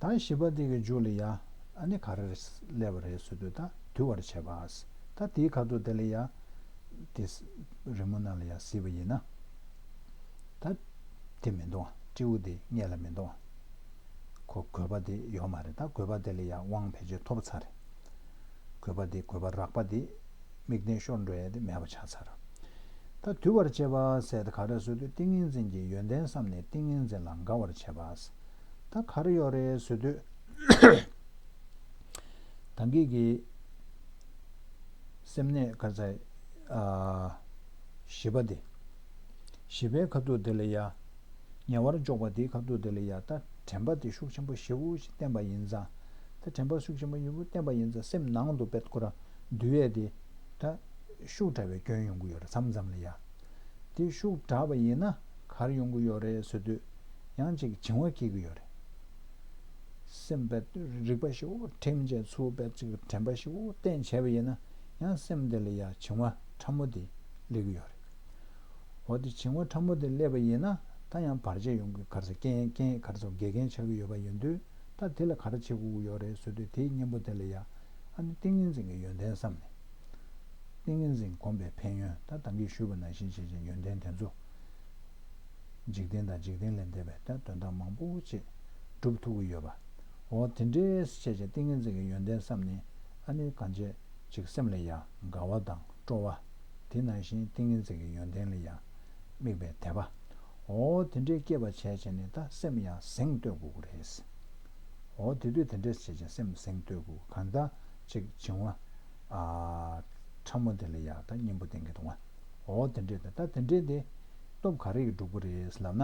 ད་བཞི་པ་དེ་གི་མཇུག་ལ་ཡ་ཨ་ནི་ག་རེ་སླེབས་པ་རེད་ཟེར་དུས་ད་དུལ་བར་བྱེད་པ། ད་དེའི་ཁ་ཐུག་དེ་ལ་ཡ་དེ་རི་མོ་ནང་ལ་ཡ་གཟིགས་པ་ཡིན་ན་ད་དེ་མི་འདུག་ཨ། སྤྲེའུ་དེ་སྔས་ལ་མི་འདུག་ཨ། ཁོ་དགོས་པ་དེ་ཡོད་མ་རེད། ད་དགོས་པ་དེ་ལ་ཡ་དབང་ཕལ་ཆེར་ཐོབ་ཚར་རེད། དགོས་པ་དེ་དགོས་པ་རགས་པ་དེ་དམིགས་རྟེན་ཤོར་འགྲོ་ཡ་དེ་མེད་པ་ཆགས་ཚར། ད་དུལ་བར་བྱེད་པ་ཟེར་དེ་ག་རེ་ཟེར་དུས་ཏིང་ངེ་འཛིན་གྱི་ཡོན་ཏན་བསམས་ནས་ཏིང་ངེ་འཛིན་ལ་དགའ་བར་བྱེད་པ། ད་ག་རེ་ཡོད་རེད་ཟེར་དུས་ད་གིན་གྱི་སེམས་གནས་ག་ཚ་ཨ་བཞི་པ་དེ་བཞི་པའི་ཁ་ཐུག་དེ་ལ་ཡ་ཉེ་བར་འཇོག་པ་དེའི་ཁ་ཐུག་དེ་ལ་ཡ་ད་དྲན་པ་དེ་ཤུགས་ཆེན་པོ་ཞེ་པོ་ཞིག་བསྟེན་པ་ཡིན་ཙང་། ད་དྲན་པ་ཤུགས་ཆེན་པོ་ཞེ་པོ་བསྟེན་པ་ཡིན་ཙང་སེམས་ནང་དུ་དཔེ་ཁོ་རང་འདུལ་ཡས་དེ་ད་ཤུགས་དྲག་པའི་སྐྱོན་ཡོང་གི་ཡོད་རེད། མཚམས་མཚམས་ལ་ཡ་དེ་ཤུགས་དྲག་པ་ཡིན་ན་ག་རེ་ཡོང་གི་ཡོད་རེད་ཟེར་དུས་ཡང་ཅིག་བྱིང་བ་སྐྱེ་གི་ཡོད་རེད། སེམས་དཔེ་རིག་པ་ཞེ་པོ་ཁྲིམས་བཅས་ཚུར་དཔེ་ཅིག་དྲན་པ་ཞེ་པོ་བསྟེན་བྱས་པ་ཡིན་ན་ཡང་སེམས་དེ་ལ་ཡ་བྱིང་བ་ཕྲ་མོ་དེ་སླེབས་ཀྱི་ཡོད་རེད། འོ་དེ་བྱིང་བ་ཕྲ་མོ་དེ་སླེབས་པ་ཡིན་ན་ད་ཡང་བར་ཆད་ཡོང་གི་ག་རེ་ཟེར་རྐྱེན་རྐྱེན་ག་རེ་ཟེར་འགལ་རྐྱེན་ཆགས་ཀྱི་ཡོད་པ་ཡིན་དུས་ད་དེ་ལ་ག་རེ་བྱེད་དགོས་ཀྱི་ཡོད་རེད་ཟེར་དུས་དེའི་གཉེན་པོ་དེ་ལ་ཡ་ཨ་ནི་ཏིང་ངེ་འཛིན་གྱི་ཡོན་ཏན་བསམས་ནས་ཏིང་ངེ་འཛིན་སྒོམ་པའི་ཕན་ཡོན་ད་ད་གིན་ཞུས་པ་ནང་བཞིན་བྱས་བྱས་ཡོན་ཏན་དེ་ཚོ་འཇིག་རྟེན་དང་འཇིག་རྟེན་ལས་འདས་པའི་ད་དོན་དག་མང་པོ་ཅིག་སྒྲུབ་ཐུབ་ཀྱི་ཡོད་པ། འོ་དེ་འདྲས་བྱས་བྱས་ཏིང་ངེ་འཛིན་གྱི་ཡོན་ཏན་བསམས་ནས་ཨ་ནི་གང་བྱས་ཅིག་སེམས་ལ་ཡ་དགའ་བ་དང་སྤྲོ་བ། དེ་ནང་བཞིན་ཏིང་ངེ་འཛིན་གྱི་ཡོན་ཏན་ལ་ཡ་དམིགས་པའི་དད་པ། འོ་དེ་འདྲས་སྐྱེས་པ་བྱས་བྱས་ནས་ད་སེམས་ཡང་གཟེངས་བསྟོད་དགོས་ཀྱི་རེད། འོ་དེ་དུས་དེ་འདྲས་བྱས་བྱས་སེམས་གཟེངས་བསྟོད་དགོས། གང་ལྟར་ཅིག་བྱིང་བ་ཨ་ཕྲ་མོ་དེ་ལ་ཡ་ད་གཉེན་པོ་བསྟེན་གྱི་འདུག་བ། འོ་དེ་འདྲས་དེ་ད་དེ་འདྲས་དེ་སྟོབས་ག་རེ་གིས་སྒྲུབ་ཀྱི་རེད་ལབ་ན།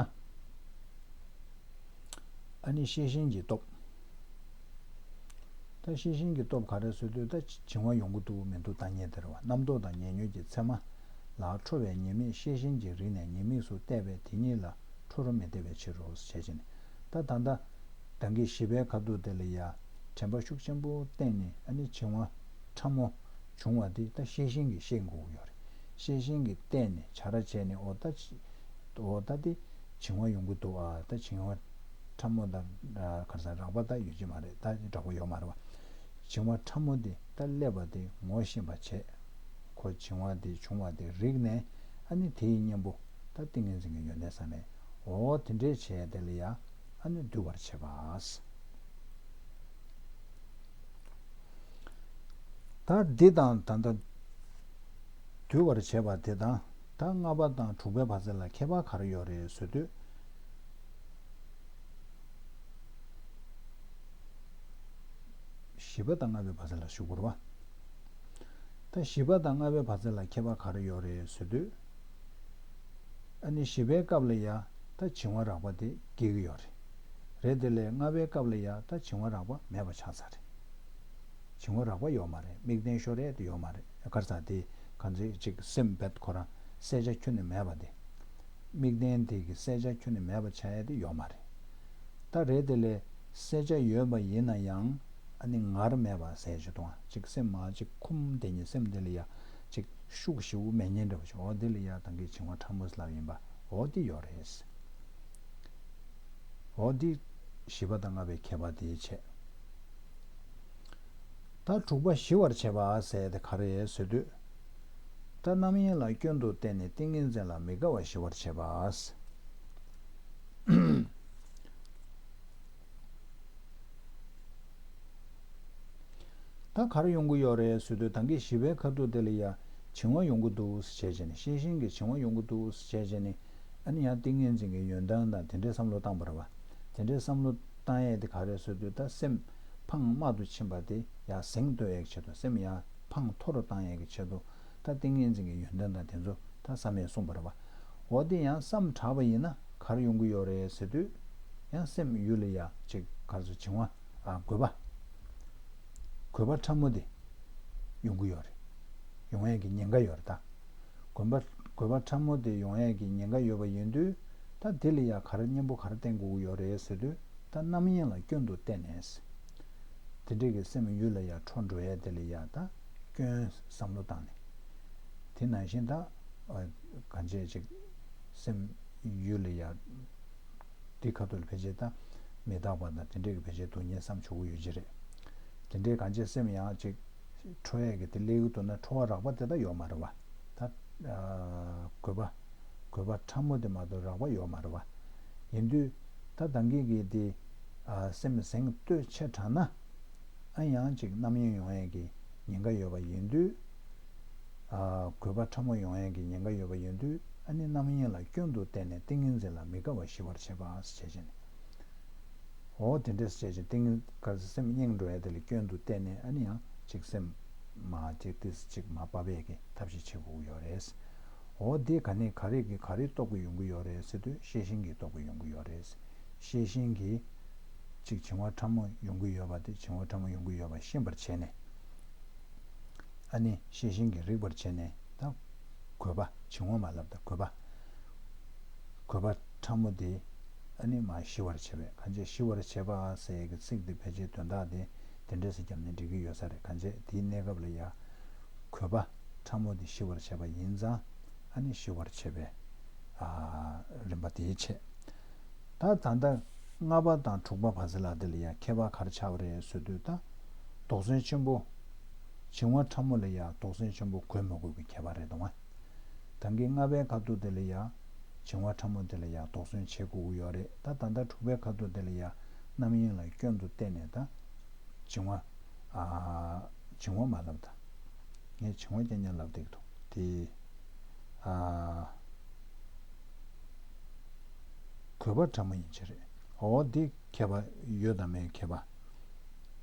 ཨ་ནི་ཤེས་བཞིན་གྱི་སྟོབས། ད་ཤེས་བཞིན་གྱི་སྟོབས་ག་རེ་ཟེར་དུས་ད་བྱིང་བ་ཡོང་གི་འདུག་མི་འདུག་བལྟ་མཁན་དེ་རེད་བ། རྣམ་རྟོག་དང་ཉེ་ཉོན་གྱི་མཚན་མ་ལ་ཁྲོ་བའི་ཉེས་དམིགས་ཤེས་བཞིན་གྱི་རིགས་ནས་ཉེས་དམིགས་སུ་བལྟས་པས་དེ་ཉིད་ལ་ཁྲོ་རུ་མི་བདེ་བའི་ཕྱིར་རོ་ཞེས་བྱས་ནས། ད་ད་ལྟ་ད་གིན་བཞི་པའི་ཁ་ཐུག་དེ་ལ་ཡ་དྲན་པ་ཤུགས་ཆེན་པོ་བསྟེན་ནས་ཨ་ནི་བྱིང་བ་ཕྲ་མོ་བྱུང་བ་དེ་ད་ཤེས་བཞིན་གྱིས་ཤེས་དགོས་ཀྱི་ཡོད་རེད། ཤེས་བཞིན་གྱིས་བལྟས་ནས་བྱ་ར་བྱས་ནས་འོ་ད་འོ་ད་དེ་བྱིང་བ་ཡོང་གི་འདུག་ཨ། ད་བྱིང་བ་ཕྲ་མོ་དང་ག་རེ་ཟེར་རགས་པ་ད་ཡོད་ཀྱི་མ་རེད། ད་དྲག་པོ་ཡོད་མ་རེད་བ། བྱིང་བ་ཕྲ་མོ་དེ་ད་སླེབས་པ་དེ་ངོ་ཤེས་པ་བྱས། ཁོ་བྱིང་བ་དེ་བྱུང་བ་དེ་རིག་ནས་ཨ་ནི་དེའི་གཉེན་པོ་ད་ཏིང་ངེ་འཛིན་གྱི་ཡོན་ཏན་བསམ་ནས་འོ་དེ་འདྲས་བྱས་དེ་ལ་ཡ་ཨ་ནི་འདུལ་བར་བྱེད་པ། ད་འདི་དང་ད་ལྟ་འདུལ་བར་བྱེད་པ་དེ་དང་ད་ལྔ་པ་དང་དྲུག་པའི་བར་ཚད་ལ་ཁྱད་པར་ག་རེ་ཡོད་རེད་ཟེར་དུས། བཞི་པ་དང་ལྔ་པའི་བར་ཚད་ལ་ཞུ་དགོས་རེད་བ། ད་བཞི་པ་དང་ལྔ་པའི་བར་ཚད་ལ་ཁྱད་པར་ག་རེ་ཡོད་རེད་ཟེར་དུས། ཨ་ནི་བཞི་པའི་སྐབས་ལ་ཡ་ད་བྱིང་བ་རགས་པ་དེ་སྐྱེ་གི་ཡོད་རེད། རེད་དེ་ལས་ལྔ་པའི་སྐབས་ལ་ཡ་ད་བྱིང་བ་རགས་པ་མེད་པ་ཆགས་ཚར་རེད། བྱིང་བ་རགས་པ་ཡོད་མ་རེད། དམིགས་རྟེན་ཤོར་ཡས་དེ་ཡོད་མ་རེད། ག་རེ་ཟེར་དེ་གང་ཚེ་ཅིག་སེམས་རྦད་ཁོ་རང་གསལ་ཆ་ཁྱོན་ནས་མེད་པ་དེ། དམིགས་རྟེན་དེ་གི་གསལ་ཆ་ཁྱོན་ནས་མེད་པ་ཆགས་ཡས་དེ་ཡོད་མ་རེད། ད་རེད་དེ་ལས་གསལ་ཆ་ཡོད་པ་ཡིན་ན་ཡང་ཨ་ནི་ངར་མེད་པ་ཟེར་ཞིག་འདུག་ཨ། ཅིག་སེམས་མ་ཅིག་ཁུམ་དེ་ཉིད་སེམས་དེ་ལ་ཡ་ཅིག་ཤུགས་ཞེ་པོ་མེད་ཉེན་འདྲ་བོ་ཞིག་འོ་དེ་ལ་ཡ་ད་གིན་བྱིང་བ་ཕྲ་མོ་ལབ་ཡིན་པ་འོ་དེ་ཡོད་རེད། འོ་འདི་བཞི་པ་དང་ལྔ་པའི་ཁྱད་པར་དེ་བྱས། ད་དྲུག་པ་ཞི་བར་བྱེད་པ་ཟེར་དེ་ག་རེ་ཟེར་དུས། ད་རྣམ་གཡེང་ལ་སྐྱོན་དུ་བལྟས་ནས་ཏིང་ངེ་འཛིན་ལ་མི་དགའ་བ་ཞི་བར་བྱེད་པ། ད་ག་རེ་ཡོང་གི་ཡོད་རེད་ཟེར་དུས། ད་གིན་བཞི་པའི་ཁ་ཐུག་དེ་ལ་ཡ་བྱིང་བ་ཡོང་གི་འདུག་ཟེར་བྱས་བྱས་ནས། ཤེས་བཞིན་གྱི་བྱིང་བ་ཡོང་གི་འདུག་ཟེར་བྱས་བྱས་ནས། ཨ་ནི་ཡང་ཏིང་ངེ་འཛིན་གྱི་ཡོན་ཏན་དང་དེ་འདྲའི་བསམ་བློ་བཏང་པ་རེད་བ། དེ་འདྲའི་བསམ་བློ་བཏང་ཡས་དེ་ག་རེ་ཟེར་དུས། ད་སེམས་ཕངས་དམའ་དུ་ཕྱིན་པ་དེ་ཡར་ཟེངས་གཏོད་ཡས་ཀྱི་ཆེད་དུ། སེམས་ཡར་ཕངས་མཐོ་རུ་བཏང་ཡས་ཀྱི་ཆེད་དུ། ད་ཏིང་ངེ་འཛིན་གྱི་ཡོན་ཏན་དང་དེ་ཚོ་ད་བསམ་ཡས་གསུངས་པ་རེད་བ། འོ་དེ་ཡང་བསམ་དྲགས་པ་ཡིན་ན་ག་རེ་ཡོང་གི་ཡོད་རེད་ཟེར་དུས། ཡང་སེམས་ཡུལ་ལ་ཡ་ཅིག་ག་རེ་ཟེར། བྱིང་བ། ཨ། རྒོད་པ། རྒོད་པ་ཕྲ་མོ་དེ་ཡོང་གི་ཡོད་རེད། ཡོང་ཡས་ཀྱི་ཉེན་ཁ་ཡོད་རེད་ད། རྒོད་པ། རྒོད་པ་ཕྲ་མོ་དེ་ཡོང་ཡས་ཀྱི་ཉེན་ཁ་ཡོད་པ་ཡིན་དུས། ད་དེ་ལ་ཡ་ག་རེ་གཉེན་པོ་ག་རེ་བསྟེན་དགོས་ཀྱི་ཡོད་རེད་ཟེར་དུས། ད་རྣམ་གཡེང་ལ་སྐྱོན་དུ་བལྟས་ནས། དེ་འདྲས་ཀྱི་སེམས་ཡུལ་ལ་ཡ་འཕྲོ་འགྲོ་ཡས་དེ་ལ་ཡ་ད་སྐྱོན་བསམ་བློ་བཏང་ནས། དེ་ནང་བཞིན་ད། ཨ། གང་བྱས་ཅིག་སེམས་ཡུལ་ལ་ཡ། དེ་ཁ་ཐུག་ལ་ཕལ་ཆེར་ད་མི་རྟག་པ་དང་དེ་འདྲས་ཀྱི་ཕལ་ཆེར་སྡུག་བསྔལ་བསམ་ཆོག་གི་ཡོད་ཀྱི་རེད། དེ་འདྲས་གང་བྱས་སེམས་ཡང་ཅིག་འཕྲོ་ཡས་ཀྱི་དེ་སླེབས་ཀྱི་འདུག་ན། འཕྲོ་བ་རགས་པ་དེ་ད་ཡོད་མ་རེད་བ། ད། ཨ། རྒོད་པ། རྒོད་པ་ཕྲ་མོ་དེ་མ་གཏོགས་རགས་པ་ཡོད་མ་རེད་བ། ཡིན་དུས་ད་ད་གིན་གྱི་དེ། ཨ། སེམས་ཟེངས་གཏོད་ཆེ་དྲགས་ན། ཨ། ཡང་ཅིག་རྣམ་གཡེང་ཡོང་ཡས་ཀྱི་ཉེན་ཁ་ཡོད་པ་ཡིན་དུས། ཨ། རྒོད་པ་ཕྲ་མོ་ཡོང་ཡས་ཀྱི་ཉེན་ཁ་ཡོད་པ་ཡིན་དུས། ཨ་ནི་རྣམ་གཡེང་ལ་སྐྱོན་དུ་བལྟས་ནས་ཏིང་ངེ་འཛིན་ལ་མི་དགའ་བ་ཞི་བར་བྱེད་པ་ཞེས་བྱས་ནས། འོ་དེ་འདྲས་བྱས་ཅིང་ཏིང་ངེ། ག་རེ་ཟེར། སེམས་གཡེང་འགྲོ་ཡ་དེ་ལ་སྐྱོན་དུ་བལྟས་ནས། ཨ་ནི་ཡང་ཅིག་སེམས་མར་ཅིག་ཏིས་ཅིག་མར་ཕབ་ཡས་ཀྱི་ཐབས་ཤེས་བྱེད་དགོས་ཀྱི་ཡོད་རེད། འོ་དེ་ག་ནས་ག་རེ་གི་ག་རེ་རྟོགས་ཀྱི་ཡོང་གི་ཡོད་རེད་ཟེར་དུས། ཤེས་བཞིན་གྱིས་རྟོགས་ཀྱི་ཡོང་གི་ཡོད་རེད། ཤེས་བཞིན་གྱིས་ཅིག་བྱིང་བ་ཕྲ་མོ་ཡོང་གི་ཡོད་པ་དེ། བྱིང་བ་ཕྲ་མོ་ཡོང་གི་ཡོད་པ་ཤེས་པར་བྱས་ནས། ཨ་ནི་ཤེས་བཞིན་གྱིས་རིག་པར་བྱས་ནས། ད་རྒོད་པ། བྱིང་བ་མ་ལབ་ད། རྒོད་པ། རྒོད་པ་ཕྲ་མོ་དེ་ཨ་ནི་མར་ཞི་བར་བྱེད་པས། གང་བྱས་ཞི་བར་བྱེད་པ་ཟེར་ཡས་ཀྱི་ཚིག་འདི་ཕལ་ཆེར་དོན་དག་དེ་དེ་འདྲས་སེ་བརྒྱབ་ནས་འགྲིག་གི་ཡོད་ས་རེད། གང་བྱས་དེའི་གནས་སྐབས་ལ་ཡ་རྒོད་པ་ཕྲ་མོ་དེ་ཞི་བར་བྱེད་པ་ཡིན་ཙང་། ཨ་ནི་ཞི་བར་བྱེད་པའི། ཨ། རིམ་པ་དེ་བྱས། ད་ད་ལྟ་ལྔ་པ་དང་དྲུག་པ་བར་སྲིད་ལ་དེ་ལ་ཡ་ཁྱད་པར་ག་རེ་ཆགས་པ་རེད་ཟེར་དུས། ད་དོགས་ཟོན་ཆེན་པོ། བྱིང་བ་ཕྲ་མོ་ལ་ཡ་དོགས་ཟོན་ཆེན་པོ་དགོས་མི་དགོས་ཀྱི་ཁྱད་པར་རེད་དོ། ད་གིན་ལྔ་པའི་ཁ་ཐུག་དེ་ལ་ཡ་བྱིང་བ་ཕྲ་མོ་དེ་ལ་ཡ་དོགས་ཟོན་བྱེད་དགོས་ཀྱི་ཡོད་རེད། ད་ད་ལྟ་དྲུག་པའི་ཁ་ཐུག་དེ་ལ་ཡ་རྣམ་གཡེང་ལ་སྐྱོན་དུ་བལྟས་ནས། ད་བྱིང་བ། ཨ། བྱིང་བ་མ་ལབ་ད། ངས་བྱིང་བ་རྐྱང་རྐྱང་ལབ་བསྡད་ཀྱི་འདུག་དེ། ཨ། རྒོད་པ་ཕྲ་མོ་ཡིན་གྱི་རེད། འོ་འདི་ཁྱད་པར་ཡོད་དང་མེད་ཁྱད་པར།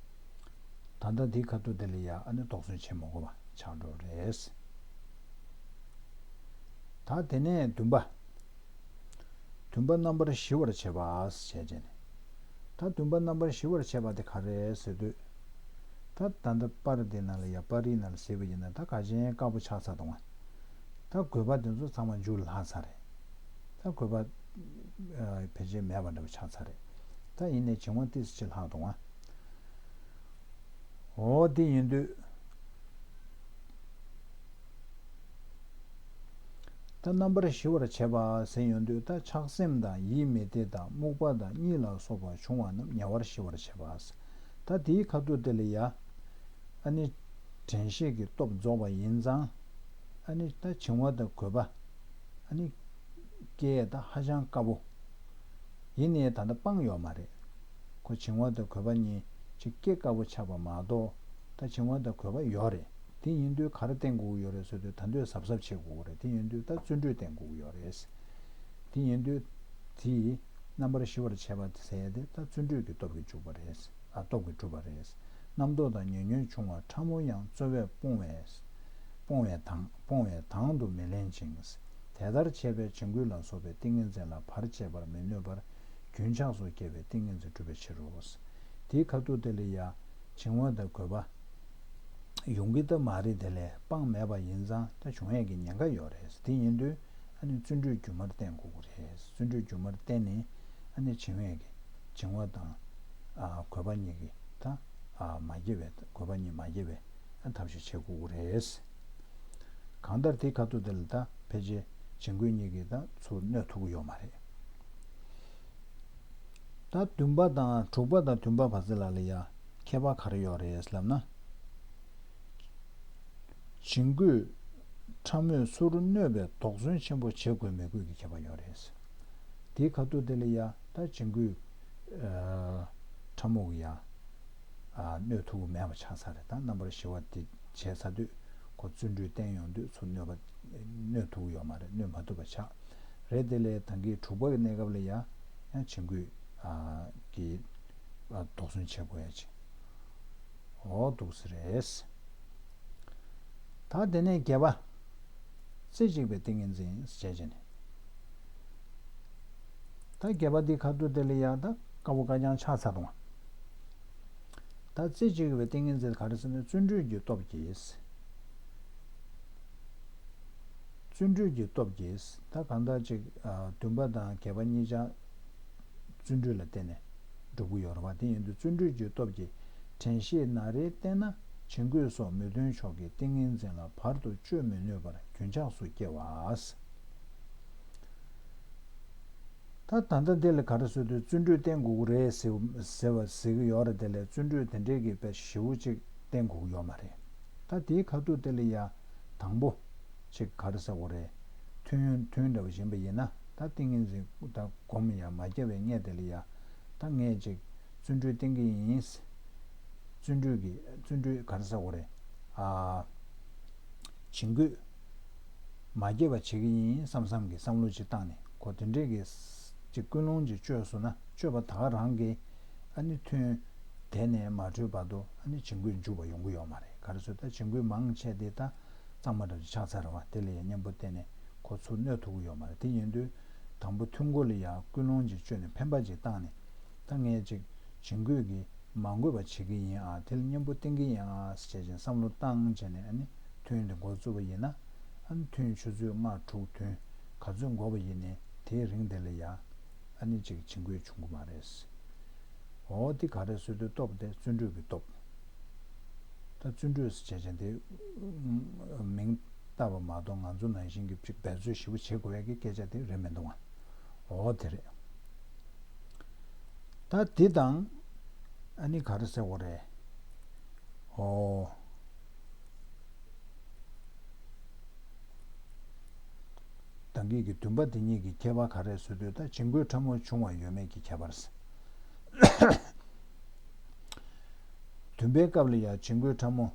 ད་ལྟ་འདི་ཁ་ཐུག་འདི་ལ་ཡ་ཨ་ནི་དོགས་ཟོན་བྱེད་མི་དགོས་པ་ཆགས་འགྲོ་རེད། ད་དེ་ནས་བདུན་པ། བདུན་པ་རྣམ་པར་ཞི་བར་བྱེད་པ་ཞེས་བྱས་ནས། ད་བདུན་པ་རྣམ་པར་ཞི་བར་བྱེད་པ་དེ་ག་རེ་རེད་ཟེར་དུས། ད་ད་ལྟ་པར་དེ་ནང་ལ་ཡ། པར་རིས་ནང་ལ་གཟིགས་པ་ཡིན་ན། ད་ག་ཅན་དཀར་པོ་ཆགས་ཚར་འདུག་ག། ད་རྒོད་པ་དེ་ཚོ་ཚང་མ་མཇུག་ལ་ལྷག་ཚར་རེད། ད་རྒོད་པ། ཨ། ཕལ་ཆེར་མེད་པ་འདྲ་པོ་ཆགས་ཚར་རེད། ད་ཡིན་ནའི་བྱིང་བ་ཏོག་ཙམ་ཅིག་ལྷག་འདུག་ག། འོ་དེ་ཡིན་དུས། ད་རྣམ་པར་ཞི་བར་བྱེད་པ་ཟེར་ཡོང་དུས། ད་ཆགས་སེམས་དང་ཡིད་མི་བདེ་དང་རྨུགས་པ་དང་གཉིད་ལ་སོགས་པ་བྱུང་བ་རྣམས་ཉེ་བར་ཞི་བར་བྱེད་པ། ད་དེའི་ཁ་ཐུག་དེ་ལ་ཡ། ཨ་ནི་དྲན་ཤེས་ཀྱི་སྟོབས་རྫོགས་པ་ཡིན་ཙང་། ཨ་ནི་ད་བྱིང་བ་དང་རྒོད་པ། ཨ་ནི་སྐྱེ་ཡས་ད་ཧ་ཅང་དཀའ་པོ། ཡིན་ནའི་ད་ལྟ་སྤངས་ཡོད་མ་རེད། ཁོ་བྱིང་བ་དང་རྒོད་པ་གཉིས་ཅིག་སྐྱེ་དཀའ་པོ་ཆགས་པ་མ་གཏོགས། ད་བྱིང་བ་དང་རྒོད་པ་ཡོད་རེད། དེ་ཡིན་དུས་ག་རེ་བསྟེན་དགོས་ཀྱི་ཡོད་རེད་ཟེར་དུས། ད་དུང་གཟབ་གཟབ་བྱེད་དགོས་ཀྱི་རེད། དེ་ཡིན་དུས་ད་བརྩོན་འགྲུས་བསྟེན་དགོས་ཀྱི་ཡོད་རེད། དེ་ཡིན་དུས་དེ་རྣམ་པར་ཞི་བར་བྱེད་པ་ཟེར་ཡ་དེ་ད་བརྩོན་འགྲུས་ཀྱི་སྟོབས་ཀྱིས་འཇུག་པ་རེད། ཨ། སྟོབས་ཀྱིས་གྲུབ་པ་རེད། རྣམ་རྟོག་དང་ཉེ་ཉོན་ཆུང་བ་ཕྲ་མོ་ཡང་རྩོལ་བས་སྤོང་བས། སྤོང་བས་དང་། སྤོང་བས་དང་དུ་མི་ལེན་ཅིང་། དེ་ལྟར་བྱས་པས་བྱིང་རྒོད་ལ་སོགས་པའི་ཏིང་ངེ་འཛིན་ལ་བར་བཅད་པར་མི་ནུས་པར་རྒྱུན་ཆགས་སུ་སྐྱེ་བའི་ཏིང་ངེ་འཛིན་འགྲུབ་པའི་ཕྱིར་རོ། དེའི་ཁ་ཐུག་དེ་ལ་ཡ་བྱིང་བ་དང་རྒོད་པ་ཡོང་གི་ད་མ་རེད། དེ་ལས་སྤངས་མེད་པ་ཡིན་ཙང་ད་བྱུང་ཡས་ཀྱི་ཉེན་ཁ་ཡོད་རེད། དེ་ཡིན་དུས་ཨ་ནི་བརྩོན་འགྲུས་རྒྱུན་མར་བསྟེན་དགོས་ཀྱི་རེད། བརྩོན་འགྲུས་རྒྱུན་མར་བསྟེན་ནས། ཨ་ནི་བྱིང་བས་ཀྱི། བྱིང་བ་དང་། ཨ། རྒོད་པ་གཉིས་ཀྱི་ད། ཨ། མ་སྐྱེ་བའི། རྒོད་པ་གཉིས་མ་སྐྱེ་བའི། ཨ། ཐབས་ཤེས་བྱེད་དགོས་ཀྱི་རེད། གང་ལྟར་དེའི་ཁ་ཐུག་དེ་ལ་ད་ཕལ་ཆེར་བྱིང་རྒོད་གཉིས་ཀྱིས་ད་ཚུར་གནོད་ཐུབ་ཀྱི་ཡོད་མ་རེད། ད་བདུན་པ་དང་དྲུག་པ་དང་བདུན་པ་བར་སྲིད་ལ་ལ་ཡ་ཁྱད་པར་ག་རེ་ཡོད་རེད་ལབ་ན། བྱིང་རྒོད་ཕྲ་མོས་སུར་གནོད་པའི་དོགས་ཟོན་ཆེན་པོ་བྱེད་དགོས་མི་དགོས་ཀྱི་ཁྱད་པར་ཡོད་རེད། དེའི་ཁ་ཐུག་དེ་ལ་ཡ་ད་བྱིང་རྒོད་ཕྲ་མོ་གི་ཡ་གནོད་ཐུབ་ཀྱི་མེད་པ་ཆགས་ཚར་རེད། ད་རྣམ་པར་ཞི་བ་དེ་བྱས་ཚར་དུས་ཁོ་བརྩོན་འགྲུས་བསྟེན་ཡོང་དུས་ཚུར་གནོད་པ་གནོད་ཐུབ་ཀྱི་ཡོད་མ་རེད། གནོད་མ་ཐུབ་པ་ཆགས་རེད། དེ་ལས་ད་གིན་དྲུག་པ་གི་གནས་སྐབས་ལ་ཡ་ཡང་བྱིང་རྒོད་ཀྱི་དོགས་ཟོན་བྱེད་དགོས་ཡ་ཅིག་འོ་འདུག་སེ་རེད། ད་དེ་ནས་བརྒྱད་པ། རྩེ་གཅིག་པའི་ཏིང་ངེ་འཛིན་ཞེས་བྱས་ནས། ད་བརྒྱད་པ་འདི་ཁ་ཐུག་དེ་ལ་ཡང་ད་དཀའ་བོ་དཀའ་རྐྱང་ཆགས་ཚར་འདུག་ད་རྩེ་གཅིག་པའི་ཏིང་ངེ་འཛིན་ག་རེ་ཟེར་ན་བརྩོན་འགྲུས་ཀྱི་སྟོབས་ཀྱིས། བརྩོན་འགྲུས་ཀྱི་སྟོབས་ཀྱིས་ད་གང་ལྟར་ཅིག་བདུན་པ་དང་བརྒྱད་པ་གཉིས་ཆ་བརྩོན་འགྲུས་ལ་བརྟེན་ནས་འགྲུབ་ཀྱི་ཡོད་རེད་བ། དེ་ཡིན་དུས་བརྩོན་འགྲུས་ཀྱི་སྟོབས་ཀྱིས་དྲན་ཤེས་ན་རེ་བརྟེན་ན་བྱིང་རྒོད་སོགས་མི་མཐུན་ཕྱོགས་ཀྱི་ཏིང་ངེ་འཛིན་ལ་བར་དུ་གཅོད་མི་ནུས་པར་རྒྱུན་ཆགས་སུ་སྐྱེ་བ། ད་ད་ལྟ་འདི་ལ་ག་རེ་ཟེར་དུས་བརྩོན་འགྲུས་བསྟེན་དགོས་ཀྱི་རེད་ཟེར་ཟེར་བ་ཟེར་གྱི་ཡོད་རེད། དེ་ལས་བརྩོན་འགྲུས་དེ་འདྲའི་གི་དཔེ་ཞེ་པོ་ཅིག་བསྟེན་དགོས་ཀྱི་ཡོད་མ་རེད། ད་དེའི་ཁ་ཐུག་དེ་ལ་ཡ་དང་པོ་ཅིག་ག་རེ་ཟེར་དགོས་རེད། ཐུན་ཐུན་འདྲ་བོ་ཡིན་པ་ཡིན་ན་ད་ཏིང་ངེ་འཛིན་ད་སྒོམ་ཡ་མ་བརྒྱབ་པའི་སྔས་དེ་ལ་ཡ་ད་ངས་ཅིག་བརྩོན་འགྲུས་བསྟེན་གྱི་ཡིན། བརྩོན་འགྲུས་ཀྱི་བརྩོན་འགྲུས་ག་རེ་ཟེར་དགོས་རེད། ཨ། བྱིང་རྒོད་མ་སྐྱེ་བ་བྱེད་ཀྱི་ཡིན་བསམ་བསམ་གྱི་བསམ་བློ་ཅིག་བཏང་ནས་ཁོ་དེ་འདྲས་ཀྱི་ཅིག་ཀུན་སློང་ཅིག་བཅོས་སོང་ན་བཅོས་པ་ད་ག་རང་གིས་ཨ་ནི་ཐུན་དེ་ནས་མ་གྲོལ་བར་དུ་ཨ་ནི་བྱིང་རྒོད་འཇུག་པ་ཡོང་གི་ཡོད་མ་རེད། ག་རེ་ཟེར་ད་བྱིང་རྒོད་མང་ཆེ་དེ་ད་གཙང་མ་འདྲ་ཅིག་ཆགས་ཚར་བ་དེ་ལ་ཡང་གཉེན་པོ་བསྟེན་ནས་ཁོ་ཚུར་གནོད་ཐུབ་ཀྱི་ཡོད་མ་རེད། དེ་ཡིན་དུས་དང་པོ་ཐུན་གོ་ལ་ཡང་ཀུན་སློང་ཅིག་བཅོས་ནས་འཕེན་པ་ཅིག་བཏང་ནས། ད་ངས་ཅིག་བྱིང་རྒོད་ཀྱིས་མ་གོས་པ་བྱེད་ཀྱི་ཡིན་ཨ། དེ་ལ་གཉེན་པོ་བསྟེན་གྱི་ཡིན་ཨ་ཟེར་བྱས་བསམ་བློ་བཏང་བྱས་ནས་ཨ་ནི་ཐུན་དེ་འགོ་བཙུགས་པ་ཡིན་ན། ཨ་ནི་ཐུན་ཆུ་ཚོད་ལྔ་དྲུག་ཐུན་ག་ཚོད་འགོར་བ་ཡིན་ནའི་དེའི་རིང་དེ་ལ་ཡ་ཨ་ནི་ཅིག་བྱིང་རྒོད་བྱུང་གི་མ་རེད། འོ་དེ་ག་རེ་ཟེར་དུས་སྟོབས་དེ་བརྩོན་འགྲུས་ཀྱི་སྟོབས། ད་བརྩོན་འགྲུས་ཟེར་བྱས་བྱས་དེ་མིང་བཏགས་པ་མ་གཏོགས་ང་ཚོ་ནང་བཞིན་གྱི་ཅིག་འབད་རྩོལ་ཞེ་པོ་བྱེད་དགོས་ཡ་གི་སྐད་ཆ་དེ་རེད་མི་འདུག་ཨ། འོ་དེ་རེད། ད་འདི་དང་ཨ་ནི་ག་རེ་ཟེར་དགོས་རེད། ཨོ། ད་གིན་གྱི་བདུན་པ་འདི་གཉིས་ཀྱི་ཁྱད་པར་ག་རེ་ཟེར་དུས་ད་བྱིང་རྒོད་ཕྲ་མོ་བྱུང་བ་ཡོད་མེད་ཀྱི་ཁྱད་པར། བདུན་པའི་སྐབས་ལ་ཡང་བྱིང་རྒོད་ཕྲ་མོ་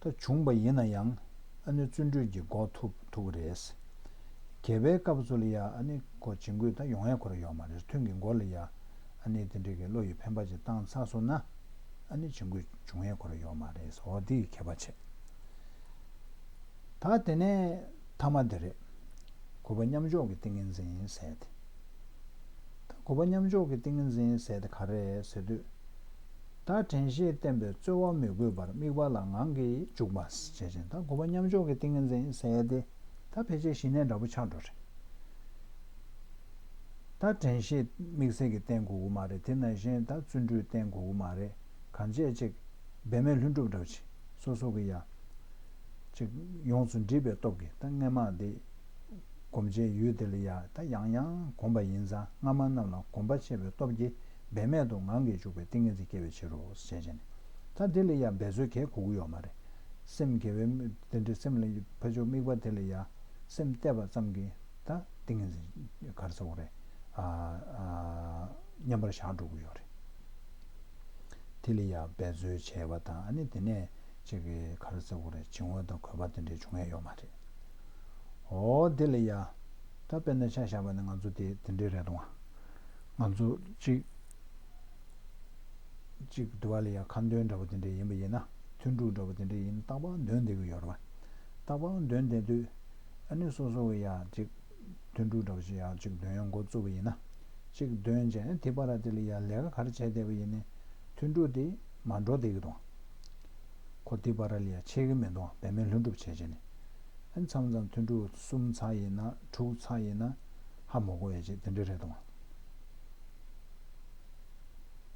ད་བྱུང་བ་ཡིན་ན་ཡང་ཨ་ནི་བརྩོན་འགྲུས་ཀྱིས་འགོག་ཐུབ་ཐུབ་ཀྱི་རེད། བརྒྱད་པའི་སྐབས་སུ་ལ་ཡང་ཨ་ནི་ཁོ་བྱིང་རྒོད་ད་ཡོང་ཡ་ཁོ་ར་ཡོད་མ་རེད། ཐུན་གྱི་མགོ་ལ་ཡང་ཨ་ནི་དེ་འདྲའི་གི་བློ་ཡི་འཕེན་པ་ཅིག་བཏང་ཚར་སོང་ན་ཨ་ནི་བྱིང་རྒོད་བྱུང་ཡ་ཁོ་ར་ཡོད་མ་རེད། འོ་དེ་ཡི་ཁྱད་པར་ཆེ། ད་དེ་ནས་ཐ་མ་དེ་རེད། གུས་པ་མཉམ་འཇོག་གི་ཏིང་ངེ་འཛིན་ཟེར་ཏེ། ད་གུས་པ་མཉམ་འཇོག་གི་ཏིང་ངེ་འཛིན་ཟེར་ཏེ་ག་རེ་ཟེར་དུས། ད་དྲན་ཤེས་བརྟན་པས་རྩོལ་བ་མི་དགོས་པར་དམིགས་པ་ལ་ངང་གིས་འཇུག་པ་ཞེས་བྱས། ད་གུས་པ་མཉམ་འཇོག་གི་ཏིང་ངེ་འཛིན་ཟེར་ཏེ་ད་ཕལ་ཆེར་གཞི་གནས་འདྲ་པོ་ཆགས་འགྲོ་རེད། ད་དྲན་ཤེས་དམིགས་བསལ་གྱི་བརྟན་དགོས་ཀྱི་མ་རེད། དེ་ནང་བཞིན་ད་བརྩོན་འགྲུས་བརྟན་དགོས་ཀྱི་མ་རེད། གང་བྱས་ཅིག་འབད་མེད་ལྷུན་གྲུབ་འདྲ་པོ་ཅིག་སོ་སོ་གི་ཡ། ཅིག་ཡོངས་སུ་འདྲིས་པའི་སྟོབས་ཀྱིས་ད་སྔ་མ་འདི་སྒོམ་བྱའི་ཡུལ་དེ་ལ་ཡ་ད་ཡང་ཡང་གོམས་པ་ཡིན་ཙང་སྔ་མ་རྣམས་ལ་གོམས་པ་ཆེ་བའི་སྟོབས་ཀྱིས་འབད་མེད་དུ་ངང་གིས་འཇུག་པའི་ཏིང་ངེ་འཛིན་སྐྱེ་བའི་ཕྱིར་རོ་ཞེས་བྱས་ནས། ད་འདི་ལ་ཡ་འབད་རྩོལ་གང་ཡང་དགོས་ཀྱི་ཡོད་མ་རེད། སེམས་དགེ་བའི་དམིགས་དེ་འདྲའི་སེམས་ལ་ཕར་ཕྱོགས་དམིགས་པ་དེ་ལ་ཡ་སེམས་གཏད་པ་ཙམ་གྱིས་ད་ཏིང་ངེ་འཛིན་ག་རེ་ཟེར་དགོས་རེད། ཨ་ཨ་མཉམ་པར་བཞག་འགྲོ་གི་ཡོད་རེད། དེ་ལ་ཡང་འབད་རྩོལ་བྱས་པ་དང་ཨ་ནི་དེ་ནས་ཅིག་གི་ག་རེ་ཟེར་དགོས་རེད། བྱིང་བ་དང་གུས་པ་དེ་འདྲའི་བྱུང་ཡ་ཡོད་མ་རེད། འོ་དེ་ལ་ཡང་ད་དཔེར་ན་ཆ་བཞག་པ་ནི་ང་ཚོ་དེ་དེ་འདྲའི་རེད་དོ། ང་ཚོ་ཅིག་ཅིག་དུ་བ་ལ་ཡང་ཁ་འདོན་འདྲ་པོ་དེ་འདྲའི་ཡིན་པ་ཡིན་ན། ཐུན་དྲུག་འདྲ་པོ་དེ་འདྲའི་ཡིན་ན་རྟག་པར་འདོན་བསྡད་ཀྱི་ཡོད་རེད་པ། རྟག་པར་འདོན་བསྡད་དུས་ཨ་ནི་སོ་སོ་གི་ཡང་ཅིག་ཐུན་དྲུག་འདྲ་པོ་ཞིག་ཡང་ཅིག་འདོན་ཡོང་འགོ་བཙུགས་པ་ཡིན་ན། ཅིག་འདོན་བྱས་ནས་དེ་བར་དེ་ལ་ཡང་ལས་ཀ་ག་རེ་བྱས་བསྡད་པ་ཡིན་ནའི་ཐུན་དྲུག་དེ་མ་འགྲོ་བསྡད་ཀྱི་འདུག་ཁོ་དེ་བར་ལ་ཡང་ཆད་ཀྱི་མི་འདུག་འབད་མེད་ལྷུན་གྲུབ་བྱས་བྱས་ནས། ཨ་ནི་མཚམས་མཚམས་ཐུན་དྲུག་གསུམ་ཚར་ཡིན་ན་དྲུག་ཚར་ཡིན་ན་ཧ་མ་གོ་ཡ་ཅིག་དེ་འདྲ་རེད་འདུག་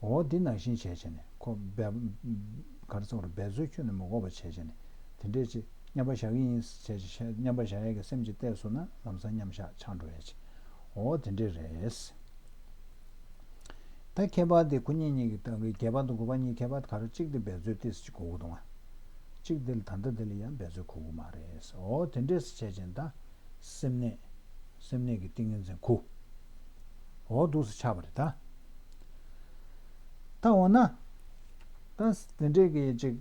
འོ་འདི་ནང་བཞིན་བྱས་བྱས་ནས་ཁོ་འབད་ག་རེ་ཟེར་དགོས་རེད། འབད་རྩོལ་ཁྱོན་ནས་མི་དགོས་པ་བྱས་བྱས་ནས་དེ་འདྲས་ཅིག་མཉམ་པར་བཞག་གི་ཡིན་ཟེར་བྱས་མཉམ་པར་བཞག་ཡས་ཀྱི་སེམས་ཅིག་གཏད་སོང་ན་ལམ་སང་མཉམ་བཞག་ཆགས་འགྲོ་ཡས་ཅིག་འོ་དེ་འདྲས་རེད། ད་ཁྱད་པར་དེ་ཁོ་གཉིས་གཉིས་ཀྱི་སྟེང་གི་བརྒྱད་པ་དང་དགུ་པ་གཉིས་ཁྱད་པར་ག་རེ། གཅིག་དེ་འབད་རྩོལ་ཏོག་ཙམ་ཅིག་དགོས་ཀྱི་འདུག་ཨ། གཅིག་དེ་ལ་ད་ལྟ་དེ་ལ་ཡང་འབད་རྩོལ་དགོས་ཀྱི་མ་རེད། འོ་དེ་འདྲས་སེ་བྱས་ཙང་ད་སེམས་གནས། སེམས་གནས་ཀྱི་ཏིང་ངེ་འཛིན་དགུ། འོ་འདུག་སེ་ཆགས་པ་རེད་ད། ད་འོ་ན། ད་དེ་འདྲས་ཀྱི་ཅིག་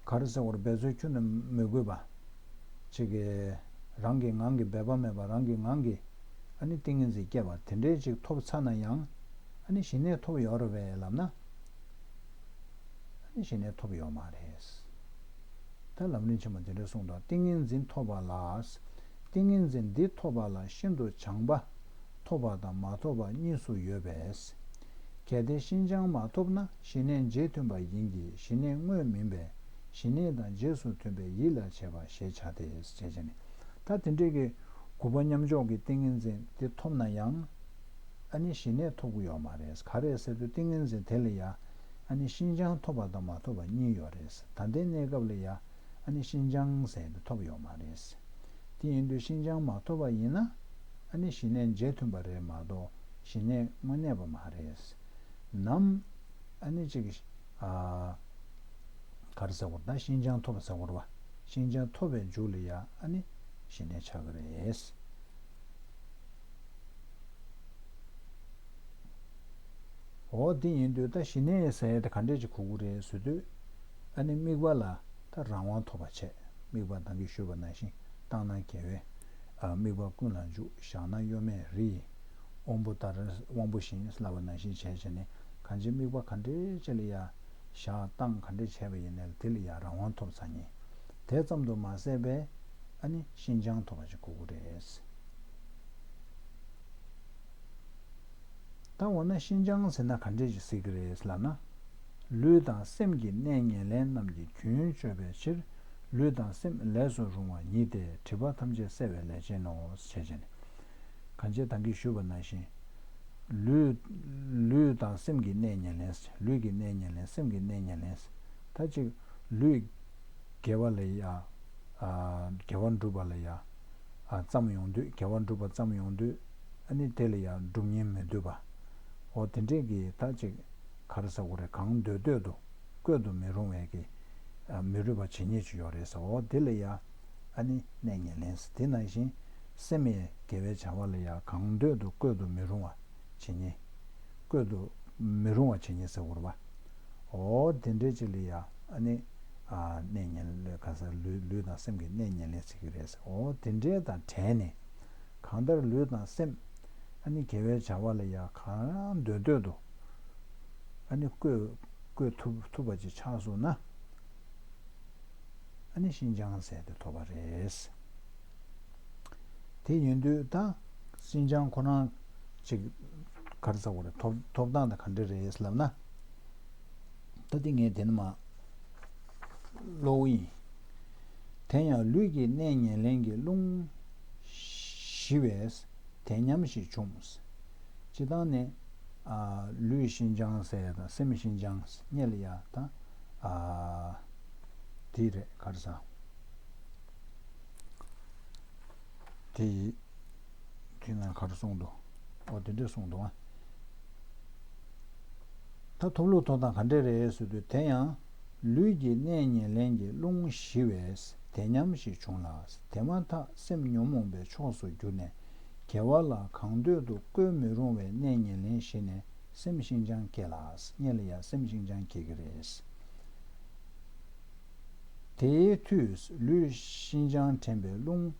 ག་རེ་ཟེར་དགོས་རེད། འབད་རྩོལ་ཁྱོན་ནས་མི་དགོས་པ། ཅིག་གི་རང་གི་ངང་གིས། འབད་པ་མེད་པར་རང་གི་ངང་གིས་ཨ་ནི་ཏིང་ངེ་འཛིན་སྐྱེས་པ་དེ་འདྲས་ཅིག་ཐོབ་ཚར་ན་ཡང་། ཨ་ནི་གཞི་གནས་ཐོབ་ཡོད་རེད་པས་ལབ་ན། ཨ་ནི་གཞི་གནས་ཐོབ་ཡོད་མ་རེད། ད་ལམ་རིམ་ཆེན་མོ་འདི་འདྲ་གསུངས་འདུག། ཏིང་ངེ་འཛིན་ཐོབ་པ་ལ། ཏིང་ངེ་འཛིན་འདི་ཐོབ་པ་ལ་ཤིན་ཏུ་སྦྱངས་པ། ཐོབ་པ་དང་མ་ཐོབ་པ་གཉིས་སུ་ཡོད་པས། གལ་ཏེ་ཤིན་སྦྱངས་མ་ཐོབ་ན་གཞི་གནས་རྗེས་མཐུན་པ་ཡིན་གྱི་གཞི་གནས་དངོས་མིན་པས། གཞི་གནས་དང་རྗེས་སུ་མཐུན་པའི་ཡིད་ལ་བྱེད་པ་ཞེས་བྱ་སྟེ། ཞེས་བྱས་ནས། ད་དེ་འདྲའི་གི་དགུ་པ་མཉམ་འཇོག་གི་ཏིང་ངེ་འཛིན་དེ་ཐོབ་ན་ཡང་། ཨ་ནི་གཞི་གནས་ཐོབ་ཀྱི་ཡོད་མ་རེད། ག་རེ་ཟེར་དུས་ཏིང་ངེ་འཛིན་དེ་ལ་ཡ། ཨ་ནི་ཤིན་སྦྱངས་ཐོབ་པ་དང་མ་ཐོབ་པ་གཉིས་ཡོད་རེད། ད་ལྟའི་གནས་སྐབས་ལ་ཡ། ཨ་ནི་ཤིན་སྦྱངས་ཟེར་དེ་ཐོབ་ཡོད་མ་རེད། དེ་ཡིན་དུས་ཤིན་སྦྱངས་མ་ཐོབ་པ་ཡིན་ན། ཨ་ནི་གཞི་གནས་རྗེས་མཐུན་པ་རེད་མ་གཏོགས་གཞི་གནས་དངོས་གནས་པ་མ་རེད། ནམ། ཨ་ནི་ཅིག་ཨ། ག་རེ་ཟེར་དགོས་རེད། ད་ཤིན་སྦྱངས་ཐོབ་པ་ཟེར་དགོས་རེད་པ། ཤིན་སྦྱངས་ཐོབ་པའི་མཇུག་ལ་ཡ་ཨ་ནི་གཞི་གནས་ཆགས་ཀྱི་རེད། འོ་དེ་ཡིན་དུས་ད་གཞི་གནས་ཟེར་ཡ་དེ་ག་འདྲས་ཅིག་གོ་གི་རེད་ཟེར་དུས། ཨ་ནི་དམིགས་པ་ལ་ད་རང་དབང་ཐོབ་པ་བྱས། དམིགས་པ་ད་གིན་ཞུས་པ་ནང་བཞིན་བཏང་སྣང་རྒྱལ་བའི། ཨ། དམིགས་པ་ཀུན་ལ་འཇུག། བཞག་ན་གཡོ་མེད་རི་ཡི་དབང་པོ་ལྟར། དབང་པོ་བཞིན་ལབ་པ་ནང་བཞིན་བྱས་བྱས་ནས། གང་ཅི་དམིགས་པ་ག་འདྲས་ཅིག་ལ་ཡ་བཞག་བཏང་ག་འདྲས་བྱས་པ་ཡིན་ནའི་དེ་ལ་ཡ་རང་དབང་ཐོབ་ཚར་མཁན། དེ་ཙམ་དུ་མ་ཟད་པའི་ཨ་ནི་ཤིན་སྦྱངས་ཐོབ་པ་ཅིག་དགོས་ཀྱི་རེད། ད་འོ་ན་ཤིན་སྦྱངས་ཟེར་ན་ག་འདྲས་ཅིག་ཟེར་གྱི་རེད་ལབ་ན། ལུས་དང་སེམས་ཀྱི་གནས་ཉེར་ལེན་རྣམས་ཀྱི་རྒྱུན་གཅོད་པའི་ཕྱིར། ལུས་དང་སེམས་ལས་སུ་རུང་བ་ཉིད་དེ། སྒྲིབ་པ་ཐམས་ཅད་སེལ་བའི་ལས་ཅན་ནོ། ཞེས་བྱས་ནས། གང་ཅི་ད་གིན་ཞུས་པ་ནང་བཞིན། ལུས། ལུས་དང་སེམས་ཀྱི་གནས་ཉེར་ལེན། ལུས་ཀྱི་གནས་ཉེར་ལེན། སེམས་ཀྱི་གནས་ཉེར་ལེན། ད་ཅིག་ལུས་དགེ་བ་ལ་ཡ། ཨ། དགེ་བ་སྒྲུབ་པ་ལ་ཡ། ཨ། བརྩམས་ཡོང་དུས། དགེ་བ་སྒྲུབ་པ་བརྩམས་ཡོང་དུས། ཨ་ནི་དེ་ལ་ཡ་སྒྲུབ་ཉེན་མི་འདུག་པ། འོ་དེ་འདྲས་ཀྱི་ད་ཅིག་ག་རེ་ཟེར་དགོས་རེད། གང་འདོད་འདོད་དུ་བཀོལ་དུ་མི་རུང་བའི་གི། ཨ། མི་རུང་བ་བྱེད་ཉེན་ཅིག་ཡོད་རེད་ཟེར། འོ་དེ་ལ་ཡ་ཨ་ནི་གནས་ཉེར་ལེན་ཟེར། དེ་ནང་བཞིན་སེམས་ཡི་དགེ་བའི་བྱ་བ་ལ་ཡ་གང་འདོད་དུ་བཀོལ་དུ་མི་རུང་བ་བྱེད་ཉེན། བཀོལ་དུ་མི་རུང་བ་བྱེད་ཉེན་ཟེར་དགོས་རེད་པ། འོ་དེ་འདྲས་ཅིག་ལ་ཡ་ཨ་ནི། ཨ། གནས་ཉེར་ལེན། ག་ས། ལུས། ལུས་དང་སེམས་ཀྱི་གནས་ཉེར་ལེན་ཟེར་གྱི་རེད་ཟེར། འོ་དེ་འདྲས་དང་བྲལ་ནས། གང་ལྟར་ལུས་དང་སེམས་ཨ་ནི་དགེ་བའི་བྱ་བ་ལ་ཡ་གང་འདོད་འདོད་དུ་ཨ་ནི་བཀོལ། བཀོལ་ཐུབ། ཐུབ་པ་ཅིག་ཆགས་སོང་ན། ཨ་ནི་ཤིན་སྦྱངས་ཟེར་དེ་ཐོབ་པ་རེད། དེ་ཡིན་དུས་ད་ཤིན་སྦྱངས་ཁོ་རང་ཅིག་ག་རེ་ཟེར་དགོས་རེད། ཐོབ། ཐོབ་སྟངས་དེ་ག་འདྲ་རེད་ལབ་ན། ད་དེ་ངས་དེ་ནས་མར་ཀློག་གི་ཡིན། དེ་ཡང་ལུས་ཀྱི་གནས་ཉེར་ལེན་གྱི་རླུང་ཞི་བས་དེ་མཉམ་ཞེས་འབྱུང་། སྤྱིར་བཏང་ནས། ཨ། ལུས་ཤིན་སྦྱངས་ཟེར་དང་སེམས་ཤིན་སྦྱངས་གཉིས་ལ་ཡ་ད། ཨ། དེ་རེད། ག་རེ་ཟེར། དེ་དེ་ན་ག་རེ་གསུངས་འདུག། འོ་དེ་འདྲས་གསུངས་འདུག་ཨ། ད་ཐོབ་ལུགས་ཐོབ་སྟངས་ག་འདྲས་རེད་ཟེར་དུས། དེ་ཡང་ལུས་ཀྱི་གནས་ཉེར་ལེན་གྱི་རླུང་ཞི་བས་དེ་མཉམ་ཞེས་འབྱུང་ལ། དེ་མ་ཐག་སེམས་ཉོན་མོངས་པའི་ཕྱོགས་སུ་གྱུར་ནས། དགེ་བ་ལ་གང་འདོད་དུ་བཀོལ་མི་རུང་བའི་གནས་ཉེར་ལེན་ཞི་ནས་སེམས་ཤིན་སྦྱངས་སྐྱེ་ལ། གཉིས་ལ་ཡ་སེམས་ཤིན་སྦྱངས་སྐྱེ་གི་རེད། དེའི་མཐུས་ལུས་ཤིན་སྦྱངས་དྲན་པའི་རླུང་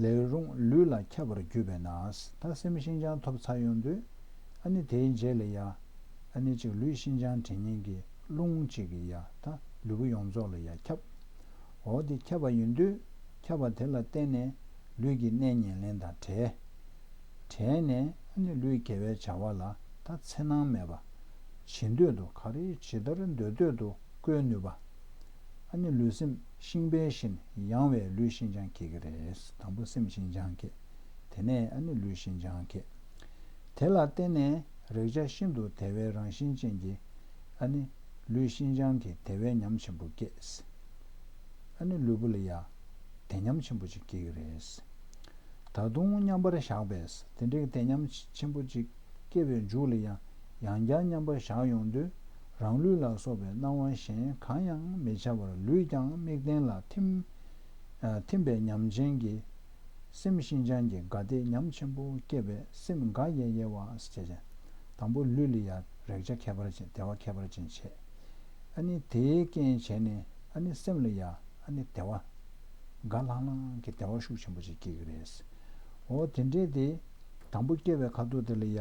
ལས་རུང་ལུས་ལ་ཁྱབ་པར་གྱུར་པས་ན། ད་སེམས་ཤིན་སྦྱངས་ཐོབ་ཚར་ཡོང་དུས། ཨ་ནི་དེའི་རྗེས་ལ་ཡ། ཨ་ནི་ཅིག་ལུས་ཤིན་སྦྱངས་དྲན་མཁན་གྱི་རླུང་གཅིག་གིས་ཡ་ད་ལུས་པོ་ཡོངས་རྫོགས་ལ་ཡ་ཁྱབ། འོ་དེ་ཁྱབ་པ་ཡིན་དུས། ཁྱབ་པ་དེ་ལ་བརྟེན་ནས་ལུས་ཀྱི་གནས་ཉེར་ལེན་དང་བྲལ། བྲལ་ནས་ཨ་ནི་ལུས་དགེ་བའི་བྱ་བ་ལ་ད་འཚེར་སྣང་མེད་པ། ཇི་འདོད་དུ་ག་རེ་ཇི་ལྟར་འདོད་འདོད་དུ་བཀོལ་ནུས་པ། ཨ་ནི་ལུས་སེམས་ཤིང་དཔེ་བཞིན་ཡང་བའི་ལུས་ཤིན་སྦྱངས་སྐྱེ་གི་རེད། དང་པོ་སེམས་ཤིན་སྦྱངས་སྐྱེ། དེ་ནས་ཨ་ནི་ལུས་ཤིན་སྦྱངས་སྐྱེ། དེ་ལ་བརྟེན་ནས་རེག་བྱ་ཤིན་ཏུ་དལ་བའི་རང་བཞིན་ཅན་གྱི་ཨ་ནི་ལུས་ཤིན་སྦྱངས་ཀྱི་དལ་བའི་ཉམས་ཆེན་པོ་སྐྱེས། ཨ་ནི་ལུས་པོ་ལ་ཡ་དལ་ཉམས་ཆེན་པོ་ཅིག་སྐྱེ་གི་རེད། ད་དུང་མཉམ་པར་བཞག་པས་དེ་འདྲའི་དལ་ཉམས་ཆེན་པོ་ཅིག་སྐྱེ་བའི་མཇུག་ལ་ཡང་ ཡང་བསྐྱར་མཉམ་པར་བཞག་ཡོང་དུས། རང་ལུས་ལ་སོགས་པའི་སྣང་བ་གཞན་གང་ཡང་མི་འཆར་བར། ལུས་ཀྱང་དམིགས་རྟེན་ལ་ཐིམ། ཨ། ཐིམ་པས་ཉམས་ཅན་གྱི་སེམས་ཤིན་སྦྱངས་ཀྱི་དགའ་བདེ་ཉམས་ཆེན་པོ་སྐྱེས་པས་སེམས་དགའ་ཡལ་ཡལ་བ་ཞེས་བྱ། དང་པོ་ལུས་ལ་ཡ་རེག་བྱ་ཁྱད་པར་ཅན། བདེ་བ་ཁྱད་པར་ཅན་བྱས། ཨ་ནི་དེའི་རྐྱེན་བྱས་ནས་ཨ་ནི་སེམས་ལ་ཡ་ཨ་ནི་བདེ་བ། དགའ་ལྷང་ལྷང་གི་བདེ་བ་ཤུགས་ཆེན་པོ་ཅིག་སྐྱེ་གི་རེད། འོ་དེ་འདྲས་དེ་དང་པོ་སྐྱེ་བའི་ཁ་ཐུག་དེ་ལ་ཡ།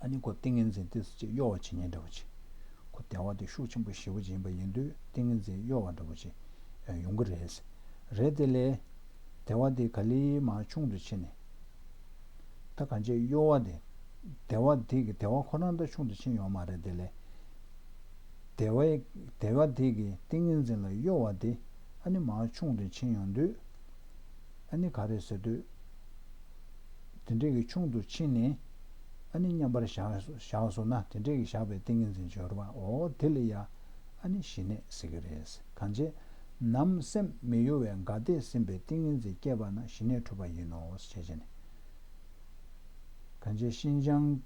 ཨ་ནི་ཁོ་ཏིང་ངེ་འཛིན་དེ་ཚོ་ཅིག་གཡོ་བ་བྱེད་ཉེན་འདྲ་བོ་ཅིག་ཁོ་བདེ་བ་དེ་ཤུགས་ཆེན་པོ་ཞེ་པོ་ཅིག་ཡིན་པ་ཡིན་དུས་ཏིང་ངེ་འཛིན་གཡོ་བ་འདྲ་བོ་ཅིག་ཡོང་གི་རེད། རེད་དེ་ལས། བདེ་བ་དེ་ག་ལེ་མར་ཆུང་དུ་ཕྱིན་ནས། ད་གང་བྱས་གཡོ་བ་དེ། བདེ་བ་དེ་གི་བདེ་བ་ཁོ་རང་ད་ཆུང་དུ་ཕྱིན་ཡོད་མ་རེད་དེ་ལས། བདེ་བའི་བདེ་བ་དེ་གི་ཏིང་ངེ་འཛིན་ལ་གཡོ་བ་དེ་ཨ་ནི་མར་ཆུང་དུ་ཕྱིན་ཡོང་དུས། ཨ་ནི་ག་རེ་ཟེར་དུས། དེ་འདྲས་ཀྱི་ཆུང་དུ་ཕྱིན་ནས་ཨ་ནི་མཉམ་པར་བཞག་བཞག་སོང་ན་དེ་འདྲས་ཀྱི་བཞག་པའི་ཏིང་ངེ་འཛིན་སྦྱོར་བ་འོ་དེ་ལ་ཡ་ཨ་ནི་ཞི་གནས་ཟེར་གྱི་རེད། གང་བྱས་ནམ་སེམས་མི་གཡོ་བའི་དགའ་བདེས་ཟིན་པའི་ཏིང་ངེ་འཛིན་སྐྱེས་པ་ན་ཞི་གནས་འཁྲུལ་པ་ཡིན་ནོ་ཞེས་བྱས་ནས། གང་བྱས་ཤིན་སྦྱངས་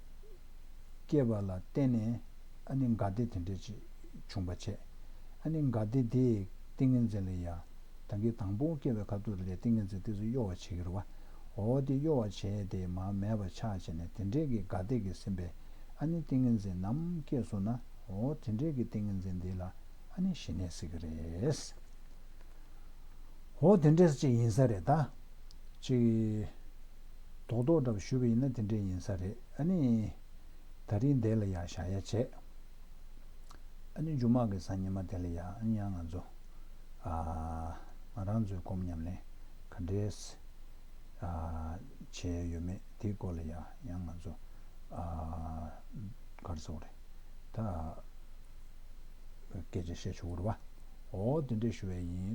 སྐྱེས་པ་ལ་བརྟེན་ནས་ཨ་ནི་དགའ་བདེ་དེ་འདྲས་ཅིག་བྱུང་བ་བྱས། ཨ་ནི་དགའ་བདེ་དེའི་ཏིང་ངེ་འཛིན་ལ་ཡ། ད་གིན་དང་པོ་སྐྱེ་བའི་ཁ་ཐུག་ལ་ཏིང་ངེ་འཛིན་དེ་ཚོ་གཡོ་བ་བྱེད་ཀྱི་རེད་བ། འོ་དེ་གཡོ་བ་བྱས་དེ་མར་མེད་པ་ཆགས་བྱས་ནས་དེ་འདྲས་ཀྱི་དགའ་བདེ་གི་སེམས་པས་ཨ་ནི་ཏིང་ངེ་འཛིན་ནམ་སྐྱེས་སོང་ན་འོ་དེ་འདྲས་ཀྱི་ཏིང་ངེ་འཛིན་འདི་ལ་ཨ་ནི་ཞི་གནས་ཟེར་གྱི་རེད། འོ་དེ་འདྲས་ཅིག་ཡིན་ས་རེད་ད། ཅིག་རྡོག་རྡོག་འདྲ་པོ་ཞུས་པ་ཡིན་ན་དེ་འདྲས་ཡིན་ས་རེད། ཨ་ནི་ད་རིང་འདི་ལ་ཡ་བཞག་ཡ་བྱས། ཨ་ནི་མཇུག་མ་གི་གཟའ་ཉི་མ་དེ་ལ་ཡ་ཨ་ནི་ཡང་ང་ཚོ་ཨ་ང་རང་ཚོའི་སྒོམ་ཉམས་ལེན་ག་འདྲས་ཨ་བྱས་ཡོད་མེད་དེའི་སྐོར་ལ་ཡ་ཡང་ང་ཚོ་ཨ་ག་རེ་ཟེར་དགོས་རེད་ད། སྐད་ཆ་བཤད་ཆོག་གི་རེད་བ། འོ་དེ་འདྲས་ཞུ་བ་ཡིན།